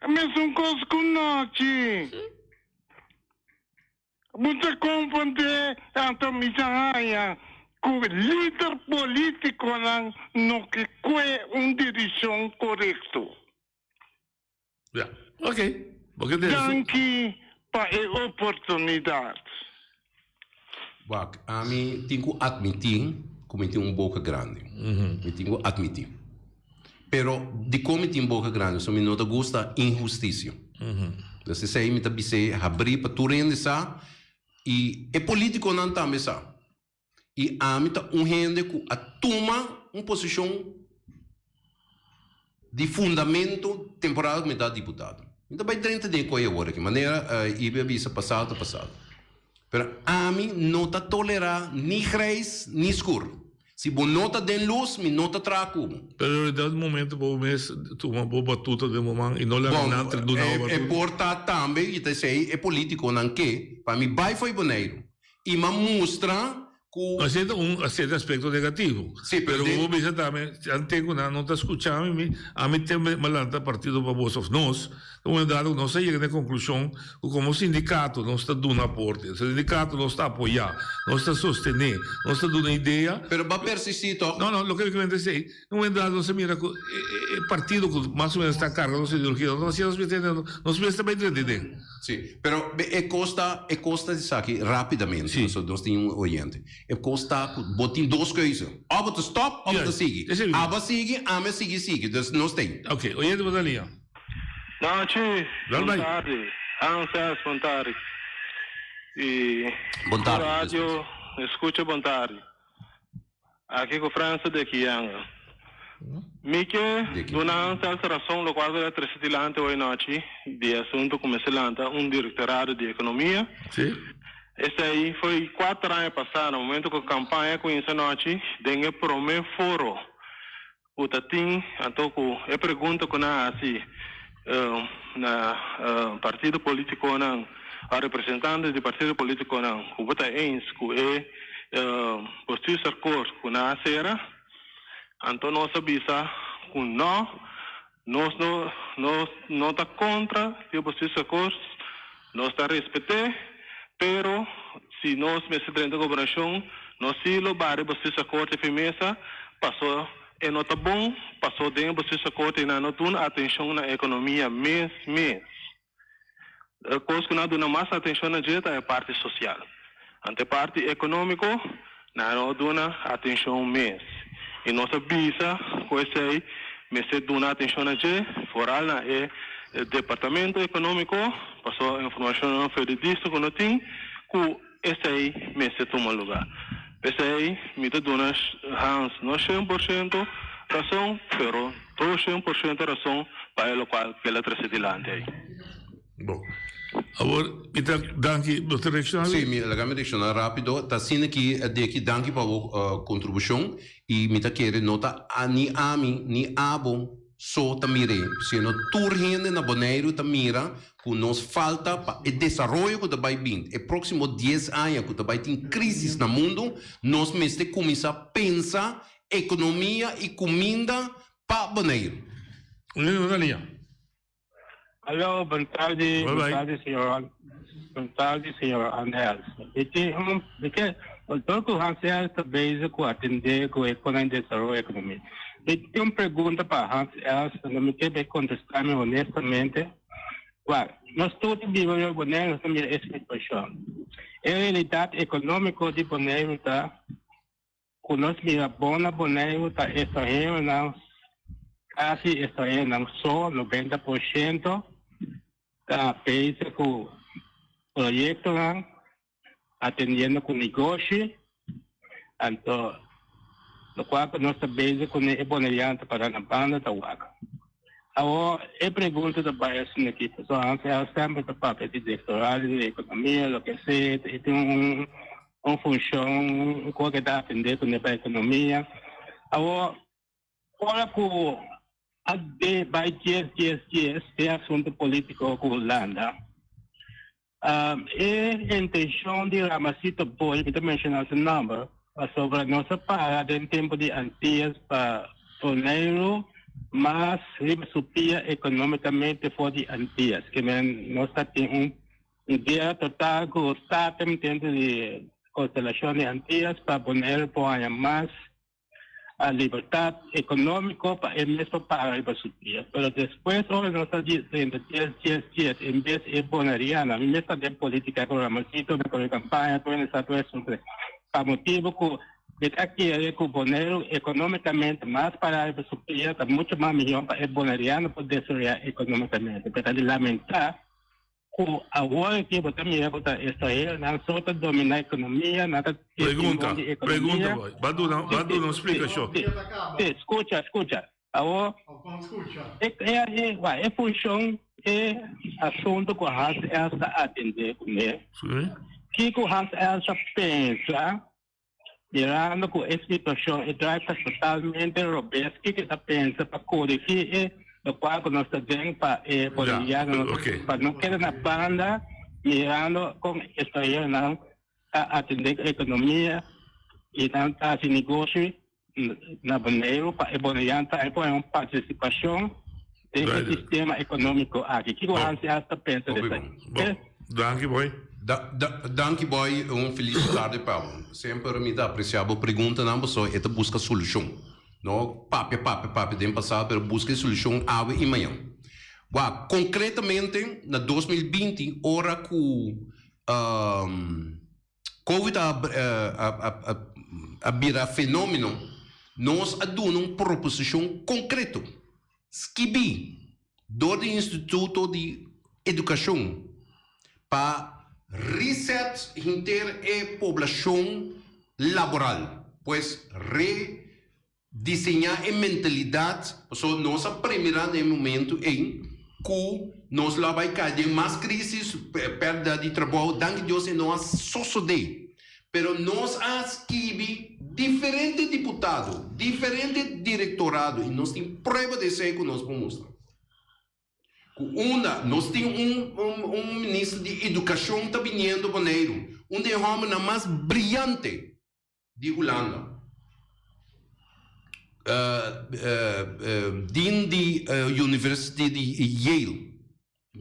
mesun kos ku nochi. Bo ta komprendé? Anto mi ta haña ku lider polítikonan no ke kue un dirishon korekto. Ja, ok. Bo ke desi. Danki pa e oportunidat. Wak, ami tin ku atmití ku mi tin un boka grandi. Mi tin ku atmití. Pero dikon mi tin boka grandi? Pasobra mi no ta gusta inhustisia. Entonces esei mi ta bis'é habrí pa tur hende sa i e polítikonan tambe sa. I ami ta un hende ku a tuma un posishon di fundamento temporada ku mi ta diputado. Mi ta bai drenta den e koe awor aki, manera Ibi a bisa pasado ta pasado. Pero ami no ta tolerá ni grijs ni skur. Si bo no ta den lus, mi no ta traha ku bo. Pero den dat momento bo mes tuma bo batuta den bo man i no laga nan duna bo batuta. E por ta tambe, i ta esei e politikonan ke, pa mi bai fo'i Boneiru. I m'a mustra ku. Esei ta un sierto aspekto negativo. Sí, pero bo por bisa tambe, ante ku nan no ta skucha mi, mi ami te m'a lanta partido pa bos òf nos. Ta un dado ku nos a yega na e konklushon ku komo sindikato nos ta duna aporte, sindikato nos ta apoyá, nos ta sostené, nos ta duna idea. Pero bo a persistí tòg? No, no, loke mi ta esei, un momento dado nos a mira ku e partido ku mas o menos ta karga nos ideologia no ta hasiendo nos mester, nos mester bai drenta den. Sí, pero e kos ta, e kos ta esaki rápidamente, pasobra nos tin un oyente. E kos ta ku bo tin dos keuze, òf bo ta stòp òf bo ta sigui. Abo a sigui, ami a sigui sigui, dus nos tin. Oke, oyente bo ta liña. Nochi, Wel bon bai. tardi. Hans, bon tardi. Y Bon tur tardi, radio despues. escucha bon tardi. Aki cu Franse de Kianga. Mi ke De ki. duna Hans rason locual cu el a trece dilanti hoy nochi di e asunto cu mester lanta un directorado di economia. Sí. Esey foi cuater aña pasa na momento cu campaña cuminsa nochi den e prome foro Ku ta tin anto ku e pregunta ku nan a hasi na partido politikonan o representante di partido politikonan ku bo ta eens ku e bestuursakkoord ku nan a sera, anto nos a bisa ku no, nos no nos no ta kontra di e bestuursakkoord, nos ta respet'é, pero si nos mester drenta gobernashon nos si lo bari bestuursakkoord efi mesa paso e no ta bon paso den e bestuursakkoord ei nan no duna atenshon na ekonomia mes mes. E kos ku nan a duna mas atenshon na dje ta e parti sosial. Anto e parti ekonómiko nan no a duna atenshon mes. I nos a bisa ku esei mester duna atenshon na dje, foral na e departamento ekonómiko, pasobra informashonnan periodista ku no tin ku esei mester tuma lugá. P'esei mi ta duna Hans no shen por shento rason, pero 200 por shento rason pa e lokual ku el a trese dilanti ei. Bon. Awor, mi ta danki, bo ta reacciona? Sí, mi laga mi reacciona rapido. Ta asina ki Deki danki pa bo contribucion y mi ta kere no ta ni ami ni abo so ta mir'é, sino tur hende na Boneiru ta mira ku nos falta pa e desaroyo ku ta bai bin e próksimo dies aña ku ta bai tin krísis na mundu, nos mester kuminsá pensa ekonomia i kuminda pa Boneiru. Aló, bon tardi, bon tardi señor, bon tardi señor Angel. Mi tin un, mi ke, door ku Hans Els ta bezig ku atendé ku e konan desaroyo ekonomia. Mi tin un pregunta pa Hans Els, no mi ke bay kontestá mi honestamente. Wak, nos tur ta biba riba Boneiru, nos ta mira e situashon. E realidat ekonómiko di Boneiru ta ku nos mira bon na Boneiru ta estranheronan, kasi estranheronan so, 90%, ta bezig ku proyektonan, atendiendo ku negoshi. Anto, lokual ku nos ta bezig kuné e boneriano ta para na banda ta wak. Awor, e pregunta ta bai asina aki, pasobra Hans El semper ta papia di direktorado di ekonomia, loke sea, e tin un un funshon, un kos ke ta atendé kuné pa ekonomia. Awor, ora ku a de bai dies dies dies e asuntu polítiko ku Hulanda, E intenshon di Ramasito Boy, mi ta menshoná su nòmber, pasobra nos a para den tempu di Antias pa Boneiru mas riba su pia ekonómikamente for di Antias. Ke men nos ta tin un guera total ku Staten dentro di konstelashon di Antias pa Boneiru por haña mas a libertad economico pa e mes por para riba su pia. Pero despues ora nos a di 33 dies dies en bes e boneriano, ami mes ta den politica cu Ramoncito, mi corre campaña, tur hende sa tur esun pa motibo cu mi ta kere cu Boneiru economicamente mas para riba su pia ta mucho mas mihor pa e boneriano por desaroya economicamente. Pero ta di lamenta Ku awor aki bo ta mira ku ta estranheronan so ta dominá ekonomia, nan ta tin Pregunta, timon di pregunta ekonomia. boy. Ba duna, ba duna un splikashon. Sí, sí, skucha, skucha. Awor, e, e, e, wak, e funshon, e asuntu ku Hans Els ta atendé kuné, Sí. kiko Hans Els ta pensa mirando ku e situashon e draai ta totalmente robes, kiko e ta pensa pa korigí e lokual ku nos ta den pa e bolivianonan pa no keda na banda mirando kon estranheronan ta atendé ku ekonomia i nan ta hasi negoshi na Boneiru pa e boneirunan tambe por haña un partisipashon den e sistema ekonómiko aki. Kiko Hansi Ars ta pensa di esaki? Danki boy. Danki boy, un felis tarde pa bo. Semper mi ta aprecia bo preguntanan pasobra e ta busca solucion. No papia papia papia den pasado pero busca e solucion awe y mañan. Wak, concretamente na 2020 ora cu Covid a a bira fenomeno, nos a duna un proposicion concreto, skibi dor di Instituto di Educacion pa reset henter e poblacion laboral, pues re Diseñá e mentalidat, pasobra nos a premirá na e momentu ei ku nos lo a bai kai den mas krísis, pèrdida di trabou, danki Dios e no a sosodé. Pero nos a skibi diferente diputado, diferente direktorado i nos tin prueba di esei ku nos por mustra. Ku unda nos tin un un minister di edukashon ta biniendo Boneiru, un di e hòmbernan mas briante. Di Hulanda. Dean di University di Yale.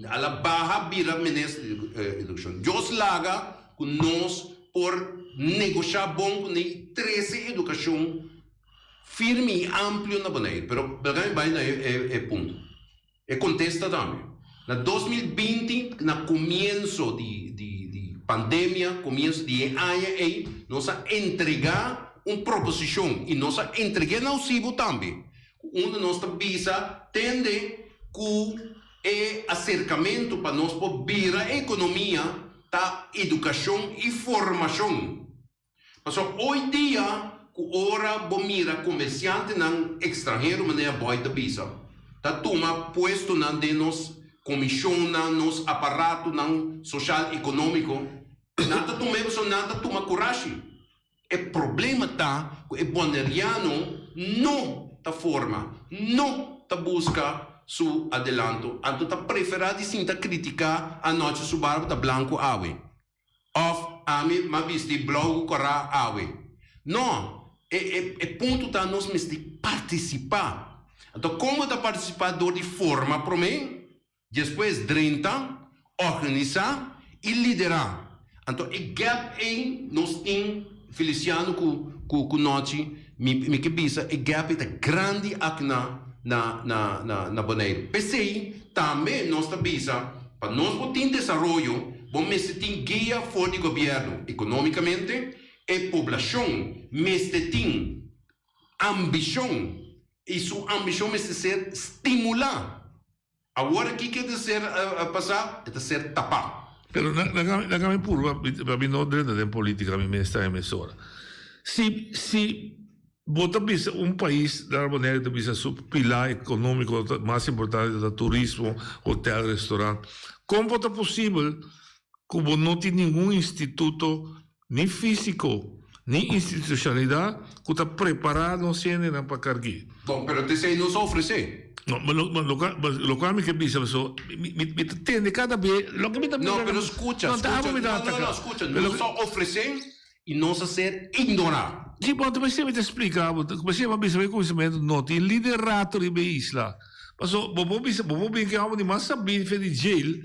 A la baha bira minister di Educacion. Dios laga cu nos por negosha bon cu ne trece educacion firme y amplio na Bonaire. Pero laga mi bay na e punto. E kontesta tambe. Na 2020, na komienso di di pandemia, komienso di e aña ei, nos a entregá un proposishon i nos a entreg'é na Usibo tambe, ku unda nos ta bisa tende ku e aserkamentu pa nos por bira e ekonomia ta edukashon i formashon. Pasobra hoy dia ku ora bo mira komersiantenan ekstranhero manera Boy ta bisa, ta tuma puestonan den nos. komishonnan, nos aparatonan soshal ekonómiko, nan ta tuma e pasobra nan ta tuma kurashi. E problema ta ku e boneriano no ta forma, no ta buska su adelanto, anto ta preferá di sinta kritiká anochi su barba ta blanku awe. Òf ami m'a bisti blou ku kòrá awe. No, e e e punto ta nos mester partisipá. Anto kon bo ta partisipá? Dor di forma promé, despues drenta, organisá i liderá. Anto e gap ei nos tin, Feliciano ku ku ku Nochi, mi mi ke bisa e gap ei ta grandi aki na na na na na Boneiru. P'esei tambe nos ta bisa pa nos por tin desaroyo bo mester tin guia for di gobièrnu ekonómikamente, e poblashon mester tin ambishon i su ambishon mester ser stimulá. Awor aki ke ta ser pasá? E ta ser tapá. Pero laga mi purba, pa mi no drenta den politica mi mes ta e mesora. Si si bo ta bisa un pais na Bonaire ta bisa su pilar economico mas importante ta turismo, hotel, restaurant, con por ta posibel cu bo no tin ningun instituto Ni físiko, ni institushonalidat ku ta prepará nos hendenan pa karg'é. Bon, pero t'esei nos a ofresé. No, ma lokual mi ke bisa paso, mi ta tende kada be loke mi ta mira. No, pero skucha, skucha, no, no, no, skucha, nos a ofresé i nos a ser ignorá. Sí, bon, ta p'esei mi ta splika bo, ta p'esei mi a bisa mi kuminsamentu no tin liderato riba e isla. Paso, bo por bisa, bo por bin ku e hòmber di mas sabí for di jail,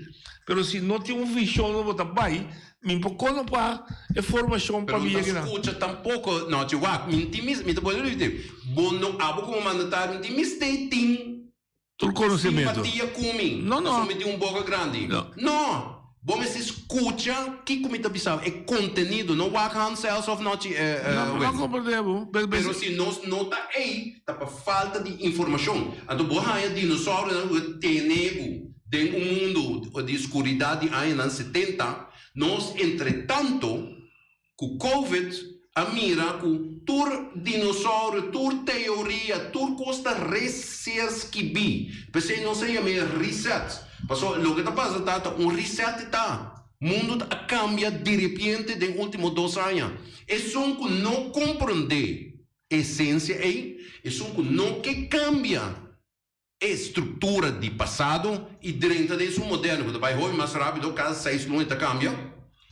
pero si no tin un vishon bo ta bai, Mi por kono pa e formashon pa mi Pero yega no na. ta skucha tampoko no che wak mi tin mis mi ta bolbe repiti bo no abo komo mandatario mi tin mistey tin Tur konosementu. simpatia ku mi No no. pasobra mi tin un boka grandi No. no bo mester skucha kiko mi ta bisa e kontenido no wak Hans Els of no che No no komprende bo. Pero si nos no ta ey ta pa falta di informashon anto bo haña dinosaurionan ku ta tene bo Den un mundu di skuridat di añanan setenta, nos entretanto ku Covid a mira ku tur dinosaurio, tur teoria, tur kos ta re-ser skibí. P'esei nos a yam'é reset. Pasobra loke ta pasa ta, ta un reset ta. Mundu ta a kambia diripiente den último dos aña. Esun ku no komprondé esensia ei, esun ku no ke kambia E struktura di pasado i drenta den su moderno ku ta bai hopi mas rápido, kada seis luna e ta kambia,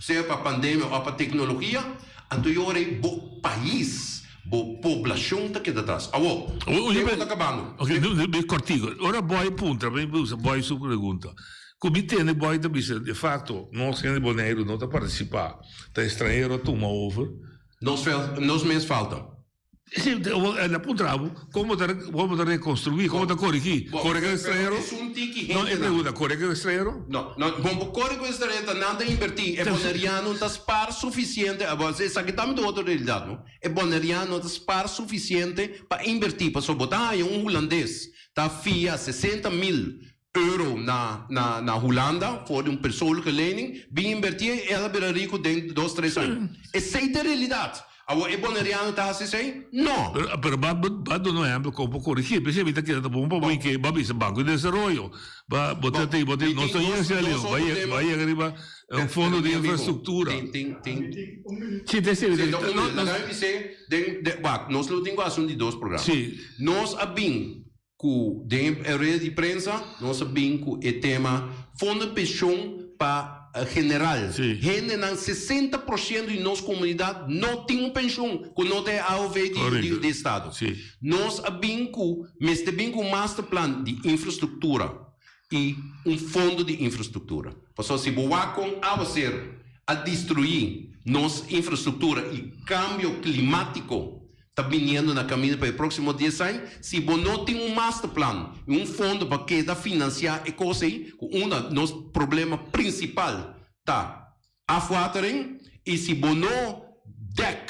sea pa pandemia òf pa teknologia, anto e ora ei bo pais, bo poblashon ta keda atras. Awor, tempu ta kabando. Ok, mi kòrtiku. Ora Boy puntra, mi usa Boy su pregunta, ku mi tende Boy ta bisa, de fakto, nos hende Boneiru no ta partisipá, ta estranhero a tuma over. Nos mes falta. Sí, el a puntra bo, kon bo ta, kon bo ta rekonstruí, kon bo ta korigí? Kore ku estranhero? No, e pregunta, kore ku estranhero? No, no, bon bo kore ku estranhero ta nan ta invertí, e boneriano ta spar sufisiente, abo esaki tambe ta otro realidat, no? E boneriano ta spar sufisiente pa invertí, pasobra bo ta haña un hulandes ta fia 60.000 euro na na na Hulanda for di un persoonlijke lening, bin invertí e el a bira riku den dos tres aña. Esei ta e realidat. Awor e boneriano ta hasi esei? No! Pero pero ba ba duna un ehempel kon por korigí. P'esei mi ta kere ta bon pa bo ke ba bisa Banko di Desaroyo. Ba bo ta tin bo tin nos ta yega hacia leu. Ba yega ba yega riba un fondo di infrastruktura. Tin tin tin. Si ta esei mi ta No no. Laga mi bis'é den den wak nos lo tin ku hasi un di dos programa. Si. Nos a bin ku den e rueda di prensa nos a bin ku e tema fondo di penshon pa general. Hendenan 60% di nos komunidat no tin un penshon ku no ta e AOV di di estado. Nos a bin ku mester bin ku un masterplan di infrastruktura i un fondo di infrastruktura. Pasobra si bo wak kon awaser a destruí nos infrastruktura i kambio klimátiko ta biniendo na kaminda pa e próksimo dies aña, si bo no tin un masterplan i un fondo pa keda finansiá e kos ei, ku unda nos problema prinsipal ta afwatering, i si bo no dèk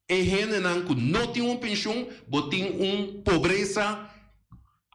e hendenan ku no tin un penshun, bo tin un pobresa.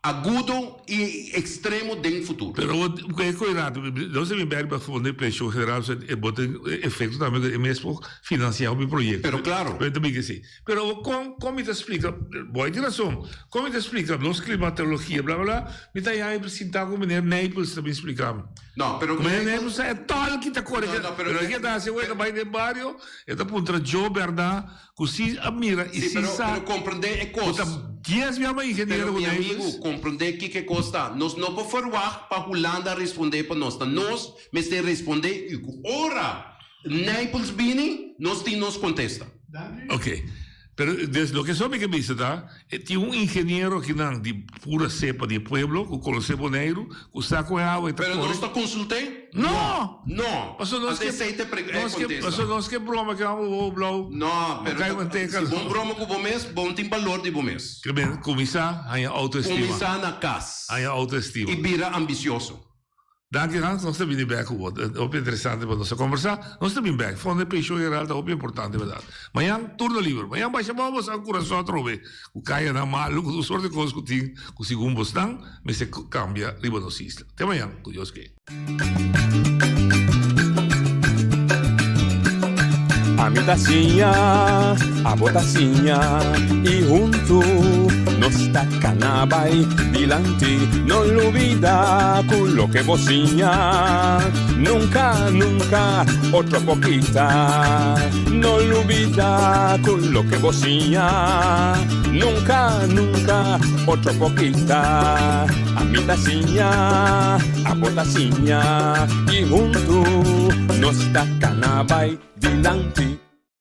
Agudo i ekstremo den futuro. Pero bo e koe rato, nos ta bin bek pa fondo di penshon general, so e bo tin efekto tambe ku e mes por finansiá hopi proyekto. Pero klaro. Pero ta bin ke si. Pero awor kon kon mi ta splika, bo ai tin rason, kon mi ta splika nos klimatologia bla bla bla, mi ta haña mi sintá ku meneer Nijpels ta bin splika mi. No, pero Ku meneer Nijpels sa e tòlki ta kore No, no, pero e ke ta hasi awor e ta bai den bario, e ta puntra Joe Bernard Ku si a mira i Sí, si pero, sa pero komprendé e ku kos. ta dies bia mas ingeniero Pero ku mi Nijpels. amigu, komprendé kiko e kos ta. Nos no por ferwagt pa Hulanda respondé pa nos. Ta nos mester respondé i ku ora Nijpels bini, nos tin nos kontesta. Ok. Pero des loke so mi ke bisa ta, e tin un ingeniero akinan di pura sepa di e pueblo ku konosé Boneiru, ku sa ku e awa e ta Pero kore. nos ta konsult'é? No! No! Paso nos Anto ke esei ta e nos ke kontesta. paso nos ke broma ke amo wowo blou. No, pero Kai manteca. si bon broma ku bo mes, bon tin balor di bo mes. Ke men kuminsá haña autoestima. Kuminsá na kas. Haña autoestima. I bira ambisioso. Danki Hans, nos ta bini bek ku bo. Hopi interesante pa nos a kombersá. Nos ta bin bek. Fondo di penshon general ta hopi importante bèrdat. Mañan turno liber. Mañan basha bou boso a Curaçao atrobe ku kayanan malu ku tur sort di kos ku tin ku segun bosnan mester kambia riba nos isla. Te mañan ku Dios ke. Ami ta siña, abo ta siña y huntu nos ta cana bay dilanti. No lubida cu loke bo siña nunca, nunca otro por kita. No lubida cu loke bo siña nunca, nunca otro por kita. Ami ta siña, abo ta siña y huntu nos ta cana bay dilanti.